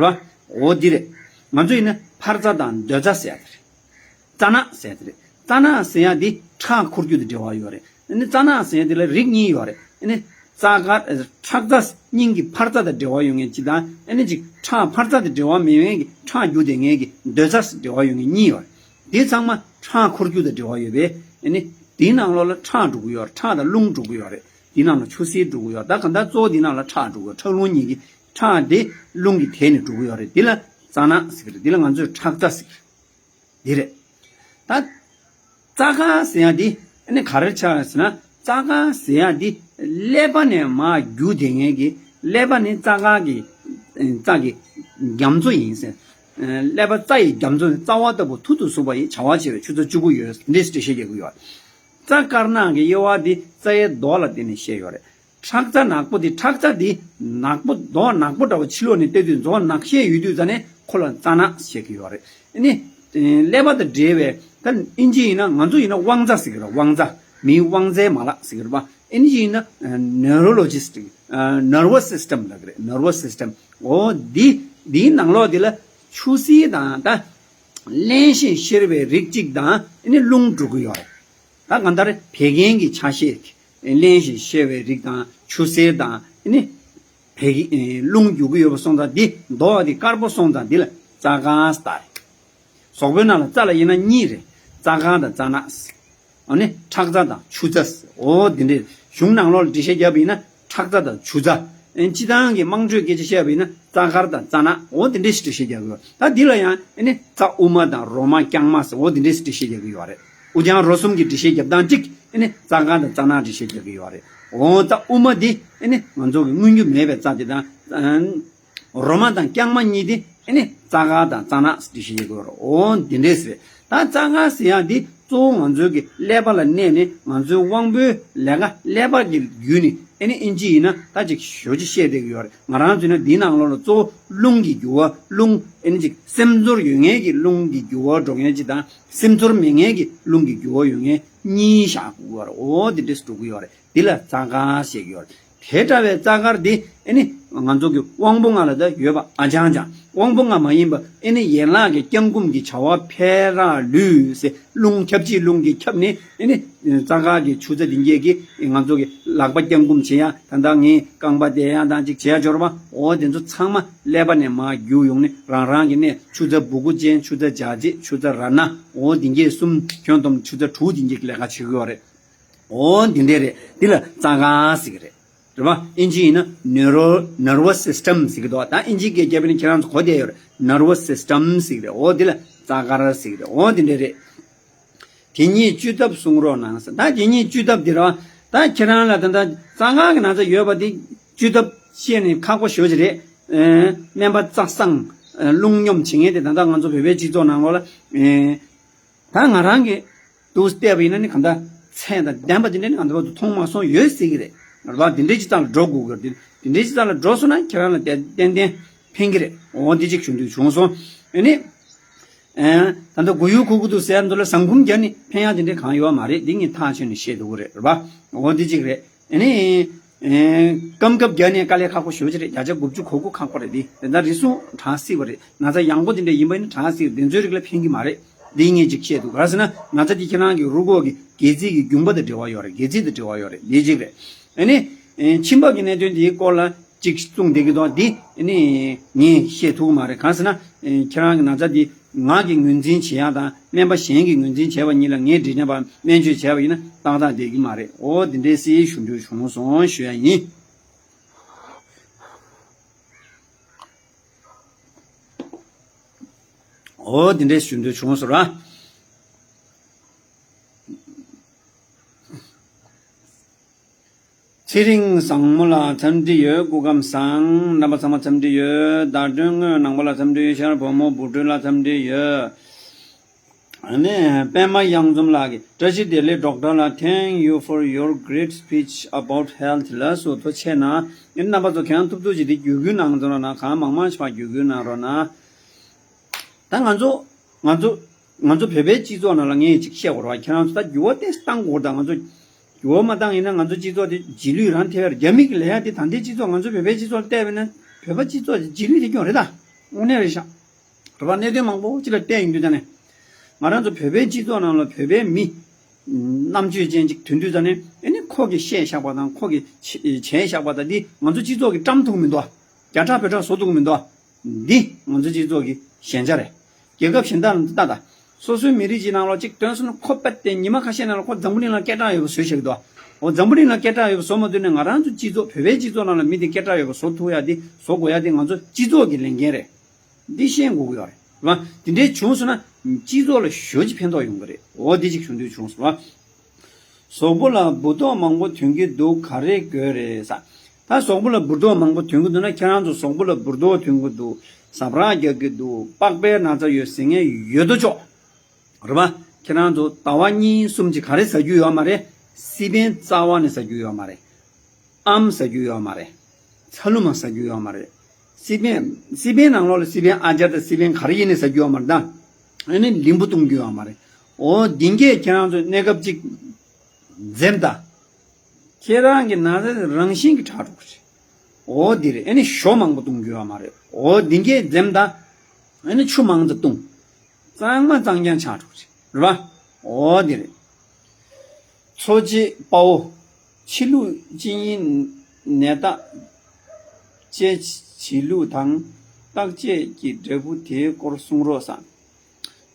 རེད་པ། འོ་འདི་རེད། ང་ཚོ་ཡིན་ན་འཕར་རྩ་དང་འདོད་རྩ་ཟེར་ཡ་དེ་རེད། རྩ་ནག་ཟེར་ཡ་དེ་རེད། རྩ་ནག་ཟེར་ཡ་དེ་ཁྲག་འཁོར་རྒྱུ་དང་འབྲེལ་བ་ཡོད་རེད། ཨ་ནི་རྩ་ནག་ཟེར་ཡ་དེ་ལ་རིགས་གཉིས་ཡོད་རེད། ཨ་ནི་རྩ་དཀར་ཁྲག་རྩ་སྙིང་གི་འཕར་རྩ་དང་འབྲེལ་བ་ཡོད་མཁན་གཅིག་དང་ཨ་ནི་གཅིག་ཁྲག་འཕར་རྩ་དང་འབྲེལ་བ་མེད་མཁན་གྱི་ཁྲག་རྒྱུག་བསྡད་མཁན་གྱི་འདོད་རྩ་འབྲེལ་བ་ཡོད་མཁན་གཉིས་ཡོད་རེད། དེ་ཚང་མ་ ཁྲག་འཁོར་རྒྱུག་དང་འབྲེལ་བ་ཡོད་པས། ཨ་ནི་དེའི་ནང་ལོགས་ལ་ཁྲག་འགྲོ་གི་ཡོད་རེད། ཁྲག་དང་རླུང་འགྲོ་གི་ཡོད་རེད། དེའི་ནང་ལ་ཆུ་སེར་འགྲོ་གི་ཡོད། ད་གང་ལྟར་གཙོ་བོ་དེའི་ནང་ལ་ཁྲག་འགྲོ་གི་ཡོད། ཁྲག་རླུང་གཉིས་ཀྱི་ཁྲག་དེ་རླུང་གི་དེད་ནས་འགྲོ་གི་ཡོད་རེད། འདི་ལ་རྩ་ནག་ཟེར་གི་རེད། འདི་ལ་ང་ཚོས་ཁྲག་རྩ་ཟེར་གི་རེད། འདི་རེད། ད་རྩ་དཀར་ཟེར་ཡ་འདི་ཨ་ནི་ག་རེ་ཆགས་ཟེར་ན། རྩ་དཀར་ཟེར་ཡ་འདི་ཀླད་པ་ནས་མར་རྒྱུག་བསྡད་མཁན་གྱི། ཀླད་པ་ནི་རྩ་དཀར་གྱི་རྩ་གི་རྒྱ་མཚོ་ཡིན་ཟེར། ཀླད་པ་རྩ་ཡི་རྒྱ་མཚོ་ནི། རྩ་བ་ལྟ་བུ་ཐུར་དུ་ཟུག་པ་ཡི། བྱ་བ་བྱེད་པའི་ཆུ་ཚད་བཅུ་དགུ་ཡོད། འདི་འདྲས་ཞེས་བཤད་རྒྱག་གི་ཡོད། རྩ་དཀར་ནག་གི་དབྱེ་བ་འདི་རྩ་ཡི་མདོག་ལ་བརྟེན་ནས་བཤད་ཡོད་རེད། ཁྲག་རྩ་ནག་པོ་འདི། ཁྲག་རྩ་འདི་ནག་པོ། མདོག་ནག་པོ་འདྲ་བོ་ཕྱི་ལོགས་ནས་བལྟས་དུས་མདོག་ནག་ཤས་ཡོད་དུས་ཙ་ནས་ཁོ་ལ་རྩ་ནག་ཟེར་གྱི་ཡོད་རེད། ཨ་ནི་ཀླད་པ་དང་འབྲེལ་བའི། ད་ཨིན་ཇི་ཡིན་ན། ང་ཚོ་ཡིན་ན་དབང་རྩ་ཟེར་གྱི་རེད། དབང་རྩ། མིའི་དབང་རྩའི་མ་ལག་ཟེར་གྱི་རེད་པ། ཨིན་ཇི་ཡིན་ན་neurologist། nervous system ལབ་ཀྱི་རེད། nervous system། འོ་འདི། འདིའི་ནང་ལོགས་འདི་ལ་ཆུ་སེར་དང་། ད་བརླན་ཞིང་གཤེར་བའི་རིགས་གཅིག་དང་། ཨ་ནི་རླུང་འགྲོ་གི་ཡོད་རེད། ད་གང་ལྟར་བད་ཀན་གྱི་ཆ་ཤས། བརླན་ཞིང་གཤེར་བའི་རིགས་དང་། ཆུ་སེར་དང་། ཨ་ནི་བད་ཀན། རླུང་རྒྱུག་གི་ཡོད་པ་སོང་ཙང་། འདི་མདོག་འདི་དཀར་པོ་སོང་ཙང་འདི་ལ་རྩ་དཀར་ཟེར། གཟུགས་པོའི་ནང་ལ་རྩ་ལ་དབྱེ་ན་གཉིས་རེད། རྩ་དཀར་དང་རྩ་ནག། ཨ་ནི་ཁྲག་རྩ་དང་ཆུ་རྩ། འོ་འདི་འདྲས། གཞུང་ནང་ལོགས་ལ་འགྲེལ་བཤད་བརྒྱབ་པ་ཡིན་ན་ཁྲག་རྩ་དང་ཆུ་རྩ། ཨ་ནི་སྤྱི་བཏང་གི་དམངས་ཁྲོད་སྐད་ཆ་བཤད་པ་ཡིན་ན་རྩ་དཀར་དང་རྩ་ནག། འོ་འདི་འདྲས་ཞིག་འགྲེལ་བཤད་རྒྱག་གི་ཡོད། ད་འདི་ལ་ཡང་ཨ་ནི་རྩ་དབུ་མ་དང་རོ་མ་རྐྱང་མ་ཟེར། འོ་འདི་འདྲས་ཞིག་འགྲེལ་བཤད་རྒྱག་གི་ཡོད་རེད། དབུ་རྐྱང་རོ་གསུམ་གྱི་འགྲེལ་བཤད་རྒྱབ་སྟངས་གཅིག། ཨ་ནི་རྩ་དཀར་དང་རྩ་ནག་འགྲེལ་བཤད་རྒྱག་གི་ཡོད་རེད། འོ་རྩ་དབུ་མ་འདི་ཨ་ནི་ང་ཚོ་གི་མངོན་རྒྱུ་མེད་པའི་རྩ་དེ་དང་། རོ་མ་དང་རྐྱང་མ་གཉིས་དེ་ཨ་ནི་རྩ་དཀར་དང་རྩ་ནག་འགྲེལ་བཤད་བྱེད་དགོས་རེད། འོ་འདི་འདྲས་རེད། ད་རྩ་དཀར་ཟེར་ཡག་འདི་གཙོ་བོ་ང་ཚོའི་གི་ཀླད་པ་ལ་གནས་ནས། ང་ཚོའི་དབང་པོའི་ལས་ཀ་ཀླད་པ་གི་བརྒྱུད་ནས། ཨ་ནི་ཨིན་ཇི་ཡིན་ན་ད་ཅིག་ཞོ་ཅིག་བཤད་བསྡད་ཀྱི་ཡོད་རེད། ང་རང་ཚོས་ན་འདིའི་ནང་ལོགས་ལ་གཙོ་བོ་རླུང་གི་རྒྱུ་བ། རླུང་། ཨ་ནི་ཅིག་སེམས་ཚོར་ཡོད་མཁན་གྱི་རླུང་གི་རྒྱུ་བ་འགྲོ་མཁན་ཅིག་དང་། སེམས་ཚོར་མེད་མཁན་གྱི་རླུང་གི་རྒྱུ་བ་ཡོད་མཁན་གཉིས་བཞག་དགོས་ཀྱི་ཡོད་རེད། འོ་འདི་འདྲས་འགྲོ་གི་ཡོད་རེད། འདི་ལ་རྩ་དཀར་ཟེར་གྱི་ཡོད་རེད། དེ་འདྲ་བའི་རྩ་དཀར་འདི་ཨ་ནི་ང་ཚོ་གི་དབང་པོ་ལྔ་ལ་ད་ཡོད་པ་ཨ་ཅང་ཅང་། དབང་པོ་ལྔ་མ་ཡིན་པ་ཨ་ནི་ཡན་ལག་གི་བརྐྱང་བསྐུམ་གྱི་བྱ་བ་འཕེལ་རགས་ལུས་ཟེར། རླུང་ཁྱབ་བྱེད་རླུང་གིས་ཁྱབ་ནས། ཨ་ནི་རྩ་དཀར་གྱི་ཆུ་རྩ་འདི་གྱད་ཀྱིས་ང་ཚོ་གི་ལག་པ་བརྐྱང་བསྐུམ་བྱེད་ཡག། ད་ལྟ་ངས་རྐང་པ་བསྡད་ཡག་དང་ཅིག་བྱེད་ཡག་འབྱོར་བ། འོ་དེ་ཚོ་ཚང་མ་ཀླད་པ་ནས་མར་རྒྱུག་ཡོང་ནས་རང་རང་གི་གནས། ཆུ་རྩ་སྦུ་གུ་ཅན། ཆུ་རྩ་འཇའ་ཚོན། ཆུ་རྩ་ར་ན། འོ་འདི་གྱད་གསུམ། ཁྱོན་བསྡོམས་ཆུ་རྩ་དྲུག་འདི་གྱད་ཀྱི་ལས་ཀ་བྱེད་ཀྱི་ཡོད་རེད། འོ་འདི་འདྲས་རེད། འདི་ལ་རྩ་དཀར་ཟེར་གྱི་རེད། རེད་པ། ཨིན་ཇི་ཡིན་ན་ནེ་རོ། nervous system ཟེར་གྱི་འདུག། ད་ཨིན་ཇི་སྐད་རྒྱབ་ན་ཁྱེད་རང་ཚོ་གོ་བསྡད་ཡོད་རེད། nervous system ཟེར་གྱི་རེད། འོ་འདི་ལ་རྩ་དཀར་ཟེར་གྱི་རེད། འོ་འདི་འདྲས་རེད། དེ་ཉིད་བཅོས་ཐབས་གསུང་རོགས་གནང་ཟེར། ད་དེ་ཉིད་བཅོས་ཐབས་འདི་རེད་པ། ད་ཁྱེད་རང་ལ་ད་ལྟ་རྩ་དཀར་གྱི་ན་ཚ་ཡོད་པ་དེ་བཅོས་ཐབས་བཤད་ནས་ཁག་པོ་ཞེ་པོ་ཅིག་རེད། ཨེ། སྨན་པ་རྩ་བཟང་། ཨེ། རླུང་སྙོམས་བྱེད་མཁན་དེ་ད་ལྟ་ང་ཚོ་བོད་པའི་སྤྱི་ཚོགས་ནང་ལོགས་ལ། ཨེ། ད་ང་རང་གིས་འདུག་བལྟས་པ་ཡིན་ན་ནི་གང་ལྟར་ཚད་དང་ལྡན་པ་དེ་འདྲ་ནི་ང་ཚོ་བར་དུ་མཐོང་མ་སོང་ཡོད་སྲིད་ཀྱི་རེད། རེད་པ། དེ་འདྲའི་སྤྱི་ཚོགས་ལ་འགྲོ་དགོས་ཀྱི་རེད། དེ་འདྲའི་སྤྱི་ཚོགས་ལ་འགྲོ་སོང་ན་ཁྱེད་རང་ལ་ཏན་ཏན་ཕན་གྱི་རེད། འོ་འདི་གཅིག་ཞུ་འདོད་བྱུང་སོང་། ཨ་ནི། ཨེ། ད་ལྟ་མགོ་ཡུ་ཁུག་གི་འདུག་ཟེར་ཡག་འདི་ལ་ཟ་འཁུམ་རྒྱག་ནས་ཕན་ཡག་དེ་འདྲ་གང་ཡོད་མ་རེད། འདི་ངས་ཐག་ཆོད་ནས་བཤད་འདུག་གི་རེད། རེད་པ། འོ་འདི་གཅིག་རེད། ཨ་ནི། ཨེ། སྐམ་སྐམ་རྒྱག་ནས་དཀའ་ལས་ཁག་པོ་ཞེ་པོ་ཅིག་རེད། བརྒྱ་ཆ་དགུ་བཅུ་གོ་དགུ་ཁག་པོ་རེད། འདི་དེ་འདྲ་རེ་ཟུང་དྲག་སྲིད་པ་རེད། ན་ཚ་ཡང་པོ་དེ་འདྲ་ཡིན་པ་ཡིན་ན་དྲག་སྲིད། དེ་ཚོའི་རིགས་ལ་ཕན་གྱི་མ་རེད། འདི་ངས་ཅིག་བཤད་འདུག། ག་རེ་ཟེར་ན་ན་ཚ་དེ་ཁྱེད་རང་གི་རུས་ཁོག་གི་སྒལ་ཚིགས་ཀྱི་རྒྱུངས་པ་དང་འབྲེལ་བ་ཡོད་རེད། སྒལ་ཚིགས་དང་འབྲེལ་བ་ཡོད་རེད། འདི་གཅིག་རེད། ཨ་ནི། ཨེ། མཆིན་པ་གི་གནད་དོན་འདིའི་སྐོར་ལ་ཅིག་གསུངས་བསྡད་ཀྱི་འདུག། འདི་ཨ་ནི་ངས་བཤད་ཐུབ་ཀྱི་མ་རེད། གང་ཟེར་ན། ཨེ། ཁྱེད་རང་གི་ན་ཚ་འདི་ང་གིས་ངོས་འཛིན་བྱེད་ཡག་དང་སྨན་པ་གཞན་གྱིས་ངོས་འཛིན་བྱས་པ་གཉིས་ལ་ངས་འབྲེལ་ནས་པ་སྨན་བཅོས་བྱས་པ་ཡིན་ན་ཏག་ཏག་བསྡད་ཀྱི་མ་རེད། འོ་འདི་འདྲས་སེ་ཞུ་འདོད་བྱུང་སོང་ཞུ་ཡག་ཡིན། འོ་འདི་འདྲས་ཞུ་འདོད་བྱུང་སོང་ར། ཚེ་རིང་བཟང་མོ་ལགས་འཚམས་འདྲི་ཡོད། སྐུ་ཁམས་བཟང་། རྣམ་པ་ཚང་མ་འཚམས་འདྲི་ཡོད། ཟླ་སྒྲོན་དངོས་ནང་པ་ལགས་འཚམས་འདྲི་ཡོད། ཤར་བུ་མོ་བུ་སྤྲུལ་ལགས་འཚམས་འདྲི་ཡོད། ཨ་ནི་པད་མ་གཡང་འཛོམས་ལགས་ཀྱིས། བཀྲ་ཤིས་བདེ་ལེགས་ཌོག་ཊར་ལགས། Thank you for your great speech about health. ལགས་སོ། ཐུགས་རྗེ་གནང་། ཨ་ནི་རྣམ་པ་ཚོ་ཁྱེད་རང་ཐུབ་ཐུབ་ཅིག་དེ་བརྒྱུད་སྐུལ་གནང་རོགས་གནང་། གང་མང་མང་ཞིག་ཕར་བརྒྱུད་སྐུལ་གནང་རོགས་གནང་། ད་ང་ཚོ་ང་ཚོ་ང་ཚོ་བོད་པའི་སྤྱི་ཚོགས་ནང་ལ་ངས་ཅིག་བཤད་དགོས་རེད་པ། ཁྱེད་རང་ཚོ་ད་འགྱུར་བ་ཏོག་ཙམ་གཏང་དགོས་རེད། ད་ང་ཚོ་འགྱུར་བ་མ་བཏང་ཡིན་ན་ང་ཚོ་སྤྱི་ཚོགས་དེ་རྗེས་ལུས་རང་ཐེབས་ཡག་རེད། རྒྱ་མི་གི་ལས་ཡག་དེ་ད་ལྟའི་སྤྱི་ཚོགས་ལ་བལྟས་པ་ཡིན་ན་བོད་པ་སྤྱི་ཚོགས་དེ་རྗེས་ལུས་དེ་ཀྱང་རེད། ད་དངོས་གནས་རེད་ཤག། རེད་པ། གནད་དོན་མང་པོ་ཅིག་ལ་བལྟས་ཡོང་དུས་ད་ནས་ང་རང་ཚོ་བོད་པའི་སྤྱི་ཚོགས་ནང་ལ་བོད་པའི་མི་རྣམ་དཔྱོད་ཅན་ཅིག་ཐོན་དུས་ད་ནས། ཨ་ནི་ཁོ་གིས་བཤད་བཞག་པ་དང་ཁོ་གིས་བྱས་བཞག་པ་དང་འདི་ང་ཚོ་སྤྱི་ཚོགས་ཀྱིས་བཀྲམ་ཐུབ་མི་འདུག། རྒྱ་གྲགས་བོད་གྲགས་བཟོ་ཐུབ་མི་འདུག། འདི་ང་ཚོ་སྤྱི་ཚོགས་ཀྱི་ཞན་ཆ་རེད། རྒྱལ་ཁབ་གཞན་དག་ལ་འདི་ལྟ་དང་། སོ་སོའི་མི་རིགས་ཀྱི་ནང་ལོགས་གཅིག་ཐོན་སོང་ན་ཁོ་པད་དེ་ཉི་མ་ཁ་ཤས་ནང་ལ་ཁོ་འཛམ་བུ་གླིང་ལ་སྐད་གྲགས་ཡོད་པ་བཟོས་བཞག་གི་འདུག་འོ་འཛམ་བུ་གླིང་ལ་སྐད་གྲགས་ཡོད་པ་བཟོ་མ་ཐུབ་ནས་ང་རང་ཚོ་སྤྱི་ཚོགས་བོད་པའི་སྤྱི་ཚོགས་ནང་ལ་མི་དེ་སྐད་གྲགས་ཡོད་པ་བཟོ་ཐུབ་ཡ་དེ་བཟོ་དགོས་ཡ་དེ་ང་ཚོ་སྤྱི་ཚོགས་ཀྱི་ལས་འགན་རེད། འདི་ཤེས་དགོས་ཀྱི་ཡོད་རེད་བ། དེ་འདྲའི་བྱུང་སོང་ན་སྤྱི་ཚོགས་ལ་ཞོ་ཅིག་ཕན་ཐོགས་ཡོང་གི་རེད། འོ་འདི་ཅིག་ཞུ་འདོད་བྱུང་སོང་བ། གཟུགས་པོ་ལ་འབུར་ཏོག་མང་པོ་ཐོན་གྱི་འདུག་ག་རེ་དགོས་རེད་ས། ད་གཟུགས་པོ་ལ་འབུར་ཏོག་མང་པོ་ཐོན་གྱི་འདུག་ན་ཁྱེད་རང་ཚོ་གཟུགས་པོ་ལ་འབུར་ཏོག་ཐོན་གྱི་འདུག་ཟབ་ར་རྒྱག་གི་འདུག་པགས་པའི་ན་ཚ་ཡོད་ཟེར་མཁན་ཡོད་དོ་ཅོག་རེད་པ། ཁྱེད་རང་ཚོ་ཟླ་བ་གཉིས་གསུམ་ཅིག་ག་རེ་ཟ་རྒྱུ་ཡོད་མ་རེད། སི་པན་རྩ་བ་ནས་ཟ་རྒྱུ་ཡོད་མ་རེད། ཨམ་ཟ་རྒྱུ་ཡོད་མ་རེད། ཚ་ལུ་མ་ཟ་རྒྱུ་ཡོད་མ་རེད། སི་པན་སི་པན་ནང་ལོགས་ལ་སི་པན་ཨ་ཅར་དང་སི་པན་ག་རེ་ཡིན་ནས་ཟ་རྒྱུ་ཡོད་མ་རེད་ད། ཨ་ནི་ལིང་བུ་བཏུང་རྒྱུ་ཡོད་མ་རེད། འོ་འདི་གས་ཁྱེད་རང་ཚོ་གནས་སྐབས་ཅིག་འཛེམ་ད། ཁྱེད་རང་གི་ན་ཚ་རང་བཞིན་གྱིས་དྲག་འགྲོ་གི་རེད། འོ་འདི་རེད། ཨ་ནི་ཞོ་མང་པོ་བཏུང་རྒྱུ་ཡོད་མ་རེད། འོ་འདི་གས་འཛེམ་ད། ཨ་ནི་ཆུ་མང་ཙམ་བཏུང་། གཙང་མ་གཙང་རྐྱང་ཆགས་འགྲོ་གི་རེད། རེད་པ། འོ་འདི་རེད། འཚོ་བྱེད་དཔའ་བོ། ཕྱི་ལུགས་ཅི་ཡིན་ནད་བརྟག་དཔྱད་བྱེད་ལུགས་དང་། བརྟག་དཔྱད་ཀྱི་འབྲས་བུ་དེའི་སྐོར་གསུང་རོགས་གསུངས།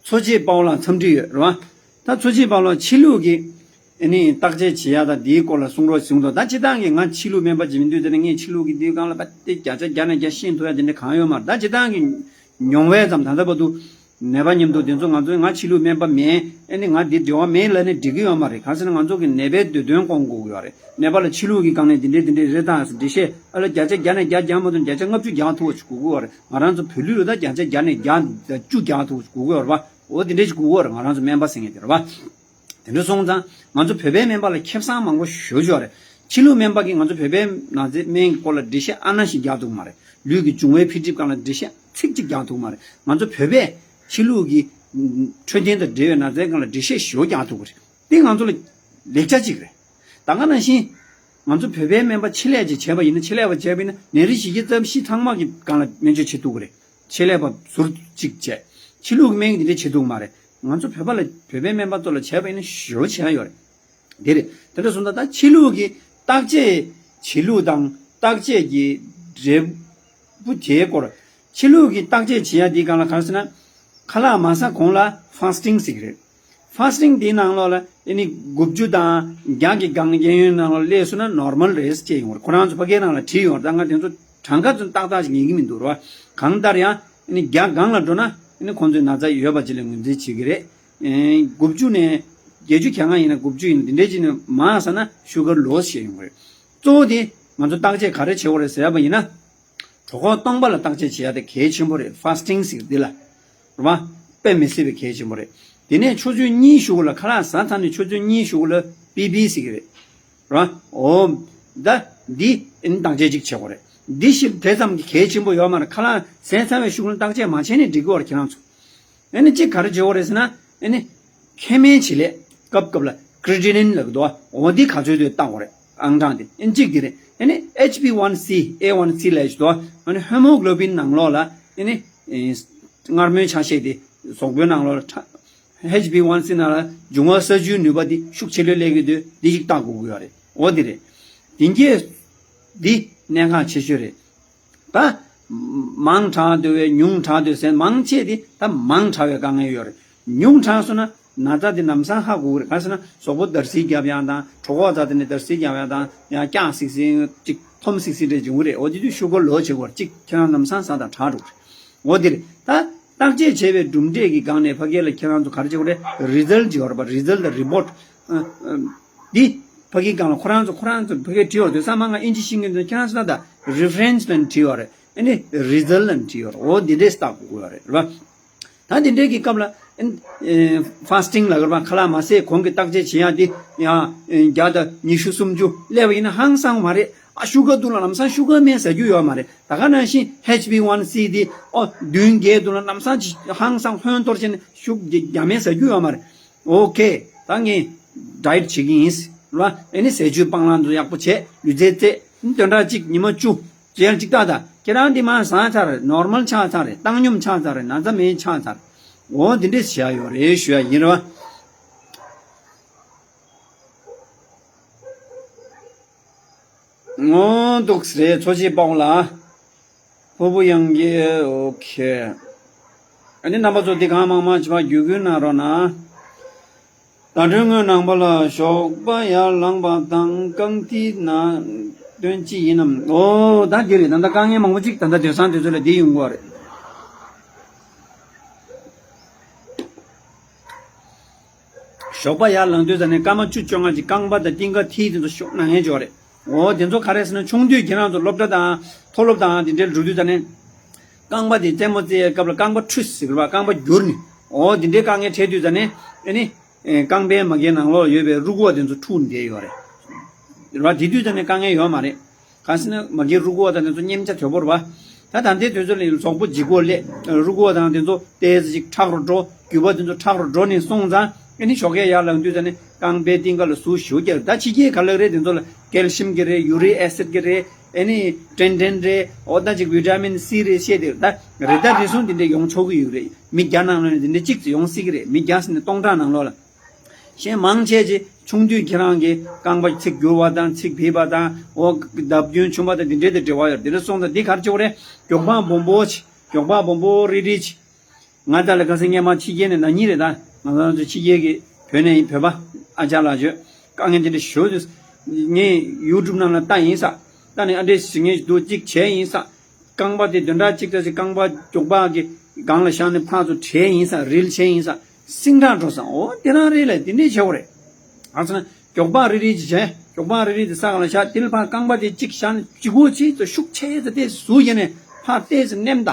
འཚོ་བྱེད་དཔའ་བོ་ལ་འཚམས་འདྲི་ཡོད་རེད་བ། ད་འཚོ་བྱེད་དཔའ་བོ་ལ་ཕྱི་ལུགས་ཀྱི་ཨ་ནི་བརྟག་དཔྱད་བྱེད་ཡ་དང་འདིའི་སྐོར་ལ་གསུང་རོགས་གསུངས་འདུག་ད་སྤྱིར་བཏང་གི་ང་ཕྱི་ལུགས་སྨན་པ་ཅིག་མིན་དུས་དེ་ནས་ངས་ཕྱི་ལུགས་ཀྱི་འདིའི་སྒང་ལ་ད་དེ་བརྒྱ་ཆ་བརྒྱ་ནས་བརྒྱ་ཤེས་ཐུབ་ཡ་དེ་འདྲ་གང་ཡོད་མ་རེད། ད་སྤྱིར་བཏང་གི་མྱོང་བས་ཙམ་ད་ལྟ་བར་དུ་ནད་པ་མཉམ་དུ་དེ་ཚོ་ང་ཚོས་ང་ཕྱི་ལུགས་སྨན་པ་མིན་ཨ་ནི་ང་འདི་འབྲེལ་བ་མེད་ལབ་ནས་འགྲིག་གི་ཡོད་མ་རེད། གང་ཟེར་ན་ང་ཚོ་གི་ནད་པའི་འདོད་དོན་སྐོང་དགོས་ཀྱི་ཡོད་རེད། ནད་པ་ལ་ཕྱི་ལུགས་ཀྱི་སྒང་ནས་འདི་འདྲས་འདི་འདྲས་རེད་ད་ཟེར་འགྲེལ་བཤད་ཨ་ལ་བརྒྱ་ཆ་བརྒྱ་ནས་བརྒྱ་རྒྱག་མ་ཐུབ་ན་བརྒྱ་ཆ་ལྔ་བཅུ་རྒྱག་ཐུབ་པ་ཞིག་དགོས་ཀྱི་ཡོད་རེད། ང་རང་ཚོ་བོད་ལུགས་ལ་ད་བརྒྱ་ཆ་བརྒྱ་ནས་བརྒྱ་དང་བཅུ་རྒྱག་ཐུབ་པ་ཞིག་དགོས་ཀྱི་ཡོད་རེད་བ། འོ་དེ་འདྲས་ཞིག་དགོས་ཀྱི་ཡོད་རེད། ང་རང་ཚོ་སྨན་པ་ཟེར་མཁན་དེ་རེད་བ། དེ་འདྲ་སོང་ཙང་ང་ཚོ་བོད་པའི་སྨན་པ་ལ་ཁེ་བཟང་མང་པོ་ཞེ་པོ་ཅིག་ཡོད་རེད། ཕྱི་ལུགས་སྨན་པ་གིས་ང་ཚོ་བོད་པའི་ན་ཚའི་སྨན་གྱི་སྐོར་ལ་འགྲེལ་བཤད་ཨ་ན་ཞིག་རྒྱག་ཐུབ་ཀྱི་མ་རེད། ལུས་ཀྱི་འབྱུང་བའི་འཕེལ་འགྲིབ་སྒང་ལ་འགྲེལ་བཤད་ཚིག་གཅིག་རྒྱག་ཐུབ་ཀྱི་མ་རེད། ང་ཚོ་བོད་པས་ཕྱི་ལུགས་ཀྱི་འཕྲོད་བསྟེན་དང་འབྲེལ་བའི་ན་ཚའི་སྒང་ལ་འགྲེལ་བཤད་ཞེ་པོ་རྒྱག་ཐུབ་ཀྱི་རེད། དེ་ང་ཚོ་ལ་ལེགས་ཆ་གཅིག་རེད། ད་ག་ནང་བཞིན། ང་ཚོ་བོད་པའི་སྨན་པ་ཆེད་ལས་ཅིག་བྱས་པ་ཡིན་ན་ཆེད་ལས་པ་བྱས་པ་ཡིན་ན་ནད་རིགས་ཞི་རྒྱས་ཙམ་ཞིག་ཚང་མ་གི་སྒང་ལ་སྨན་བཅོས་བྱེད་ཐུབ་ཀྱི་རེད། ཆེད་ལས་པ་ཟུར་གཅིག་བྱས། ཕྱི་ལུགས་ཀྱི་སྨན་གྱི་འདི་འདྲ་བྱེད་ཐུབ་ཀྱི་མ་རེད། ང་ཚོ་བོད་པ་ལ་བོད་པའི་སྨན་པ་ཚོ་ལ་བྱས་པ་ཡིན་ན་ཞེ་པོ་བྱས་ཡོད་རེད། དེ་རེད། དེ་འདྲ་སོང་ཙང་ད་ཕྱི་ལུགས་ཀྱི་བརྟག་དཔྱད་བྱེད་ལུགས་དང་བརྟག་དཔྱད་ཀྱི་འབྲས་བུ་དེའི་སྐོར། ཕྱི་ལུགས་ཀྱི་བརྟག་དཔྱད་བྱེད་ཡ་འདིའི་སྒང་ལ་གང་ཟེར་ན། ཁ་ལག་མ་ཟ་གོང་ལ་ཕཱ་སི་ཊིང་ཟེར་གྱི་རེད། ཕཱ་སི་ཊིང་འདིའི་ནང་ལོགས་ལ་ཨ་ནི་དགུ་བཅུ་དང་བརྒྱ་གི་སྒང་གཡས་གཡོན་ནང་ལོགས་སླེབས་སོང་ན་ནོར་མལ་རེད་ཅེས་ཡོང་བ་རེད། ཁོ་རང་ཚོ་ཕ་གིའི་ནང་ལ་བྲིས་ཡོང་བ་རེད། ད་ང་དེ་ཚོ་གྲངས་ཀ་ཚོ་ཏག་ཏག་ཞིག་ངེས་ཀྱི་མི་འདུག་རེད་བ། གང་ལྟར་ཡང་ཨ་ནི་བརྒྱ་སྒང་ལ་འགྲོ་ན་ཨ་ནི་ཁོང་ཚོས་ན་ཚ་ཡོད་པ་ཅིག་ལ་ངོས་འཛིན་བྱེད་ཀྱི་རེད། ཨེ། དགུ་བཅུ་ནས་བརྒྱད་ཅུ་གྱ་ལྔ་ཡིན་ན་དགུ་བཅུ་ཡིན་ན་འདི་འདྲའི་ཅིག་ནས་མར་ཟ་ན་ཤུ་གར་ལོ་ཞེས་ཡོང་གི་རེད། གཙོ་བོ་དེ་ང་ཚོ་བརྟག་དཔྱད་ག་རེ་བྱེད་དགོས་རེད་ཟེར་བ་ཡིན་ན། གྲོད་ཁོག་སྟོང་པ་ལ་བརྟག་དཔྱད་བྱེད་ཡ་དེ་གལ་ཆེན་པོ་རེད། ཕཱ་སི་ཊིང་ཟེར་འདི་ལ། རེད་བ། དཔེ་མི་སྲིད་པའི་གལ་ཆེན་པོ་རེད། དེ་ནས་ཆུ་ཚོད་གཉིས་གཞུག་ལ་ཁ་ལག་ཟ་ཚར་ནས་ཆུ་ཚོད་གཉིས་གཞུག་ལ་པི་པི་ཟེར་གྱི་རེད། རེད་བ། འོ། ད་འདི་ཨ་ནི་བརྟག་དཔྱད་ཅིག་བྱེད་དགོས་རེད། འདི་ཞིབ་དེ་ཙམ་གྱི་གལ་ཆེན་པོ་ཡོད་མ་རེད། ཁ་ལག་ཟས་ཚར་བའི་གཞུག་ལ་བརྟག་དཔྱད་མ་བྱས་ནས་འགྲིག་གི་རེད་ཁྱེད་རང་ཚོ། ཨ་ནི་གཅིག་ག་རེ་བྱེད་དགོས་རེད་ཟེར་ན། ཨ་ནི། མཁལ་མའི་བྱེད་ལས་སྐབས་སྐབས་ལ་ཀི་རི་ཊི་ནིན་ལབ་འདུག་འོ་འདི་ག་ཚོད་དུ་བཏང་དགོས་རེད། ཨང་གྲངས་དེ་ཨ་ནི་གཅིག་དེ་རེད། ཨ་ནི་ཨེཆ་པི་ཝན་སི་ཨེ་ཝན་སི་ལབ་ཞིག་འདུག་ཨ་ནི་ཧེ་མོ་གྷི་ལོ་བིན་ནང་ལོགས་ལ་ཨ་ནི། མངར་མོའི་ཆ་ཤས་དེ་གཟུགས་པོའི་ནང་ལོགས་ལ་ཧེཆ་པི་ཝན་སི་ནང་ལ་འབྱུང་བ་གསར་བཅོས་ནུས་པ་དེ་ཤུགས་ཆེ་ལོས་སླེབས་ཀྱི་འདུག་འདི་ཞིག་བལྟ་དགོས་ཀྱི་ཡོད་རེད། འོ་འདི་རེད། དེ་གས་འདི་གནད་འགག་ཆེ་ཤོས་རེད། ད། མང་དྲགས་འདུག་བས་ཉུང་དྲགས་འདུག་ཟེར་མང་ཆེ་དེ་ད་མང་དྲགས་བའི་དཀའ་ངལ་ཡོད་རེད། ཉུང་དྲགས་སོང་ན་ན་ཚ་དེ་ལམ་སང་ཧ་གོ་གི་རེད། གང་ཟེར་ན་གཟུགས་པོ་འདར་སིག་རྒྱབ་ཡག་དང་གྲོད་ཁོག་རྩ་དེ་ནས་འདར་སིག་རྒྱབ་ཡག་དང་ཡང་སྐྱག་སིག་སིག་ཅིག་འཐོམ་སིག་སིག་འདྲ་བྱུང་གི་རེད། འོ་དེ་དུས་ཤུ་གར་ལོ་བྱེད་དགོས་རེད། གཅིག་ཁྱེད་རང་ལམ་སང་ཟ་དང་དྲག་འགྲོ་གི་རེད། འོ་དེ་རེད། ད་བརྟག་དཔྱད་བྱས་པའི་གྲུབ་འབྲས་ཀྱི་སྒང་ནས་ཕ་གི་ལ་ཁྱེད་རང་ཚོ་ག་རེ་བྱེད་དགོས་རེད། རི་ཛལ་ཊི་ཡོད་རེད་པ། རི་ཛལ་ཊི་དང་རི་པོར་ཊི། འདི་ཕ་གིའི་སྒང་ལ་ཁོ་རང་ཚོ་ཁོ་རང་ཚོ་ཕ་གིར་བྲིས་ཡོད་རེད། དེང་སང་མ་ང་ཨིན་ཇི་ཤེས་མཁན་ཚོ་ཁྱེད་རང་ཚོ་ད་ལྟ་རི་ཕ་རེན་སི་ལབ་ནས་བྲིས་ཡོད་རེད། ཨ་ནི་རི་ཛལ་ཊི་ལབ་ནས་བྲིས་ཡོད་རེད། འོ་འདི་འདྲས་བལྟ་དགོས་ཀྱི་ཡོད་རེད་རེད་པ། ད་འདི་འདྲས་ཀྱི་སྐབས་ལ་ཨ་ནི་ཕཱ་སི་ཊིང་ལབ་ཀྱི་རེད་པ། ཁ་ལག་མ་ཟས་གོང་གི་བརྟག་དཔྱད་བྱེད་ཡག་འདི་ཡང་བརྒྱ་དང་ཉི་ཤུ་སུམ་ཅུ་སླེབས་པ་ཡིན་ན་ཧང་སང་མ་རེད། ཨ་ཤུ་གར་འདུག་ལ་ལམ་སང་ཤུ་གར་སྨན་ཟ་རྒྱུ་ཡོད་མ་རེད། ད་ག་ནང་བཞིན་ཨེཆ་པི་ཝན་སི་འདི་ཨོ་བདུན་བརྒྱད་འདུག་ལ་ལམ་སང་ཧང་སང་ཧོན་གཏོར་བྱས་ནས་ཤུ་གར་རྒྱ་སྨན་ཟ་རྒྱུ་ཡོད་མ་རེད། ཨོ་ཁེ། ད་ངས་ཌའེ་ཊི་བྱེད་ཀྱི་ཡིན། རེད་པ། ཨ་ནི་ཟས་བཅུད་སྤང་བླང་དུ་ཡག་པོ་བྱས། ལུས་རྩལ་རྩེད། ཨ་ནི་བདུན་ཕྲག་གཅིག་ཉི་མ་བཅུ། རྗེས་ལ་གཅིག་ལྟ་ད། ཁྱེད་རང་འདི་མར་ཟ་ཚར་རེད། ནོར་མལ་ཆགས་ཚར་རེད། བཏང་སྙོམས་ཆགས་ཚར་རེད། ན་ཚ་མེད་ཆགས་ཚར། འོ་འདི་འདྲས་བྱས་ཡོད་རེད་ཞུ་ཡ་ཡིན་རེད་པ། ངོ་འདུག་སེ་རེད། འཚོ་བྱེད་དཔའ་བོ་ལགས། ཕུར་བུ་དབྱངས་སྐྱིད། ཨོ་ཁེ། ཨ་ནི་རྣམ་པ་ཚོ་འདི་གང་མང་མང་བྱེད་པ་བརྒྱུད་སྐུལ་གནང་རོགས་གནང་། ཟླ་སྒྲོན་དངོས་ནང་པ་ལ་ཞོགས་པ་ཡར་ལངས་པ་དང་རྐང་མཐིལ་ན་དོན་ཅི་ཡིན་ནམ། ཨོ་ད་འདི་རེད། ད་ལྟ་དཀའ་ངལ་མང་པོ་ཅིག་ད་ལྟ་དུས་སང་དུས་ཚོད་ལ་འདི་ཡོང་གི་རེད། ཞོགས་པ་ཡར་ལངས་དུས་ཙ་ནས་སྐར་མ་བཅུ་བཅོ་ལྔ་ཅིག་རྐང་པ་དང་རྟིང་ཀ་མཐིལ་དེ་ཚོ་ཤོག་ན་ངེས་འཇོག་རེད། འོ་དེ་ཚོ་ག་རེ་ཟེར་ན་ཆུང་དུས་ཁྱེད་རང་ཚོ་སློབ་གྲྭ་དང་མཐོ་སློབ་དང་དེ་འདྲའི་འགྲོ་དུས་ཙ་ནས་རྐང་པ་དེ་རྩེད་མོ་རྩེ་ཡའི་སྐབས་ལ་རྐང་པ་འཁྲུས་ཟེར་བ་རྐང་པ་བསྒྱུར་ནས་འོ་དེ་འདྲའི་དཀའ་ངལ་འཕྲད་དུས་ཙ་ནས་ཨེ་ནི་རྐང་པའི་མ་གའི་ནང་ལོགས་ཡོད་པའི་རུས་ཁོག་དེ་ཚོ་འཁྲུགས་ནས་བསྡད་ཡོད་རེད། རེད་བ། དེ་དུས་ཙ་ནས་དཀའ་ངལ་ཡོད་མ་རེད། གང་ཟེར་ན་མ་གིའི་རུས་ཁོག་དང་དེ་ཚོ་མཉེན་ཆ་དོད་པོ་རེད་བ། ད་ད་ལྟའི་དུས་ཚོད་ལ་གཟུགས་པོ་ལྗིད་ཁོག་སླེབས། རུས་ཁོག་དང་དེ་ཚོ་ཏོག་ཙམ་ཅིག་མཁྲེགས་རུ་འགྲོ། རྒྱུས་པ་དེ་ཚོ་མཁྲེགས་རུ་འགྲོ་ནས་སོང་ཙང་ཨ་ནི་ཞོགས་ཀས་ཡར་ལངས་དུས་ཙ་ནས་རྐང་པའི་རྟིང་ཀ་ལ་ཟུག་ཞུ་རྒྱག་ད་ཕྱི་རྒྱལ་ག་ལ་རེད། དེ་ཚོ་ལ་ཀལ་ཤིམ་གྱི་རེད། ཡུ་རིག་ཨེ་སིད་ཀྱི་རེད། ཨ་ནི་ཏྲེན་ཏྲེན་རེད། འོ་ད་ཅིག་ཝི་ཊ་མིན་སི་རེད། བཤད་དེ་ད་རེད། ད་རེ་ཟུང་དེ་འདྲས་ཡོང་ཆོག་གི་ཡོད་རེད། མི་བརྒྱ་ནང་ལོགས་ནས་དེ་འདྲས་གཅིག་ཙམ་ཡོང་སྲིད་ཀྱི་རེད། མི་བརྒྱ་ཟེར་ནས་སྟོང་ཕྲག་ནང་ལོགས་ལ། གཞན་མང་ཆེ་ཅིག་ཆུང་དུས་ཁྱེད་རང་གི་རྐང་པ་ཚིགས་འགྱུར་བ་དང་ཚིགས་ཕིག་པ་དང་འོ་ལྡབ་རྒྱུན་ཆུང་བ་དང་འདི་འདྲའི་དང་འབྲེལ་བ་ཡོད། འདི་འདྲ་སོང་ཙང་འདི་ག་རེ་བྱེད་དགོས་རེད། མགྱོགས་པ་སྦོམ་པོ་ཅིག་མགྱོགས་པ་སྦོམ་པོ་རིལ་རིལ་ཅིག་ང་ད་ལ་ཁ་སང་སྔས་མ་ཕྱི་རྒྱལ་ནས་ན་ནིང་རེད། ད་ང་རང་ཚོ་ཕྱི་རྒྱལ་གྱི་བོད་ནས་ཡིན། བོད་པ་ཨ་ཅག་ལགས་ཚོས་དཀའ་ངལ་འདི་འདྲ་ཞུ་དུས་ངས་ཡུ་ཊུབ་ནང་ལ་ལྟ་ཡིན་ས། ལྟ་ནས་ཨ་འདྲས་ཞིག་ངས་འདུག་གཅིག་བྱས་ཡིན་ས། རྐང་པ་དེ་བདུན་ཕྲག་གཅིག་ཙམ་ཞིག་རྐང་པ་མགྱོགས་པ་གི་སྒང་ལ་བཞག་ནས་ཕར་ཚུར་བྲེས་ཡིན་ས། རིལ་བྱས་ཡིན་ས། སིང་དྲག་འགྲོ་ས། འོ་དེ་རང་རེད་ལ་དེ་འདྲས་བྱེད་དགོས་རེད། ཨ་ཙི་ན་མགྱོགས་པ་རིལ་རིལ་ཅིག་བྱས། མགྱོགས་པ་རིལ་རིལ་དེ་ས་སྒང་ལ་བཞག་དེ་ལ་ཕར་རྐང་པ་དེ་གཅིག་བཞག་ནས་གཅིག་པོ་གཅིག་ཏུ་ཤུགས་ཆེ་ཙམ་ཏོག་ཙམ་ཟུག་བྱས་ནས་ཕར་ཏོག་ཙམ་མནན་ད།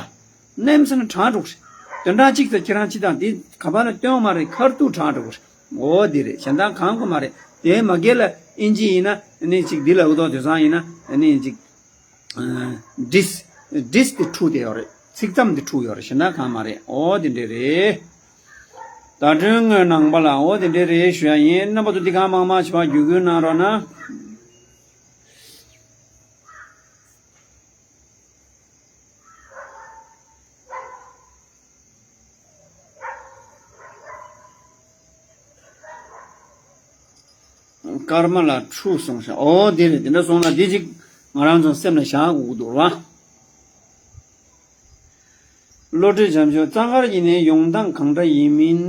མནན་ཟེར་ན་དྲག་འགྲོ་གི་རེད། བདུན་ཕྲག་གཅིག་ཙམ་ཁྱེད་རང་ཕྱི་དང་དེ་ག་པར་ལ་སྟོན་མ་རེད། ཁ་ཐུག་དྲག་འགྲོ་གི་རེད། འོ་དེ་རེད། གཞན་དག་གང་དགོས་མ་རེད། དེ་མ་གལ་ལ་ཨིན་ཇི་ཡིན་ན་ཨ་ནི་ཅིག་འདི་ལ་འུ་ཐོག་དེ་སང་ཡིན་ན་ཨ་ནི་ཅིག་ཌིས་ཌིས་དེ་འཁྲུགས་བསྡད་ཡོད་རེད། ཚིགས་མཚམས་དེ་འཁྲུགས་ཡོད་རེད། གཞན་དག་གང་མ་རེད། འོ་དེ་འདྲས་རེད། ཟླ་སྒྲོན་དངོས་ནང་པ་ལ་འོ་དེ་འདྲས་རེད་ཞུ་ཡ་ཡིན། རྣམ་པ་ཚོ་འདི་གང་མང་མང་བྱེད་པ་བརྒྱུད་སྐུལ་གནང་རོགས་གནང་། སྐར་མ་ལ་འཁྲུགས་སོང་ཤག་འོ་དེ་རེད། དེ་འདྲ་སོང་ན་དེ་ཅིག་ང་རང་ཚོ་སེམས་ལ་བཞག་དགོས་ཀྱི་འདུག་ར། བློ་གྲོས་བྱམས་ཆོས། རྩ་དཀར་གྱི་ནད་ཡོང་སྟངས་གང་འདྲ་ཡིན་མིན་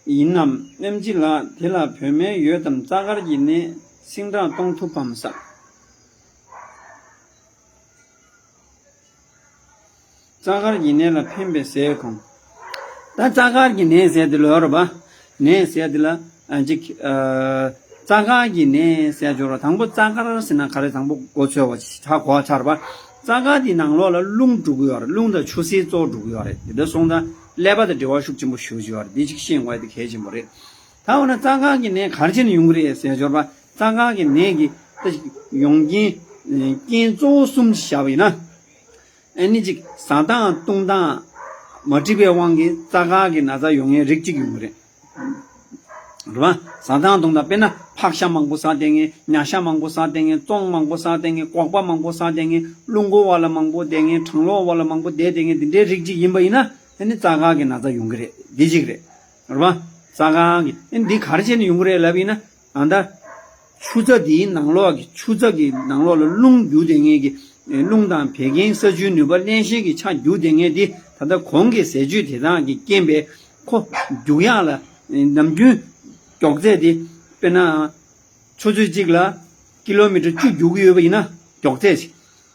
ཡིན་ནམ། ཨེམ་ཆི་ལགས་དེ་ལ་བོད་སྨན་ཡོད་དམ། རྩ་དཀར་གྱི་ནད་སིང་དྲག་གཏོང་ཐུབ་བམ་ཟེར། རྩ་དཀར་གྱི་ནད་ལ་ཕན་པའི་ཟས་གང་། ད་རྩ་དཀར་གྱི་ནད་ཟེར་དེ་ལོས་རེད་པ། ནད་ཟེར་དེ་ལ་ཨ་ཅིག་ཨ། རྩ་དཀར་གྱི་ནད་ཟེར་འབྱོར་བ་དང་པོ་རྩ་དཀར་ཟེར་ན་ག་རེ་དང་པོ་མགོ་ཚོས་པ་ཆ་གོ་ཆར་པ། རྩ་དཀར་དེ་ནང་ལོགས་ལ་རླུང་འགྲོ་གི་ཡོད་རེད། རླུང་དང་ཆུ་སེར་ཚོགས་འགྲོ་གི་ཡོད་རེད། དེ་འདྲ་སོང་ཙང་ཀླད་པ་དང་འབྲེལ་བ་ཤུགས་ཆེན་པོ་ཞེ་པོ་ཅིག་ཡོད་རེད། འདི་ཅིག་ཤེས་དགོས་ཡ་དེ་གལ་ཆེན་པོ་རེད། ད་འོ་ན་རྩ་དཀར་གྱི་ནད་ག་རེ་བྱས་ནས་ཡོང་གི་རེད་ཟེར་འབྱོར་པ། རྩ་དཀར་གྱི་ནད་ཀྱི་ད་ཡོང་རྐྱེན་རྐྱེན་གཙོ་བོ་གསུམ་ཅིག་བཞག་པ་ཡིན་ན། ཨ་ནི་ཅིག་ཟ་སྟངས་བཏུང་སྟངས་མ་འགྲིག་པའི་དབང་གིས་རྩ་དཀར་གྱི་ན་ཚ་ཡོང་མཁན་རིགས་གཅིག་ཡོང་གི་རེད། རེད་པ། ཟ་སྟངས་བཏུང་སྟངས་དཔེར་ན་ཕག་ཤ་མང་པོ་ཟ་བསྡད་མཁན། ཉ་ཤ་མང་པོ་ཟ་བསྡད་མཁན། བཙོང་མང་པོ་ཟ་བསྡད་མཁན། སྒོག་པ་མང་པོ་ཟ་བསྡད་མཁན། རླུང་འཁོར་བ་ལ་མང་པོ་བསྡད་མཁན། གྲང་གློག་འོག་ལ་མང་པོ་བསྡད་བསྡད་མཁན་འདི་འདྲའི་རིགས་གཅིག་ཡིན་པ་ཡིན་ན་ཨ་ནི་རྩ་དཀར་གྱི་ན་ཚ་ཡོང་གི་རེད། འདི་གཅིག་རེད། རེད་པ། རྩ་དཀར་གྱི་ཨ་ནི་འདི་ག་རེ་བྱས་ནས་ཡོང་གི་རེད་ལབ་ཡིན་ན། ཨ་ད། ཆུ་རྩ་འདིའི་ནང་ལོགས་ཀྱི་ཆུ་རྩ་གི་ནང་ལོགས་ལ་རླུང་རྒྱུག་བསྡད་མཁན་གྱི་རླུང་དང་བད་ཀན་ས་ཆུའི་ནུས་པ་བརླན་གཤེར་གྱི་ཆ་རྒྱུག་བསྡད་མཁན་འདི་ད་ལྟ་གོང་གི་ཟས་བཅུད་དེ་དག་གི་རྐྱེན་པས་ཁོ་རྒྱུག་ཡག་ལ་ནམ་རྒྱུན་མགྱོགས་ཚད་དེ་དཔེར་ན་ཆུ་ཚོད་གཅིག་ལ་ཀི་ལོ་མི་ཊར་བཅུ་རྒྱུག་གི་ཡོད་པ་ཡིན་ན་མགྱོགས་ཚད་ཅིག་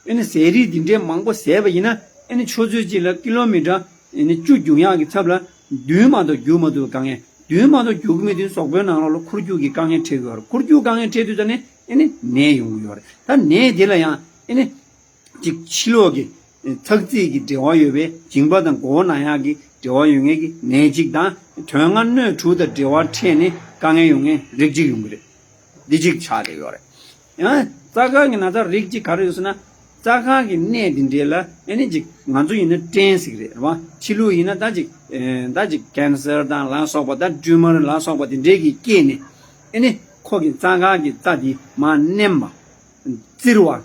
ཨ་ནི་ཟས་རིགས་འདི་འདྲའི་མང་པོ་ཟས་པ་ཡིན་ན་ཨ་ནི་ཆུ་ཚོད་གཅིག་ལ་ཀི་ལོ་མི་ཊར་ཨ་ནི་བཅུ་རྒྱུག་ཡག་གི་ཚབ་ལ་བདུན་མ་གཏོགས་རྒྱུག་མ་ཐུབ་པའི་དཀའ་ངལ། བདུན་མ་གཏོགས་རྒྱུག་མི་དེ་གཟུགས་པོའི་ནང་ལོགས་ལ་འཁོར་རྒྱུག་གི་དཀའ་ངལ་འཕྲད་ཀྱི་ཡོད་རེད། འཁོར་རྒྱུག་དཀའ་ངལ་འཕྲད་དུས་ད་ནི་ཨ་ནི་ནད་ཡོང་གི་ཡོད་རེད། ད་ནད་དེ་ལ་ཡང་ཨ་ནི་གཅིག་ཕྱི་ལོགས་ཀྱི་ཚགས་ཚིག་གི་འབྲེལ་བ་ཡོད་པའི་མཇིང་པ་དང་མགོ་བོ་ན་ཡག་གི་འབྲེལ་བ་ཡོད་མཁན་གྱི་ནད་གཅིག་དང་དོན་ལྔ་སྣོད་དྲུག་དང་འབྲེལ་བ་འཕྲད་ནས་དཀའ་ངལ་ཡོང་མཁན་རིགས་གཅིག་ཡོང་གི་རེད། འདི་གཅིག་ཆགས་བསྡད་ཡོད་རེད། ཡང་རྩ་དཀར་གྱི་ན་ཚ་རིགས་གཅིག་ག་རེ་ཡོད་ཟེར་ན། རྩ་དཀར་གྱི་ནད་འདི་འདྲས་ལ་ཨ་ནི་ཅིག་ང་ཚོ་ཡིན་ན་སྐྲན་ཟེར་གི་རེད། རེད་པ། ཕྱི་ལུགས་ཡིན་ན་ད་ཅིག་ཨེ་ད་ཅིག་ཀན་སར་དང་ལ་སོགས་པ་དང་ཊིའུ་མར་ལ་སོགས་པ་འདི་འདྲས་ཀྱིས་སྐྱེས་ནས་ཨ་ནི་ཁོ་གི་རྩ་དཀར་གྱི་རྩ་འདི་མར་མནན་པ། བཙིར་བ།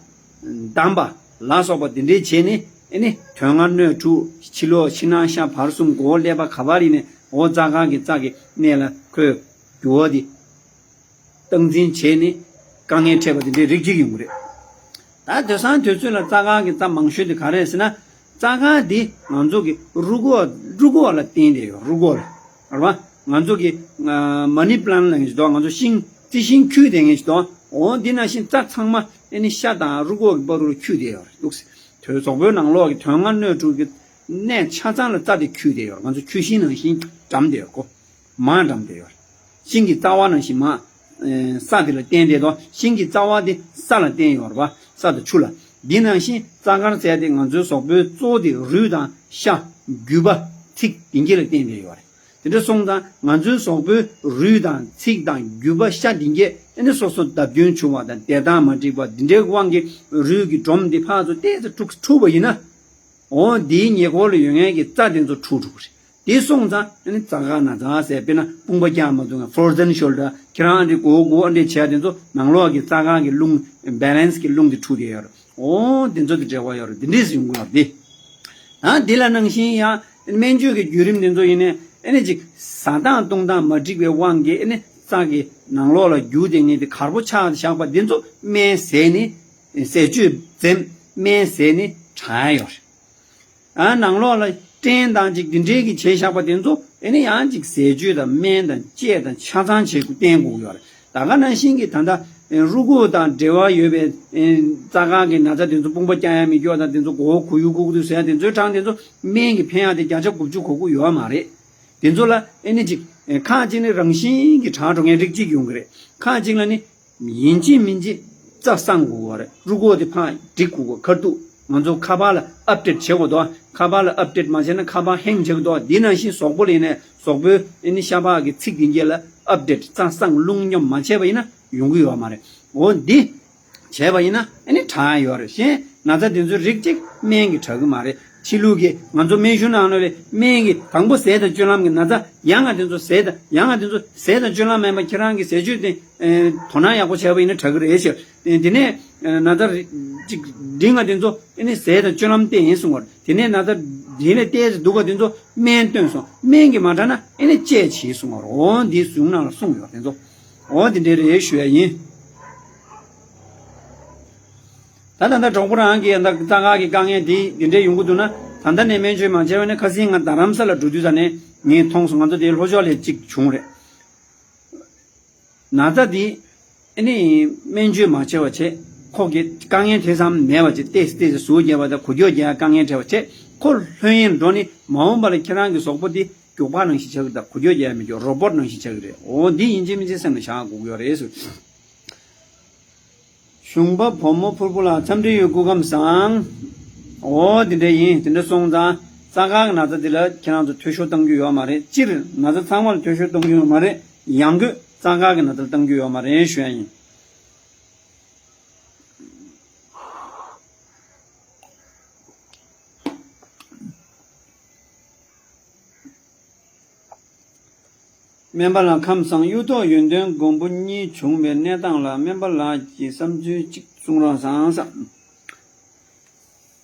བསྡམས་པ་ལ་སོགས་པ་འདི་འདྲས་བྱས་ནས་ཨ་ནི་དོན་ལྔ་སྣོད་དྲུག་ཕྱི་ལོགས་ཕྱི་ནང་གཤམ་བར་གསུམ་མགོ་བོ་ཀླད་པ་ག་པར་ཡིན་ནས་འོ་རྩ་དཀར་གྱི་རྩ་གི་ནད་ལ་ཁོས་འགྱུར་བ་འདི། སྟངས་འཛིན་བྱས་ནས་དཀའ་ངལ་འཕྲད་པ་དེ་འདྲའི་རིགས་གཅིག་ཡོང་གི་རེད། ད་དེང་སང་དུས་ཚོད་ལ་རྩ་དཀར་གྱི་རྩ་མང་ཤོས་དེ་ག་རེ་རེད་ཟེར་ན། རྩྭ་ཁ་འདི་ང་ཚོ་གི་རུ་སྒོ་རུ་སྒོ་ལ་བརྟེན་ཏེ་ཡོད། རུ་སྒོ་ལ་རེད་བ། ང་ཚོ་གི་ཨ་money plant ལབ་མཁན་ཞིག་འདུག་ང་ཚོ་ཤིང་རྩི་ཤིང་འཁྱུད་བསྡད་མཁན་ཞིག་འདུག་འོ་འདི་ནང་བཞིན་རྩྭ་ཚང་མ་ཨ་ནི་ཤ་དང་རུ་སྒོ་གི་བར་དུ་འཁྱུད་བསྡད་ཡོད་རེད་འདུག་དོལ་བཟོག་པོའི་ནང་ལོགས་ཀྱི་དོན་ལྔ་སྣོད་དྲུག་གི་གནས་ཆ་ཚང་ལ་རྩྭ་དེ་འཁྱུད་བསྡད་ཡོད་རེད། ང་ཚོ་འཁྱུད་ཤིང་ནང་བཞིན་འགྲམ་བསྡད་ཡོད་གོ་མར་འགྲམ་བསྡད་ཡོད་རེད། ཤིང་གི་རྩ་བ་ནང་བཞིན་མར་ཨེ་ས་དེ་ལ་བརྟེན་བསྡད་དོ། ཤིང་གི་རྩ་བ་དེ་ས་ལ་བརྟེན་ཡོད་རེད་བ། ས་དང་ཆུ་ལ། འདི་ནང་བཞིན་རྩྭ་མཁར་ཟེར་དེ་ང་ཚོའི་བཟོག་པོའི་གཙོ་བོ་དེ་རུས་དང་ཤ་རྒྱུས་པ་ཚིགས་འདི་གྱད་ལ་བརྟེན་བསྡད་ཡོད་རེད། དེ་འདྲ་སོང་ཙང་ང་ཚོའི་བཟོག་པོའི་རུས་དང་ཚིགས་དང་རྒྱུས་པ་ཤ་འདི་གྱད་ཨ་ནི་སོ་སོ་བརྡབ་སྐྱོན་བྱུང་བ་དང་བདེ་ཐང་མ་འགྲིག་པ་འདི་འདྲའི་དབང་གིས་རུས་ཀྱི་སྒྲོམ་འདི་ཕར་ཚུར་ཏོག་ཙམ་འཁྲུགས་འཁྲུགས་པ་ཡིན་ན། འོ་འདིའི་ཉེ་འཁོར་ལ་ཡོད་མཁན་གྱི་རྩྭ་དེ་ཚོ་འཁྲུགས་འགྲོ་གི་རེད། དེ་སོང་ཙང་ཨ་ནི་རྩྭ་ཁ་ན་ཚ་ཟེར་དཔེར་ན་དཔུང་པ་བཀྱག་མ་ཐུབ་མཁན་frozen shoulder ཁྱེད་རང་ཨ་འདྲས་མགོ་བོ་སྒུར་ཨ་འདྲས་བྱས་དེ་ཚོ་ནང་ལོགས་ཀྱི་རྩྭ་ཁ་གི་རླུང་balance གི་རླུང་དེ་འཁྲུགས་བསྡད་ཡོད་རེད། འོ་དེ་ཚོ་དེ་འབྲེལ་བ་ཡོད་རེད། དེ་འདྲས་ཡོང་གི་ཡོད་རེད། ད་འདི་ལ་ནང་བཞིན་ཡང་སྨན་བཅོས་ཀྱི་བརྒྱུད་རིམ་དེ་ཚོ་ཡིན་ནའི་ཨ་ནི་ཅིག་ཟ་སྟངས་བཏུང་སྟངས་མ་འགྲིག་པའི་དབང་གིས་ཨ་ནི་རྩྭ་གི་ནང་ལོགས་ལ་རྒྱུ་དེ་ངེས་དེ་གར་པོ་ཆགས་བཞག་པ་དེ་ཚོ་སྨན་ཟས་ནི་ཟས་བཅུད་འཛེམ་སྨན་ཟས་ནི་དྲག་ཡོད་རེད། ཨ་ནང་ལོགས་ལ་སྐྲན་དང་ཅིག་འདི་འདྲའི་གི་བྱས་བཞག་པ་དེ་ཚོ་ཨ་ནི་ཡང་ཅིག་ཟས་བཅུད་དང་སྨན་དང་དཔྱད་དང་ཆ་ཚང་བྱེད་དགོས་བསྟེན་དགོས་ཡོད་རེད། ད་ག་ནང་བཞིན་གྱི་ད་ལྟ་རུས་ཁོག་དང་འབྲེལ་བ་ཡོད་པའི་རྩྭ་ཁ་གི་ན་ཚ་དེ་ཚོ་དཔུང་པ་བཀྱག་ཡ་མི་སྐྱོ་དང་དེ་ཚོ་མགོ་བོ་གུ་ཡུ་གུ་གུ་ཟེར་ཡ་དེ་ཚོའི་གྲངས་དེ་ཚོ་སྨན་གྱི་ཕན་ཡག་དེ་བརྒྱ་ཆ་དགུ་བཅུ་གོ་དགུ་ཡོད་མ་རེད། དེ་ཚོ་ལ་ཨ་ནི་ཅིག་ཁག་ཅིག་ནི་རང་བཞིན་གྱི་དྲག་འགྲོ་མཁན་རིགས་གཅིག་ཡོང་གི་རེད། ཁག་ཅིག་ལ་ནི་ཡིན་གཅིག་མིན་གཅིག་རྩྭ་བསྲང་དགོས་པ་རེད། རུས་ཁོག་དེ་ཕར་སྒྲིག་དགོས་པ། ཁ་ཐུག་ང་ཚོ་ཁ་པར་ལ་ཨབ་ཌེཊ་བྱེད་དགོས་དོ། ཁ་པར་ལ་ཨབ་ཌེཊ་མ་བྱས་ན་ཁ་པར་ཧེང་བྱེད་དགོས་དོ། འདི་ནང་བཞིན་བཟོག་པོ་ལ་ཡིན་ནའི་བཟོག་པོའི་ཨ་ནི་ཤ་པགས་ཀྱི་ཚིགས་འདི་གྱད་ལ་ཨབ་ཌེཊ་རྩྭ་བསྲང་རླུང་སྙོམས་མ་བྱས་པ་ཡིན་ན་ཡོང་གི་ཡོད་མ་རེད། འོ་འདི་བྱས་པ་ཡིན་ན་ཨ་ནི་དྲག་ཡོད་རེད། གཞན་ན་ཚ་དེ་ཚོའི་རིགས་གཅིག་སྨན་གྱིས་དྲག་གི་མ་རེད། ཕྱི་ལུགས་ཀྱི་ང་ཚོ་སྨན་གཞུང་ནང་ལ་བའི་སྨན་གྱི་དང་པོ་ཟས་དང་སྤྱོད་ལམ་གྱི་ན་ཚ་ཡང་ང་དེ་ཚོ་ཟས་དང་ཡང་ང་དེ་ཚོ་ཟས་དང་སྤྱོད་ལམ་མེད་པ་ཁྱེད་རང་གི་ཟས་སྤྱོད་དེ་དོ་སྣང་ཡག་པོ་བྱས་པ་ཡིན་ན་དྲག་གི་རེད་ཟེར། དེ་ནས་ན་ཚ་གཅིག་འདི་ང་དེ་ཚོ་ཨ་ནི་ཟས་དང་སྤྱོད་ལམ་བལྟས་ཡིན་གསུང་བར། དེ་ནས་ན་ཚ་འདི་ལས་བལྟས་ཟེར་འདུག་ག་དེ་ཚོ་སྨན་བསྟེན་སོང་། སྨན་གྱིས་མ་དྲག་ན་ཨ་ནི་དཔྱད་བྱེད་གསུང་བར། འོ་འདི་གཞུང་ནང་ལ་གསུངས་ཡོད་དེ་ཚོ། འོ་འདི་འདྲའི་རེད་ཞུ་ཡ་ཡིན། ད་ད་ལྟ་གྲོགས་པོ་རང་གིས་ད་རྩ་ཁ་གི་དཀའ་ངལ་འདི་འདི་འདྲའི་ཡོང་གི་འདུག་ན། ད་ལྟ་ནས་སྨན་བཅོས་མ་བྱས་པ་ནི་ཁ་སང་ང་རྡ་རམ་ས་ལ་འགྲོ་དུས་ཙ་ནས་ངས་མཐོང་སོང་། ང་ཚོ་དེའི་ལྷོ་ཕྱོགས་ལ་གཅིག་བྱུང་རེད། ན་ཚ་འདི་ཨ་ནི་སྨན་བཅོས་མ་བྱས་པ་བྱས་ཁོ་གི་དཀའ་ངལ་དེ་ཙམ་མེད་པ་བྱས་ཏེས་ཏེས་ཟུག་རྒྱག་པ་དང་གུ་ཀྱོག་རྒྱག་དཀའ་ངལ་འཕྲད་པ་བྱས་ཁོ་ལྷོད་ཡེན་འགྲོ་ནི་མ་འོངས་པ་ལ་ཁྱེད་རང་གི་གཟུགས་པོ་འདི་རྒྱུག་པ་ནང་བཞིན་ཆགས་ཀྱི་ད་གུ་ཀྱོག་རྒྱག་མི་ཀྱོག་རོ་བོ་ཊི་ནང་བཞིན་ཆགས་ཀྱི་རེད། འོ་འདི་ཡིན་གཅིག་མིན་གཅིག་སེམས་ལ་བཞག་དགོས་ཀྱི་ཡོད་རེད་ཟེར། གཞུང་པ་བུ་མོ་ཕུར་བུ་ལགས་འཚམས་འདྲི་ཡོད། སྐུ་ཁམས་བཟང་། འོ་དེ་འདྲ་ཡིན། དེ་འདྲ་སོང་ཙང་རྩ་ཁ་གི་ན་ཚ་དེ་ལ་ཁྱེད་རང་ཚོ་འཐུས་ཤོར་གཏང་རྒྱུ་ཡོད་མ་རེད། སྤྱིར་ན་ཚ་ཚང་མ་ལ་འཐུས་ཤོར་གཏང་རྒྱུ་ཡོད་མ་རེད། ཡང་སྒོས་རྩ་ཁ་གི་ན་ཚ་ལ་གཏང་རྒྱུ་ཡོད་མ་རེད་ཞུ་ཡ་ཡིན། སྨན་པ་ལགས་ཁམས་བཟང་། གཡུ་ཐོག་ཡོན་ཏན་མགོན་པོ་གཉིས་བྱུང་བའི་གནས་སྟངས་ལ་སྨན་པ་ལགས་ཀྱི་བསམ་ཚུལ་གཅིག་གསུང་རོགས་གནང་།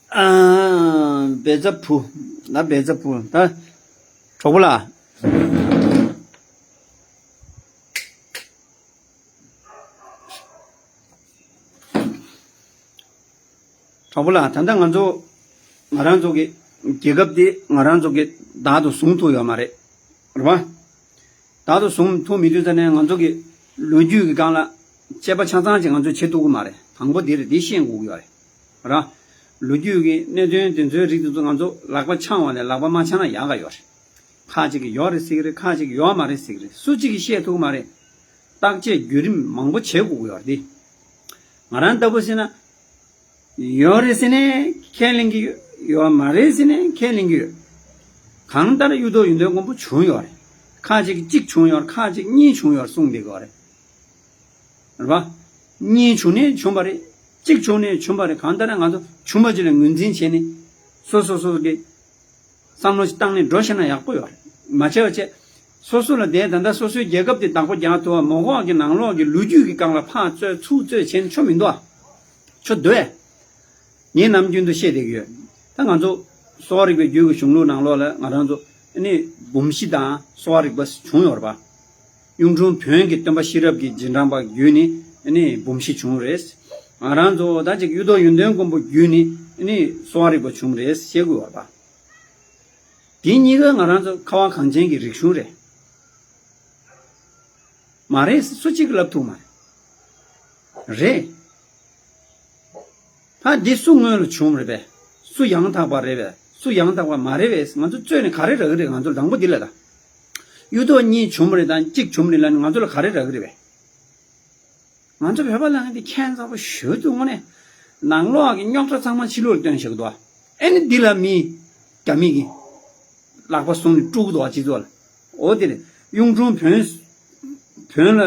ཨ། བེ་ཛ་བུ། ད་བེ་ཛ་བུ། ད་གྲོགས་པོ་ལགས། གྲོགས་པོ་ལགས། ད་ལྟ་ང་ཚོ་ང་རང་ཚོ་གི་རྒྱལ་ཁབ་འདི་ང་རང་ཚོ་གི་བདག་ཏུ་བཟུང་ཐུབ་ཡོད་མ་རེད། རེད་པ། བདག་ཏུ་བཟུང་ཐུབ་མི་དུས་ཙ་ནས་ང་ཚོ་གི་ལོ་རྒྱུས་ཀྱི་སྒང་ལ་དཔྱད་པ་ཆ་ཚང་ཅིག་ང་ཚོས་བྱེད་ཐུབ་ཀྱི་མ་རེད། དང་པོ་འདི་རེད། འདི་ཤེས་དགོས་ཀྱི་ཡོད་རེད། ར། ལོ་རྒྱུས་ཀྱི་གནད་དོན་དེ་ཚོའི་རིགས་དེ་ཚོ་ང་ཚོ་ལག་པ་འཆང་བ་ནས་ལག་པ་མ་འཆང་ན་ཡག་ག་ཡོད་རེད། ཁ་ཅིག་གིས་ཡོད་རེད་ཟེར་གི་རེད། ཁ་ཅིག་གིས་ཡོད་མ་རེད་ཟེར་གི་རེད། སུ་གཅིག་གིས་བཤད་ཐུབ་ཀྱི་མ་རེད། བརྟག་དཔྱད་བརྒྱུད་རིམ་མང་པོ་བྱེད་དགོས་ཀྱི་ཡོད་རེད། ང་རང་ལྟ་བུ་ཟེར་ན། ཡོད་རེད་ཟེར་ནས་ཁས་ལེན་གྱི་ཡོད། ཡོད་མ་རེད་ཟེར་ནས་ཁས་ལེན་གྱི་ཡོད། གང་ལྟར་གཡུ་ཐོག་ཡོན་ཏན་མགོན་པོ་བྱུང་ཡོད་རེད། ཁ་ཅིག་གཅིག་བྱུང་ཡོད། ཁ་ཅིག་གཉིས་བྱུང་ཡོད་གསུངས་བསྡད་ཀྱི་ཡོད་རེད། རེད་པ། གཉིས་བྱུང་ནས་བྱུང་བ་རེད། གཅིག་བྱུང་ནས་བྱུང་བ་རེད། གང་ལྟར་ང་ཚོ་བྱུང་བ་ཅིག་ལ་ངོས་འཛིན་བྱས་ནས་སོ་སོ་སོ་སོ་གི་བསམ་བློ་ཞིག་བཏང་ནས་འགྲོ་ཤེས་ན་ཡག་པོ་ཡོད་རེད། མ་བྱས་པ་བྱས། སོ་སོ་ལ་དེ་ད་ལྟ་སོ་སོའི་རྒྱལ་ཁབ་དེ་བདག་པོ་རྒྱག་ཐུབ་པ། མ་འོངས་ཀྱི་ནང་ལོགས་ཀྱི་ལོ་རྒྱུས་ཀྱི་སྒང་ལ་ཕར་རྩོད་ཚུར་རྩོད་བྱས་ན་ཆོ་མི་འདུག་ཨ། ཆོ་འདུག་ཨེ། ངས་ནམ་རྒྱུན་དུ་བཤད་བསྡད་ཀྱི་ཡོད། ད་ང་ཚོ་གསོ་བ་རིག་པའི་རྒྱུད་ཀྱི་གཞུང་ལུགས་ནང་ལོགས་ལ་ང་རང་ཚོ་ཨ་ནི་འབུམ་བཞི་དང་གསོ་བ་རིག་པ་བྱུང་ཡོད་རེད་པ། གཡུང་དྲུང་བོན་གྱི་སྟོན་པ་ཤེས་རབ་ཀྱི་རྗེས་འབྲང་པ་བརྒྱུད་ནས་ཨ་ནི་འབུམ་བཞི་བྱུང་རེད། ང་རང་ཚོ་ད་ཅིག་གཡུ་ཐོག་ཡོན་ཏན་མགོན་པོ་བརྒྱུད་ནས་ ནི་གསོ་བ་རིག་པ་བྱུང་རེད་ཟེར་དགོས་བ་རེད་པ། དེ་གཉིས་ཀ་ང་རང་ཚོ་ཁ་བ་གངས་ཅན་གྱི་རིག་གཞུང་རེད། མ་རེད་ཟེར་སུ་གཅིག་གིས་ལབ་ཐུབ་མ་རེད། རེད། ད་འདི་སུ་སྔོན་ལ་བྱུང་རེད་པས། སུ་ཡང་དག་པ་རེད་པས། སུ་ཡང་དག་པ་མ་རེད་པས། ང་ཚོ་རྩོད་ནས་ག་རེ་རག་གི་རེད། ང་ཚོ་དང་པོ་འདི་ལ་ད། གཡུ་ཐོག་གཉིས་བྱུང་བ་རེད་དང་གཅིག་བྱུང་བ་རེད་ལབ་ནས་ང་ཚོ་ལ་ག་རེ་རག་གི་རེད་པས། ང་ཚོ་བོད་པ་ལབ་མཁན་དེ་ཁྱད་མཚར་པོ་ཞེ་པོ་འདུག་དངོས་གནས། ནང་ལོགས་ཀྱི་རྙོག་དྲ་ཚང་མ་ཕྱི་ལོགས་ལ་སྟོན་བཞག་གི་འདུག་ཨ་ནི་འདི་ལ་མི་རྒྱ་མི་གི་ལག་པ་བཟུང་ནས་དཀྲུག་གི་འདུག་སྤྱི་ཚོགས་ལ། འོ་དེ་རེད། གཡུང་དྲུང་བོན། བོན་ལ།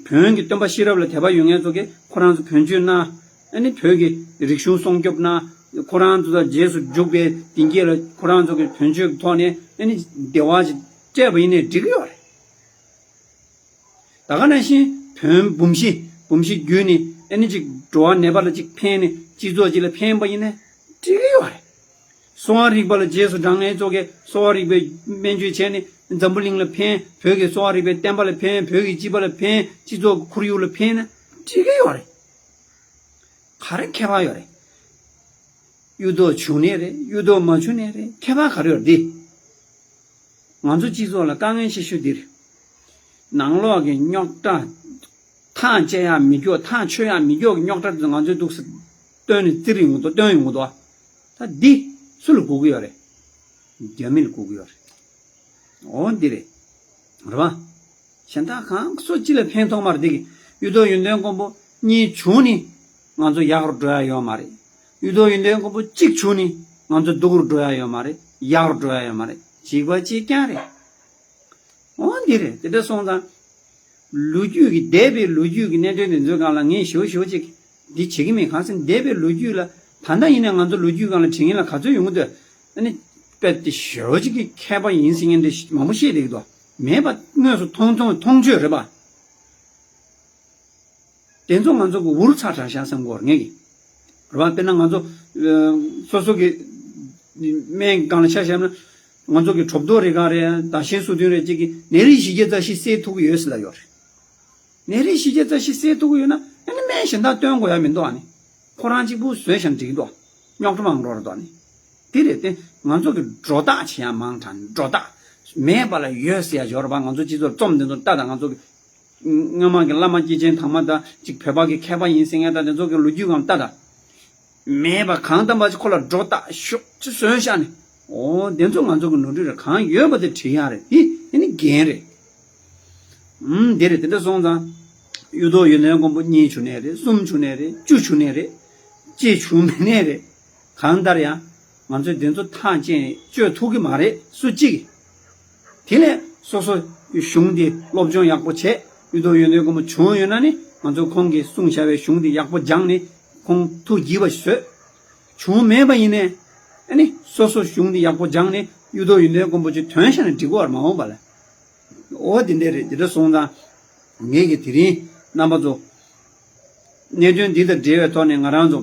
བོན་གྱི་སྟོན་པ་ཤེས་རབ་ལ་དད་པ་ཡོད་མཁན་ཚོ་གིས་ཁོ་རང་ཚོ་བོན་ཆོས་གནང་། ཨ་ནི་བོད་ཀྱི་རིག་གཞུང་སྲུང་སྐྱོབ་གནང་། ཁོ་རང་ཚོ་དང་རྗེས་སུ་འཇུག་པའི་བདེ་སྐྱིད་ལ་ཁོ་རང་ཚོ་གི་བོན་ཆོས་ཀྱི་ཐོག་ནས་ཨ་ནི་བདེ་བ་ཅིག་སྤྲད་པ་ཡིན་ནའི་འགྲིག་གི་ཡོད་རེད། ད་ག་ནང་བཞིན་བོན་འབུམ་བཞི། འབུམ་བཞི་བརྒྱུད་ནས་ཨ་ནི་ཅིག་འགྲོ་བ་ནད་པ་ལ་ཅིག་ཕན་ནས་སྤྱི་ཚོགས་ཅིག་ལ་ཕན་པ་ཡིན་ན་འགྲིག་གི་ཡོད་རེད། གསོ་བ་རིག་པ་ལ་རྗེས་སུ་འབྲང་མཁན་ཚོ་གིས་གསོ་བ་རིག་པའི་སྨན་བཅོས་བྱས་ནས་འཛམ་བུ་གླིང་ལ་ཕན། བོད་ཀྱི་གསོ་བ་རིག་པའི་བསྟན་པ་ལ་ཕན། བོད་ཀྱི་སྤྱི་པ་ལ་ཕན། སྤྱི་ཚོགས་ཀྱི་ཁོར་ཡུག་ལ་ཕན་ན་འགྲིག་གི་ཡོད་རེད། ག་རེ་ཁྱད་པར་ཡོད་རེད། གཡུ་ཐོག་བྱུང་ནའི་རེད། གཡུ་ཐོག་མ་བྱུང་ནའི་རེད། ཁྱད་པར་ག་རེ་ཡོད་རེད། འདི་ང་ཚོ་སྤྱི་ཚོགས་ལ་དཀའ་ངལ་ཆེ་ཤོས་འདི་རེད། ནང་ལོགས་ཀྱི་རྙོག་དྲ། ཐག་བཅད་ཡག་མི་སྐྱོ། ཐག་ཆོད་ཡག་མི་སྐྱོ་གི་རྙོག་དྲ་དེ་ང་ཚོས་འདུག་སེ་བཏོན་ནས་བཙིར་ཡོང་གི་འདུག་བཏོན་ཡོང་གི་འདུག་ད་འདི་སུ་ལ་དགོས་ཀྱི་ཡོད་རེད། རྒྱ་མི་ལ་དགོས་ཀྱི་ཡོད་རེད། འོ་འདི་རེད། རེད་པ། གཞན་དག་གང་སུ་ཅི་ལ་ཕན་ཐོགས་མ་རེད། འདི་གི་གཡུ་ཐོག་ཡོན་ཏན་མགོན་པོ་གཉིས་བྱུང་ནི་ང་ཚོ་ཡག་རུ་འགྲོ་ཡ་ཡོད་མ་རེད། གཡུ་ཐོག་ཡོན་ཏན་མགོན་པོ་གཅིག་བྱུང་ནི་ང་ཚོ་སྡུག་རུ་འགྲོ་ཡ་ཡོད་མ་རེད། ཡག་རུ་འགྲོ་ཡ་ཡོད་མ་རེད། གཅིག་པ་གཅིག་རྐྱང་རེད། འོ་འདི་རེད། དེ་འདྲ་སོང་ཙང་། ལོ་རྒྱུས་ཀྱི་འདས་པའི་ལོ་རྒྱུས་ཀྱི་གནད་དོན་དེ་ཚོའི་སྒང་ལ་ངས་ཞེ་པོ་ཞེ་པོ་ཅིག་འདི་བྱེད་ཀྱི་མེད། གང་ཟེར་ན་འདས་པའི་ལོ་རྒྱུས་ལ་ད་ལྟ་ཡིན་ན་ང་ཚོ་ལོ་རྒྱུས་སྒང་ལ་དྲན་མཁན་ལ་ག་ཚོད་ཡོང་གི་འདུག་ཨ་ནི་དཔེ་དེ་ཞེ་པོ་ཅིག་གི་མཁས་པ་ཡིན་ཟེར་མཁན་དེ་མང་པོ་བཤད་བསྡད་ཀྱི་འདུག་མེད་པ་དངོས་སུ་མཐོང་མཐོང་མཐོང་ཆོས་རེད་པ། དེ་ཚོ་ང་ཚོ་གི་འུར་ཚ་དྲག་ཤག་བསམ་གྱི་ཡོད་རེད་ངས་ཀྱི། རེད་པ། དཔེར་ན་ང་ཚོ་ཨ་སོ་སོ་གི་སྨན་སྒང་ལ་ཆ་བཞག་ན། ང་ཚོ་གི་གྲོད་ཐོག་རེ་ག་རེ་དང་གཞན་སོ་བདུན་རེ་གཅིག་གིས་ནད་རིགས་བཞི་བརྒྱ་རྩ་བཞི་སེལ་ཐུབ་ཀྱི་ཡོད་ཟེར་ལབ་ཡོད་རེད། ནད་རིགས་བཞི་བརྒྱ་རྩ་བཞི་སེལ་ཐུབ་ཀྱི་ཡོད་ན་ཨ་ནི་སྨན་གཞན་དག་སྟོན་དགོས་ཡ་མི་འདུག་ཨ་ནི་ཁོ་རང་གཅིག་པུ་ཟོས་བཞག་ན་འགྲིག་གི་འདུག་རྙོག་དྲ་མང་འགྲོ་རེད་འདུག་ཨ་ནི། དེ་རེད་དེ། ང་ཚོ་གི་སྒྲོ་བཏགས་བྱེད་ཡ་མང་དྲགས་ནས་སྒྲོ་བཏགས། མེད་པ་ལ་ཡོད་ཟེར་ཡ་ཡོད་རེད་པ། ང་ཚོ་སྤྱི་ཚོགས་རྩོམ་དེ་ཚོ་ལྟ་དང་། ང་ཚོ་གི་སྔོན་མ་གི་བླ་མ་སྐྱེས་ཆེན་དང་མ་དང་ཅིག་བོད་པ་གི་མཁས་པ་ཡིན་ཟེར་མཁན་དང་དེ་ཚོ་གི་ལོ་རྒྱུས་སྒང་ལ་ལྟ་དང་། མེད་པ་གང་ལྟ་བ་ཅིག་ཁོ་ལ་སྒྲོ་བཏགས་ཤོག་ཅིག་བཟོས་བཞག་ནས། འོ་དེ་ཚོ་ང་ཚོ་གི་ནོར་འཁྲུལ་རེད། གང་ཡོད་པ་དེ་བྲིས་ཡག་རེད། དེ་དེ་ནི་འགན་རེད། ཨུམ། དེ་རེད། དེ་འདྲ་སོང་ཙང་། གཡུ་ཐོག་ཡོན་ཏན་མགོན་པོ་གཉིས་བྱུང་ནའི་རེད། གསུམ་བྱུང་ནའི་རེད། བཅུ་བྱུང་ནའི་རེད། གཅིག་བྱུང་མེད་ནའི་རེད། གང་ལྟར་ཡང་ང་ཚོས་དེ་ཚོ་ཐག་བཅད་ནས་གཅོད་ཐུབ་ཀྱི་མ་རེད། སུ་གཅིག་གིས། དེ་ལས་སོ་སོ་གཞུང་འདི་སློབ་སྦྱོང་ཡག་པོ་བྱས། གཡུ་ཐོག་ཡོན་ཏན་མགོན་པོ་བྱུང་ཡོད་ན་ནི་ང་ཚོ་ཁོང་གིས་གསུངས་བཞག་པའི་གཞུང་འདི་ཡག་པོ་སྦྱངས་ནས་ཁོང་ཐུགས་དགྱེས་པ་ཞིག་བཟོས། བྱུང་མེད་པ་ཡིན་ནའི་ཨ་ནི་སོ་སོ་གཞུང་འདི་ཡག་པོ་སྦྱངས་ནས་གཡུ་ཐོག་ཡོན་ཏན་མགོན་པོ་ཅིག་ཐོན་བཞག་ན་འགྲིག་གི་རེད་མ་འོངས་པ་ལ། འོ་དེ་འདྲ་རེད། དེ་འདྲ་སོང་ཙང་ངེད་ཀྱིས་དེ་རིང་རྣམ་པ་ཚོ་གནད་དོན་འདི་དང་འབྲེལ་བའི་ཐོག་ནས་ང་རང་ཚོ་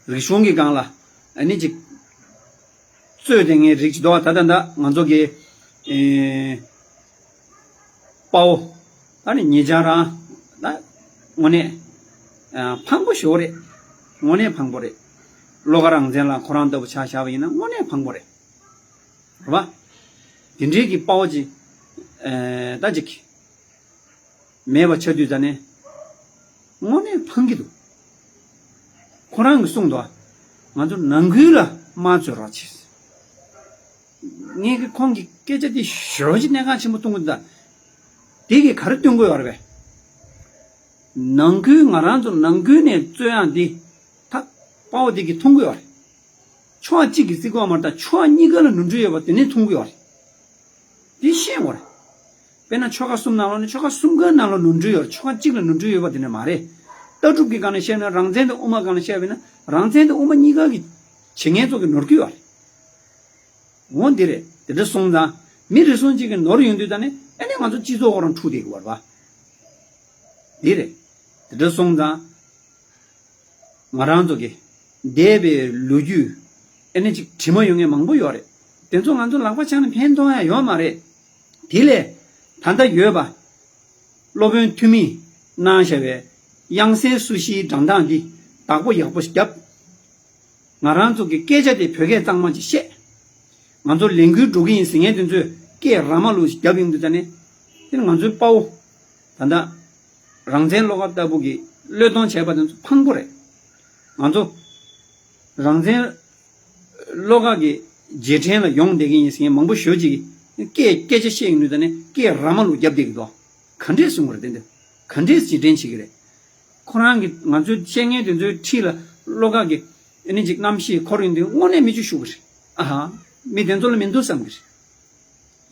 རིག་གཞུང་གི་སྒང་ལ་ཨ་ནི་ཅིག་རྩོད་དེ་ངས་རིག་ཅིག་འདུག་ད་ལྟ་ད་ང་ཚོ་གི་ཨེ་དཔའ་བོ་ད་ནི་ཉེ་ཆར་རང་ད་དངོས་གནས་ཨ་ཕངས་པོ་ཞེ་པོ་རེད། དངོས་གནས་ཕངས་པོ་རེད། བློ་དགའ་རང་བཙན་ལགས་ཁོ་རང་ལྟ་བུ་ཆ་བཞག་པ་ཡིན་ན་དངོས་གནས་ཕངས་པོ་རེད། རེད་པ། དེ་འདྲའི་གི་དཔའ་བོ་ཅིག་ཨེ་ད་ཅིག་མེད་པ་ཆགས་དུས་ད་ནས་དངོས་གནས་ཕངས་ཀྱི་འདུག་ཁོ་རང་གིས་གསུངས་འདུག་ང་ཚོ་ནང་ཁུལ་ལ་དམངས་གཙོ་རོགས་བྱེད། ངས་ཀྱི་ཁོང་གི་སྐད་ཆ་དེ་ཞེ་པོ་ཅིག་གནད་འགག་ཆེན་པོ་མཐོང་གི་འདུག་དེ་གིས་ག་རེ་སྟོན་དགོས་ཡོད་རེད་པས། ནང་ཁུལ་ང་རང་ཚོ་ནང་ཁུལ་ནས་རྩོད་ཡག་འདི་ད་དཔའ་བོ་དེ་གིས་མཐོང་གི་ཡོད་རེད། ཕྱོགས་གཅིག་གིས་བརྩི་དགོས་མ་རེད། ད་ཕྱོགས་གཉིས་ཀ་ལ་ནོར་འཁྲུལ་ཡོད་པ་དེ་ནས་མཐོང་གི་ཡོད་རེད། དེ་ཤེས་དགོས་རེད། དཔེར་ན་ཆོལ་ཁ་གསུམ་ནང་ལོགས་ནས་ཆོལ་ཁ་གསུམ་ཀའི་ནང་ལ་ནོར་འཁྲུལ་ཡོད་རེད། ཆོལ་ཁ་གཅིག་ལ་ནོར་འཁྲུལ་ཡོད་པ་དེ་འདྲ་མ་རེད། ལྟ་གྲུབ་ཀྱི་སྒང་ནས་བཤད་ན་རང་བཙན་དང་དབུ་མ་སྒང་ནས་བཤད་པ་ཡིན་ན་རང་བཙན་དང་དབུ་མ་གཉིས་ཀ་གི་བྱེད་མཁན་ཚོ་གི་ནོར་གྱི་ཡོད་རེད། འོ་འདི་རེད། དེ་འདྲ་སོང་ཙང་མི་རེ་ཟུང་གཅིག་གི་ནོར་ཡོང་དུས་ད་ནི་ཨ་ནི་ང་ཚོ་སྤྱི་ཚོགས་ཁོ་རང་འཁྲུག་བསྡད་ཀྱི་ཡོད་རེད་པ། འདི་རེད། དེ་འདྲ་སོང་ཙང་། ང་རང་ཚོ་གི་འདས་པའི་ལོ་རྒྱུས་ཨེ་ནི་ཅིག་དྲི་མ་ཡོང་མཁན་མང་པོ་ཡོད་རེད། དེ་ཚོ་ང་ཚོ་ལག་པ་འཆང་ནས་ཕན་ཐོགས་ཡ་ཡོད་མ་རེད། དེ་ལས་ད་ལྟ་ཡོད་པ་སློབ་དཔོན་ཐུ་མིས་གནང་བཞག་པའི་དབྱངས་གསལ་སོ་བཞིའི་སྒྲ་གདངས་འདི་བདག་པོ་ཡག་པོ་ཞིག་བརྒྱབ། ང་རང་ཚོ་གི་སྐད་ཆ་དེ་བོད་སྐད་གཙང་མ་ཅིག་བཤད། ང་ཚོ་ལས་འགུལ་འགྲོ་གི་ཡིན་ཟེར་མཁན་དེ་ཚོས་སྐད་ར་མ་ལུག་ཅིག་རྒྱབ་ཡོང་དུས་ཙ་ནས། དེ་ནི་ང་ཚོའི་དཔའ་བོ། ད་ལྟ་རང་བཙན་བློ་དགའ་ལྟ་བུ་གི་བློས་གཏོང་བྱས་པ་དེ་ཚོ་ཕངས་པོ་རེད། ང་ཚོ་རང་བཙན་བློ་དགའ་གི་རྗེས་དྲན་ལ་ཡོང་བསྡད་ཀྱི་ཡིན་ཟེར་མཁན་མང་པོ་ཞེ་པོ་ཅིག་གིས་སྐད་སྐད་ཆ་བཤད་ཡོང་དུས་ཙ་ནས་སྐད་ར་མ་ལུག་རྒྱབ་བསྡད་ཀྱི་འདུག་ག་འདྲས་གསུང་གི་རེད། དེ་འདྲ་ག་འདྲས་རྗེས་དྲན་བྱེད་ཀྱི་རེད། ཁོ་རང་གིས་ང་ཚོའི་བཤད་མཁན་དེ་ཚོའི་འཁྲིས་ལ་བློ་དགའ་གི་ཨ་ནི་ཅིག་རྣམ་ཤེས་འཁོར་ཡོང་དུས་དངོས་གནས་མི་ཆོས་ཞུ་གི་རེད། ཨ་ཧ། མི་དེ་ཚོ་ལ་མི་འདུག་བསམ་གི་རེད།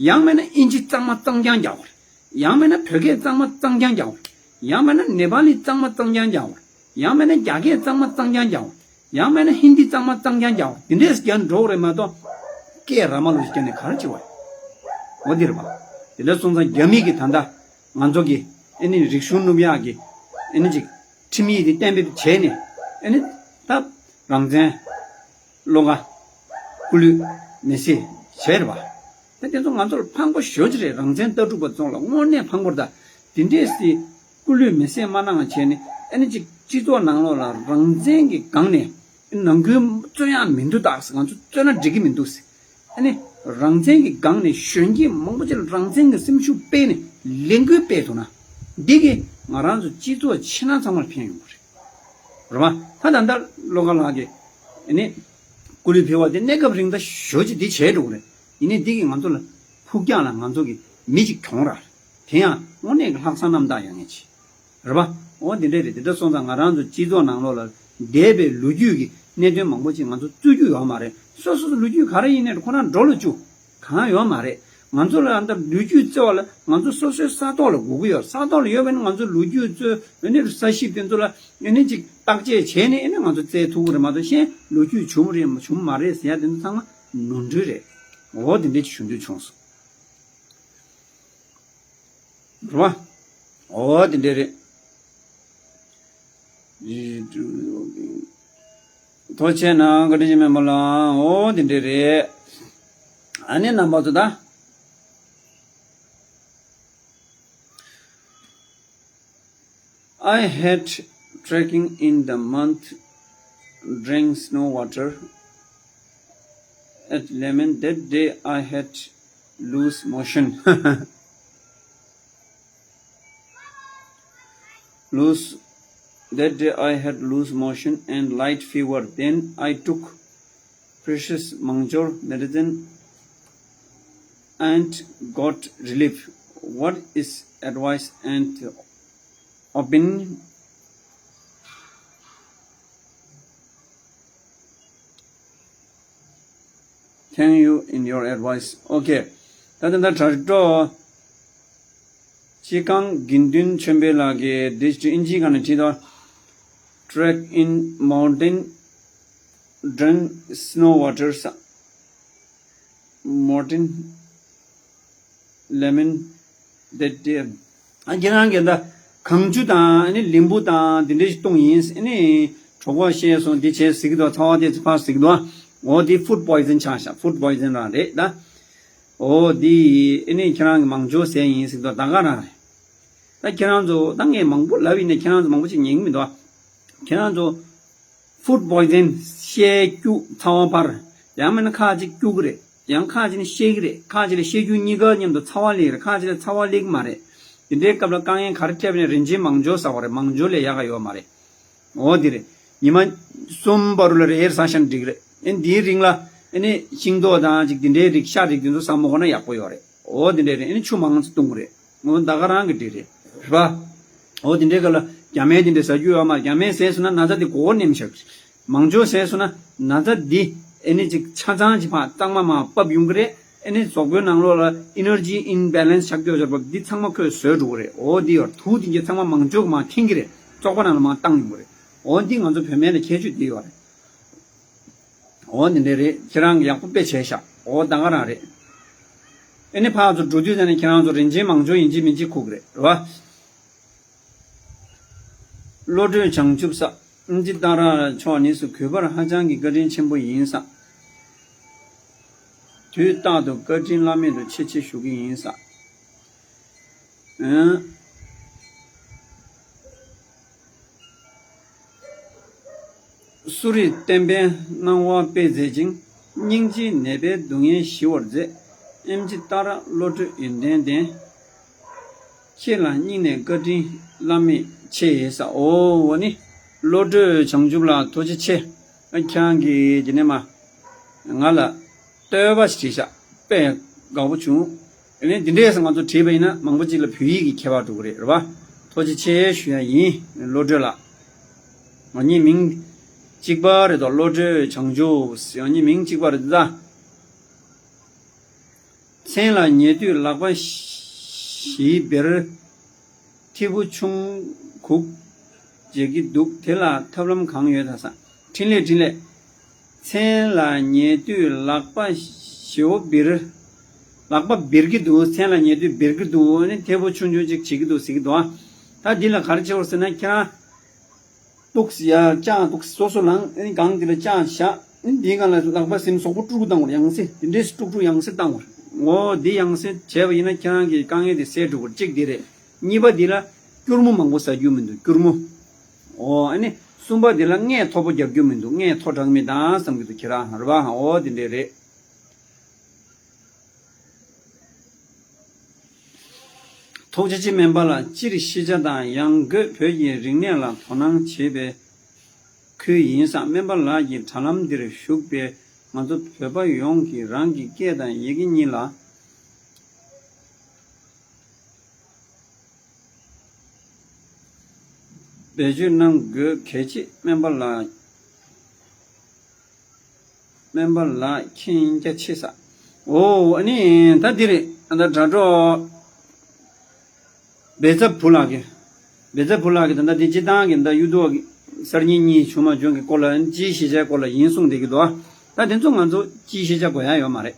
ཡང་མིན་ན་ཨིན་ཇི་གཙང་མ་གཙང་རྐྱང་རྒྱག་དགོས་རེད། ཡང་མིན་ན་བོད་སྐད་གཙང་མ་གཙང་རྐྱང་རྒྱག་དགོས་རེད། ཡང་མིན་ན་ནེ་པ་ལི་གཙང་མ་གཙང་རྐྱང་རྒྱག་དགོས་རེད། ཡང་མིན་ན་རྒྱ་སྐད་གཙང་མ་གཙང་རྐྱང་རྒྱག་དགོས་རེད། ཡང་མིན་ན་ཧིན་དི་གཙང་མ་གཙང་རྐྱང་རྒྱག་དགོས་རེད། དེ་འདྲས་རྒྱག་འགྲོ་གི་རེད་མ་གཏོགས། སྐད་ར་མ་ལུག་ཅིག་རྒྱབ་ནས་ག་རེ་བྱེད་པ་རེད། འོ་འདི་རེད་པ། དེ་འདྲ་སོང་ཙང་རྒྱ་མི་གིས་ད་ལྟ་ང་ཚོ་གི་ཨ་ནི་རིག་གཞུང་སྣུབ་ཡག་གི་ཨ་ནི་ཅིག་ཁྲིམས་ཡིག་དེ་གཏན་འབེབས་བྱས་ནས། ཨ་ནི་ད་རང་བཙན་བློ་དགའ་སྐུ་ལུས་མེ་བསྲེགས་བྱས་རེད་པ། ད་དེ་ཚོ་ང་ཚོར་ཕངས་པོ་ཞེ་པོ་ཅིག་རེད། རང་བཙན་ལྟ་གྲུབ་པ་ཚོ་ལ་དངོས་གནས་ཕངས་པོ་རེད། ད་དེ་འདྲས་སི་སྐུ་ལུས་མེ་བསྲེགས་མ་གནང་བྱས་ནས། ཨ་ནི་ཅིག་སྤྱི་ཚོགས་ནང་ལོགས་ལ་རང་བཙན་གྱི་སྒང་ནས་ནང་ཁུལ་རྩོད་ཡག་མི་འདུག་ད་ཟེར། ང་ཚོ་རྩོད་ན་འགྲིག་གི་མི་འདུག་ཟེར། ཨ་ནི་རང་བཙན་གྱི་སྒང་ནས་གཞོན་སྐྱེས་མང་པོ་ཅིག་ལ་རང་བཙན་གྱི་སེམས་ཤུགས་སྤེལ་ནས་ལས་འགུལ་སྤེལ་ཐུབ་ན། འདི་གིས་ང་རང་ཚོ་སྤྱི་ཚོགས་ཕྱི་ནང་ཚང་མར་ཕན་ཡོང་གི་རེད། རེད་པ། ད་ད་ལྟ་བློ་དགའ་ལགས་ཀྱིས་ཨ་ནི་སྐུ་ལུས་ཕུལ་བ་དེ་གནས་སྐབས་རིང་ད་ཞེ་པོ་ཅིག་འདི་བྱས་འགྲོ་གི་རེད། ཡིན་ནའི་འདི་གིས་ང་ཚོ་ལ་ཕུགས་རྒྱང་ལ་ང་ཚོ་གི་མི་ཅིག་གྱོང་རག་རེད། དེ་ཡང་དངོས་གནས་ཀྱི་ལྷག་བསམ་རྣམ་དག་ཡོད་མཁན་ཅིག་རེད་པ། འོ་འདི་འདྲས་རེད། དེ་འདྲ་སོང་ཙང་ང་རང་ཚོ་སྤྱི་ཚོགས་ནང་ལོགས་ལ་འདས་པའི་ལོ་རྒྱུས་ཀྱི་གནད་དོན་མང་པོ་ཅིག་ང་ཚོ་རྩོད་རྒྱུ་ཡོད་མ་རེད། སོ་སོ་སོ་ལོ་རྒྱུས་ག་རེ་ཡིན་ནའི་ཁོ་རང་འགྲོ་ལ་བཅུག་གང་ཡོད་མ་རེད། ང་ཚོ་ལ་ཨ་ད་ལོ་རྒྱུས་རྩོད་པ་ལ་ང་ཚོ་སོ་སོའི་ས་ཐོག་ལ་དགོས་ཀྱི་ཡོད། ས་ཐོག་ལ་ཡོད་པ་ཡིན་ན་ང་ཚོ་ལོ་རྒྱུས་རྩོད་ཨ་ནི་ས་ཞིབ་དེ་ཚོ་ལ་ཨ་ནི་ཅིག་བརྟག་དཔྱད་བྱས་ནས་ཨ་ནི་ང་ཚོ་བཙལ་ཐུབ་ཀྱི་རེད་མ་གཏོགས། གཞན་ལོ་རྒྱུས་བྱུང་རེད་མ་བྱུང་མ་རེད་ཟེར་ཡ་དེ་ཚོ་ཚང་མ་ནོར་འཁྲུལ་རེད། འོ་དེ་འདྲས་ཅིག་ཞུ་འདོད་བྱུང་སོང་། རེད་པ། འོ་དེ་འདྲས་རེད། ཐུགས་རྗེ་གནང་། བཀའ་དྲིན་ཆེ་མེད་པ་ལ། འོ་དེ་འདྲས་རེད། ཨ་ནི་རྣམ་པ་ཚོ་ད། I hate trekking in the month, drink snow water at lemon. That day I had loose motion. Loose, that day I had loose motion and light fever. Then I took precious Mangjor medicine and got relief. What is advice and opinion? Thank you in your advice. Okay. ད་ད་ད་དྲ་གྲོགས་སྤྱི་ཁང་དགེ་འདུན་ཆོས་འཕེལ་ལགས་ཀྱིས་འདི་ཅི་ཨིན་ཇི་སྒང་ནས་བྲིས་འདུག Trek in mountain, drink snow waters, mountain lemon, that day. ཨ་ཁྱེད་རང་གིས་ད་གངས་ཆུ་དང་ཨ་ནི་ལིམ་བུ་དང་དེ་འདྲ་ཞིག་བཏུང་ཡིན། ཨ་ནི་གྲོགས་པོ་བཤད་སོང་། འདི་བྱས་ཟེར་གྱི་འདུག་ཚ་བ་དེ་ཚོ་ཕར་ཟེར་གྱི་འདུག་འོ་འདི་food poison ཆགས་ཤག food poison རང་རེད་ད། འོ་འདི་ཨ་ནི་ཁྱེད་རང་གིས་མང་ཇོ་ཟས་ཡིན་ཟེར་གྱི་འདུག་ད་ག་རང་རེད། ད་ཁྱེད་རང་ཚོ་ད་ངས་མང་པོ་ལབ་ཡིན་ནའི་ཁྱེད་རང་ཚོ་མང་པོ་ཅིག་ཉན་གྱི་མི་འདུག་ཁྱེད་རང་ཚོ་food poison བཤད་རྒྱུ་ཚ་བ་འཕར། ཡང་མིན་ན་ཁ་ཅིག་སྐྱུག་གི་རེད། ཡང་ཁ་ཅིག་ནི་བཤད་ཀྱི་རེད། ཁ་ཅིག་ལ་བཤད་རྒྱུ་གཉིས་ཀ་མཉམ་དུ་ཚ་བ་སླེབས་རེད། ཁ་ཅིག་ལ་ཚ་བ་སླེབས་ཀྱི་མ་རེད། དེ་འདྲའི་སྐབས་ལ་དཀའ་ངལ་ག་རེ་འཕྲད་པ་ནས་རིན་ཆེན་མང་ཇོ་ཟ་བ་རེད། མང་ཇོ་ལས་ཡག་ག་ཡོད་མ་རེད། འོ་དེ་རེད། ཉི་མ་གསུམ་བར་དུ་ལ་རེ་ཡེར་ཟ་ཤ་འགྲིག་གི་རེད། ཨེ་འདིའི་རིང་ལ་ཨེ་ནི་ཤིང་ཏོག་དང་ཅིག་དེ་འདྲའི་རིགས་ཤ་རིགས་དེ་ཚོ་ཟ་མ་དགོས་ན་ཡག་པོ་ཡོད་རེད། འོ་དེ་འདྲའི་རེད། ཨེ་ནི་ཆུ་མང་ཙམ་བཏུང་གི་རེད། འོ་ད་ག་རང་གི་འགྲིག་རེད། རེད་པ། འོ་དེ་འདྲའི་སྐབས་ལ་རྒྱ་སྨན་དེ་འདྲ་ཟ་རྒྱུ་ཡོད་མ་རེད། རྒྱ་སྨན་ཟས་སོང་ན་ན་ཚ་དེ་མགོ་བོ་ནེམ་བཞག་གི་རེད། མང་ཇོ་ཟས་སོང་ན་ན་ཚ་འདི་ཨེ་ནི་ཅིག་ཆ་ཚང་ཅིག་ཕར་གཙང་མ་མར་ཕབ་ཡོང་གི་རེད། ཨེ་ནི་གཟུགས་པོའི་ནང་ལོགས་ལ་energy imbalance ཆགས་ཀྱི་ཡོད་ཟེར་བ་འདི་ཚང་མ་ཁོས་བཟོས་འགྲོ་གི་རེད། འོ་འདི་ཡོད་དུག་འདི་གྱད་ཚང་མ་མང་ཇོ་གི་མར་འཐེན་གི་རེད། བཙོག་པ་ནང་ལ་མར་བཏང་ཡོང་གི་རེད། འོ་འདི་ང་ཚོ་བོད་སྨན་ལ་ཁྱད་ཆོས་འདི་ཡོད་རེད། འོ་འདི་འདྲ་རེད། ཁྱེད་རང་གིས་ཡག་པོ་དཔེ་བྱས་ཤག་འོ་ད་ག་རང་རེད། ཨེ་ནི་ཕར་ཚུར་འགྲོ་དུས་ཙ་ནས་ཁྱེད་རང་ཚོ་རིན་ཆེན་མང་ཇོ་ཡིན་གཅིག་མིན་གཅིག་ཁུག་གི་རེད། རེད་བ། བློ་གྲོས་བྱང་ཆུབ་ས། ཨིན་ཇི་ཏཱ་ར་མཆོག་གཉིས་སུ་གུས་པར་ཧ་ཅང་གི་བཀའ་དྲིན་ཆེན་པོ་ཡིན་ས། དུས་རྟག་ཏུ་བཀའ་དྲིན་བླ་མེད་དུ་ཆེ་ཆེ་ཞུ་གི་ཡིན་ས། ཨང་། གཙུག་རིས་བསྟན་པའི་སྣང་བ་སྤེལ་མཛད་ཅིང་། སྙིང་རྗེའི་ནད་པའི་སྡུག་བསྔལ་ཞི་བར་མཛད། ཨེམ་ཆི་ཏཱ་ར་བློ་གྲོས་ཡོན་ཏན་ལྡན། ཁྱེད་ལ་སྙིང་ནས་བཀའ་དྲིན་བླ་མེད་ཆེ་ཟེར། འོ་འོ་ནི་བློ་གྲོས་བྱང་ཆུབ་ལགས་ཐུགས་རྗེ་ཆེ། ཁྱེད་རང་གིས་དེ་ནས་མ་ང་ལ་བསྟོད་པ་ཞིག་བྱས་ཤག་དཔེ་དགའ་པོ་བྱུང་། ཨ་ནི་འདི་འདྲས་སུ་ང་ཚོ་བྲིས་པ་ཡིན་ན་མང་པོ་ཅིག་ལ་བོད་ཡིག་གི་ཁྱད་པར་འགྲོ་གི་རེད། རེད་པ། ཐུགས་རྗེ་ཆེ་ཞུ་ཡ་ཡིན་བློ་གྲོས་ལགས། ང་གཉིས་མིང་གཅིག་པ་རེད་དོ། བློ་གྲོས་བྱང་ཆུབ་ཟེར། ང་གཉིས་མིང་གཅིག་པ་རེད་ད། མཚན་ལ་ཉལ་དུས་ལག་པ་བཞི་སྦྱར། ཐལ་བུ་ཆུང་གུག་བྱེད་ཀྱི་འདུག་དེ་ལ་ཐབས་ལམ་གང་ཡོད་ད་ཟེར། འཕྲིན་ལས་འཕྲིན་ལས། མཚན་ལ་ཉལ་དུས་ལག་པ་བཞི་བོ་སྦྱར། ལག་པ་སྦྱར་གྱི་འདུག་མཚན་ལ་ཉལ་དུས་སྦྱར་གྱི་འདུག་ཨ་ནི་ཐལ་བུ་ཆུང་ཆུང་ཅིག་བྱེད་ཀྱི་འདུག་ཟེར་གྱི་འདུག་ཨ། ད་འདི་ལ་ག་རེ་བྱེད་དགོས་ཟེར་ན་ཁྱེད་རང་། ཏོག་ཙམ་ཡར་ལྕགས་ཏོག་ཙམ་སོ་སོ་ལངས། ཨ་ནི་སྒང་འདི་ལ་ལྕགས་བཞག་ཨ་ནི་འདིའི་སྒང་ལ་ལག་པ་ཟིན། གཟུགས་པོ་དཀྲུག་དཀྲུག་བཏང་བར་ཡང་སེ་འདི་འདྲས་སུ་དཀྲུག་དཀྲུག་ཡང་སེ་བཏང་བར། འོ་འདི་ཡང་སེ་བྱས་པ་ཡིན་ན་ཁྱེད་རང་གི་དཀའ་ངལ་དེ་སེལ་འགྲོ་གི་རེད། གཅིག་འདི་རེད། གཉིས་པ་འདི་ལ་སྐྱུར་མོ་མང་པོ་ཟ་རྒྱུ་མི་འདུག་སྐྱུར་མོ། འོ་ཨ་ནི་གསུམ་པ་འདི་ལ་མངལ་མཐོ་པོ་རྒྱག་རྒྱུ་མི་འདུག་མངལ་མཐོ་དྲགས་མི་དང་བསམ་གྱི་འདུག་ཁྱེད་རང་རེད་པ། འོ་འདི་འདྲས་རེད། ཐུགས་རྗེ་ཆེ། སྨན་པ་ལགས། སྤྱིར་ཤེས་བྱ་དང་ཡང་སྒོས་བོད་ཀྱི་རིག་གནས་ལ་དོ་སྣང་བྱེད་པའི་ཁུལ་ཡིན་ཙང་། སྨན་པ་ལགས་ཀྱིས་དྲ་ལམ་འདིར་ཞུགས་པའི་ང་ཚོ་བོད་པ་ཡོངས་ཀྱིས་རང་གི་སྐད་དང་ཡི་གེ་གཉིས་ལ་བེད་སྤྱོད་གནང་དགོས་གལ་ཆེ། སྨན་པ་ལགས། སྨན་པ་ལགས་མཁྱེན་རྒྱ་ཆེ་ས། འོ་ཨ་ནི་ད་འདི་རེད། ད་དྲ་གྲོགས་བེ་ཚ་བུ་ལགས་ཀྱིས། བེ་ཚ་བུ་ལགས་ཀྱིས་ད་ལྟ་འདི་སྤྱི་བཏང་གི་ད་གཡུ་ཐོག་གི་གསར་རྙིང་གཉིས་བྱུང་མ་བྱུང་གི་སྐོར་ལ། སྤྱིའི་ཤེས་བྱའི་སྐོར་ལ་ཡིན་གསུངས་བསྡད་ཀྱི་འདུག་ད་དེ་ཚོ་ང་ཚོ་སྤྱིའི་ཤེས་བྱ་དགོས་ཡ་ཡོད་མ་རེད།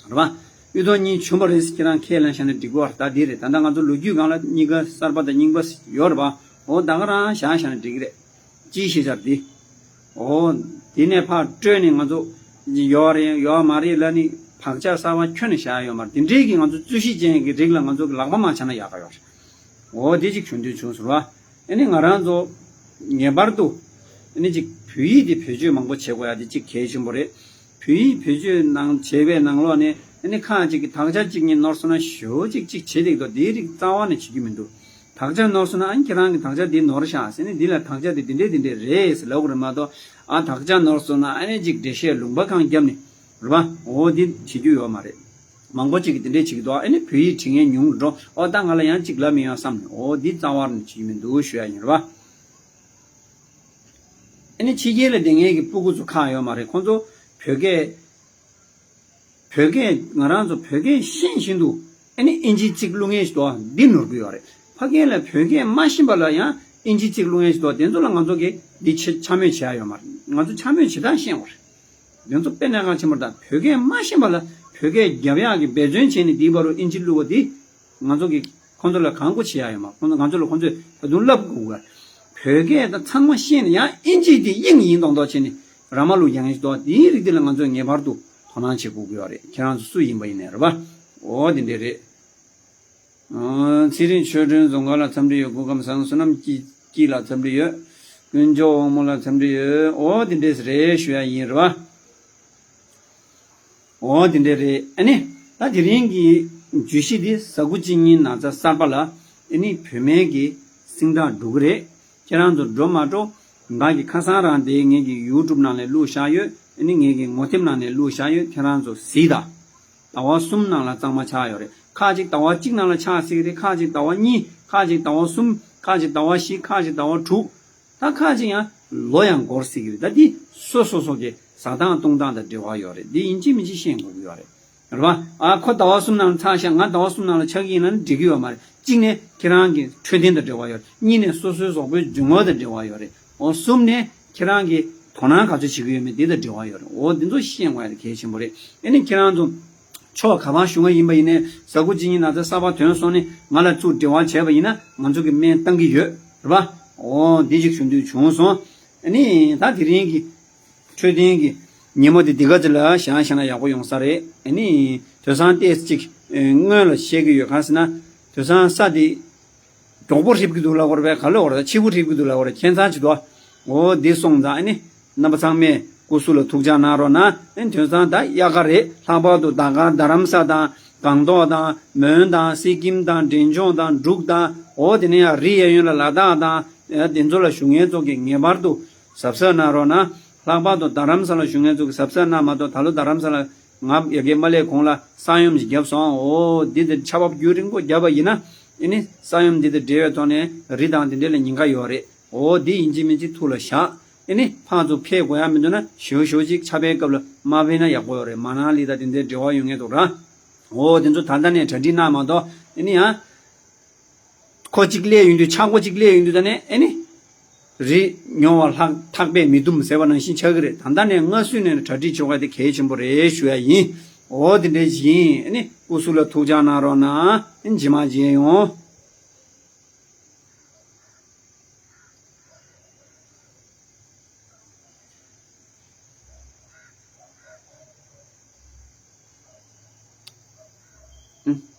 རེད་པ། གཡུ་ཐོག་གཉིས་བྱུང་བ་རེད་ཟེར་ཁྱེད་རང་ཁས་ལེན་བཞག་ན་འགྲིག་གི་རེད། ད་འདི་རེད། ད་ལྟ་ང་ཚོ་ལོ་རྒྱུས་སྒང་ལ་གཉིས་ཀ་གསར་པ་དང་རྙིང་པ་ཡོད་རེད་པ། འོ་ད་ག་རང་བཞག་བཞག་ན་འགྲིག་གི་རེད། སྤྱིའི་ཤེས་བྱ་འདི། འོ། དེ་ནས་ཕར་སྤྲོས་ནས་ང་ཚོ་ཡོད་རེད་ཡོད་མ་རེད་ལབ་ནས་བག་ཆགས་གསར་པ་ཁྱོན་ནས་བཞག་ཡོད་མ་རེད། དེ་འདྲའི་གི་ང་ཚོ་རྩོད་གཞི་ཅན་གྱི་རིགས་ལ་ང་ཚོ་གི་ལག་པ་མ་འཆང་ན་ཡག་ག་ཡོད་རེད། འོ་དེ་ཅིག་བྱུང་དུས་བྱུང་ཟེར་བ། ཨ་ནི་ང་རང་ཚོ་ངེས་པར་དུ་ཨ་ནི་ཅིག་བོད་ཡིག་དེ་བེད་སྤྱོད་མང་པོ་བྱེད་དགོས་ཡ་དེ་ཅིག་གལ་ཆེན་པོ་རེད། བོད་ཡིག་བེད་སྤྱོད་གནང་བྱས་པའི་ནང་ལོགས་ནས་ཨ་ནི་ཁ་ཅིག་གིས་དག་ཆ་གཅིག་གཉིས་ནོར་སོང་ན་ཞེ་པོ་ཅིག་ཅིག་བྱེད་བསྡད་ཀྱི་འདུག་དེའི་རིགས་རྩ་བ་ནས་བྱེད་རྒྱུ་མི་འདུག་དག་ཆ་ནོར་སོང་ན་ཨ་ནི་ཁྱེད་རང་གི་དག་ཆ་འདི་ནོར་ཤག་ཟེར་ནས་འདི་ལ་དག་ཆ་འདི་འདི་འདྲས་འདི་འདྲས་རེད་ཟེར་ལབ་དགོས་རེད་མ་གཏོགས། ཨ་དག་ཆ་ནོར་སོང་ན་ཨ་ནི་ཅིག་འགྲེལ་བཤད་ལུང་པ་གང་བརྒྱབ་ནས་རེད་པ། འོ་འདི་བྱེད་རྒྱུ་ཡོད་མ་རེད། མང་པོ་ཅིག་གིས་འདི་འདྲས་བྱེད་ཀྱི་འདུག་ཨ་ནི་བོད་ཡིག་བྲིས་མཁན་ཉུང་རུ་འགྲོ། ཨོ་ད་ང་ལ་ཡང་ཅིག་ལབ་མི་ཡོང་བསམ་ནས། འོ་འདི་རྩ་བ་ནས་བྱེད་ཀྱི་མི་འདུག་ཞུ་ཡ་ཡིན་རེད་པ། ཨ་ནི་ཕྱི་རྒྱལ་ལ་བསྡད་མཁན་གྱི་སྤུ་གུ་ཚོ་ཁག་ཡོད་མ་རེད། ཁོང་ཚོ་བོད་སྐད། བོད་སྐད་ང་རང་ཚོ་བོད་སྐད་ཤེས་བཞིན་དུ་ཨ་ནི་ཨིན་ཇི་གཅིག་བླུག་མཁན་ཞིག་འདུག་འདི་ནོར་གྱི་ཡོད་རེད། ཕ་གི་ལ་བོད་སྐད་མ་ཤེས་པ་ལ་ཡང་ཨིན་ཇི་གཅིག་བླུག་མཁན་ཞིག་འདུག་དེ་ཚོ་ལ་ང་ཚོ་གིས་འདི་ཆ་ཆ་མོས་བྱེད་ཡ་ཡོད་མ་རེད། ང་ཚོ་ཆ་མོས་བྱེད་སྟངས་ཤེས་དགོས་རེད། དེ་ཚོ་དཔེ་གནད་འགག་ཆེན་པོ་རེད། ད་བོད་སྐད་མ་ཤེས་པ་ལ་བོད་སྐད་རྒྱབ་ཡག་གི་འབད་བརྩོན་བྱས་ནས་འདིའི་བར་དུ་ཨིན་ཇི་བླུག་པ་འདི། ང་ཚོ་གིས་ཁོང་ཚོ་ལ་གང་དགོས་བྱེད་ཡ་ཡོད་མ། ཁོང་ཚོ་ང་ཚོ་ལ་ཁོང་ཚོས་ད་དུང་བསླབ་དགོས་ག་བོད་སྐད་ད་ཚང་མ་ཤེས་ནས་ཡང་ཨིན་ཇི་དེ་དབྱིངས་ཡིན་མདོག་མདོག་བྱས་ནས་ར་མ་ལུག་ཡང་ཞིག་འདུག་དེའི་རིགས་དེ་ལ་ང་ཚོས་ངེས་པར་དུ་དོ་སྣང་བྱེད་དགོས་ཀྱི་ཡོད་རེད། ཁྱེད་རང་ཚོ་སུ་ཡིན་པ་ཡིན་ནའི་རེད་པ། འོ་དེ་འདྲས་རེད། ཨ། ཚེ་རིང་ཆོས་སྒྲོན་རྫོང་དཀར་ལ་འཚམས་འདྲི་ཡོད། སྐུ་ཁམས་བཟང་། བསོད་ནམས་སྐྱིད་སྐྱིད་ལ་འཚམས་འདྲི་ཡོད། དཀོན་མཆོག་དབང་མོ་ལ་འཚམས་འདྲི་ཡོད། འོ་དེ་འདྲས་རེད་ཞུ་ཡ་ཡིན་རེད་པ། འོ་དེ་འདྲས་རེད། ཨ་ནི་ད་དེ་རིང་གི་བརྗོད་གཞི་འདི་ཟ་ཁུ་གཅིན་སྙི་ན་ཚ་གསར་པ་ལ་ཨ་ནི་བོད་སྨན་གྱི་སིང་དག་འགྲོ་གི་རེད། ཁྱེད་རང་ཚོ་འགྲོ་མ་འགྲོ། ང་གི་ཁ་སང་རང་དེ་ངེད་ཀྱི་ཡུ་ཊུབ་ནང་ནས་བླུགས་བཞག་ཡོད། ཨ་ནི་ངེད་ཀྱི་ངོ་དེབ་ནང་ནས་བླུགས་བཞག་ཡོད། ཁྱེད་རང་ཚོ་གཟིགས་དང་། ཟླ་བ་གསུམ་ནང་ལ་གཙང་མ་ཆགས་ཡོད་རེད། ཁག་ཅིག་ཟླ་བ་གཅིག་ནང་ལ་ཆགས་སྲིད་ཀྱི་རེད། ཁག་ཅིག་ཟླ་བ་གཉིས། ཁག་ཅིག་ཟླ་བ་གསུམ། ཁག་ཅིག་ཟླ་བ་བཞི། ཁག་ཅིག་ཟླ་བ་དྲུག་ད་ཁག་ཅིག་ཡང་ལོ་ཡང་འགོར་སྲིད་ཀྱི་རེད། ད་འདི་སོ་སོ་སོ་གི་ཟ་སྟངས་བཏུང་སྟངས་དང་འབྲེལ་བ་ཡོད་རེད། འདི་ཡིན་གཅིག་མིན་གཅིག་ཤེས་དགོས་ཀྱི་ཡོད་རེད། རེད་པ། ཨ་ཁོ་ཟླ་བ་གསུམ་ནང་ལ་ཆགས་ཤག་ང་ཟླ་བ་གསུམ་ནང་ལ་ཆགས་ཀྱི་ཡིན་ན་འགྲིག་གི་ཡོད་མ་རེད། གཅིག་ནས་ཁྱེད་རང་གི་འཕྲོད་བསྟེན་དང་འབྲེལ་བ་ཡོད་རེད། གཉིས་ནས་སོ་སོའི་གཟུགས་པོའི་འཇུ་ངོགས་དང་འབྲེལ་བ་ཡོད་རེད། འོ་གསུམ་ནས་ཁྱེད་རང་གི་དོ་སྣང་ག་ཚོད་བྱེད་ཀྱི་ཡོད་མེད་དེ་དང་འབྲེལ་བ་ཡོད་རེད། འོ་འདི་ཚོ་ཤེས་དགོས་ཡ་དེ་གལ་ཆེན་པོ་རེད། ཨ་ནི་ཁྱེད་རང་ཚོ་ཕྱོགས་ག་པར་བཞུགས་པ་ཡིན་པ་ཡིན་ནའི་ཟ་ཁུ་གཅིན་སྙི་ན་ཚ་གསར་པ་ཐོན་སོང་ནས་ང་ལ་ཚུར་འབྲེལ་བ་བྱས་པ་ཡིན་ན་ང་ཚོ་གི་སྨན་བཏང་གི་ཡོད་རེད་པ། འོ་འདི་ཅིག་ཞུ་འདོད་བྱུང་སོང་། ཨ་ནི་ད་དེ་རིང་གི་འཕྲོད་བསྟེན་གྱི་ཉིན་མོ་དེ་འདི་ག་ཅིག་ལ་བཞག་བཞག་ན་ཡག་པོ་ཡོང་ས་རེད། ཨ་ནི་དེང་སང་ཏོག་ཙམ་ཅིག་སྔོན་ལ་བཤད་ཀྱི་ཡོད། གང་ཟེར་ན་དེང་སང་ས་དེ་མགྱོགས་པོ་རིབ་ཀྱི་འདུག་ལབ་དགོས་རེད་པས། ག་ལབ་དགོས་རེད། ཕྱི་པོ་རིབ་ཀྱི་འདུག་ལབ་དགོས་རེད། ཁྱད་མཚར་ཅིག་འདུག་འོ་འདི་སོང་ཙང་ཨ་ནི་ རྣམ་པ་ཚང་མས་སྐུ་གཟུགས་ལ་ཐུགས་ཅག་གནང་རོགས་གནང་། ཨེ་དེང་སང་ད་དབྱར་ཁ་རེད། ལྷག་པར་དུ་ད་ག་རྡ་རམ་ས་དང་སྒང་ཏོག་དང་མོན་དང་སི་ཀིམ་དང་འབྲས་ལྗོངས་དང་འབྲུག་དང་འོ་དེ་ནས་ཡང་རི་གཡས་གཡོན་ལ་ལ་དྭགས་དང་ཨེ་དེ་ཚོ་ལ་བཞུགས་མཁན་ཚོ་གིས་ངེས་པར་དུ་གཟབ་གཟབ་གནང་རོགས་གནང་། ལྷག་པར་དུ་རྡ་རམ་ས་ལ་བཞུགས་མཁན་ཚོ་གིས་གཟབ་གཟབ་གནང་མ་གཏོགས། ད་ལོ་རྡ་རམ་ས་ལ་ང་ཡ་གི་མ་སླེབས་གོང་ལ་ས་ཡོམ་ཞིག་བརྒྱབ་སོང་། འོ་འདི་འདི་ཆར་པ་རྒྱུན་རིང་པོ་བརྒྱབ་པ་ཡིན་ན་ཨེ་ནི་ས་ཡོམ་འདི་དང་འབྲེལ་བའི་ཐོག་ནས་རི་དང་དེ་འདྲ་ལ་ཉེན་ཁ་ཡོད་རེད། འོ་འདི་ཡིན་གཅིག་མིན་གཅིག་ཐུགས་ལ་བཞག་ཨེ་ནི་ཕར་ཚུར་ཕེབས་དགོས་ཡ་མི་འདུག་ན་ཞོ་ཞོ་ཅིག་ཆར་པའི་སྐབས་ལ་མ་ཕེབས་ན་ཡག་པོ་ཡོད་རེད། མ་ན་ལི་དང་དེ་འདྲའི་འབྲེལ་བ་ཡོད་མཁན་འདུག་ར། འོ་དེ་ཚོ་ད་ལྟ་ནས་གྲ་སྒྲིག་གནང་མ་གཏོགས་ཨེ་ནི་ཡང་ཁོ་གཅིག་སླེབས་ཡོང་དུས་ཆག་སྒོ་གཅིག་སླེབས་ཡོང་དུས་ད་ནས་ཨེ་ནི་རི་མྱོང་བ་ལྷག་ཐག་པས་མི་འདུམ་ཟེར་བ་ནང་བཞིན་ཆགས་ཀྱི་རེད། ད་ལྟ་ནས་སྔ་སྲོལ་ནས་གྲ་སྒྲིག་བྱེད་དགོས་དེ་གལ་ཆེན་པོ་རེད་ཞུ་ཡ་ཡིན། འོ་དེ་འདྲ་ཞིག་ཡིན། ཨེ་ནི་སྐུ་གཟུགས་ལ་ཐུགས་ཅག་གནང་རོགས་གནང་། ཨེ་ནི་རྗེས་མ་མཇལ་ཡོང་། ཨུ།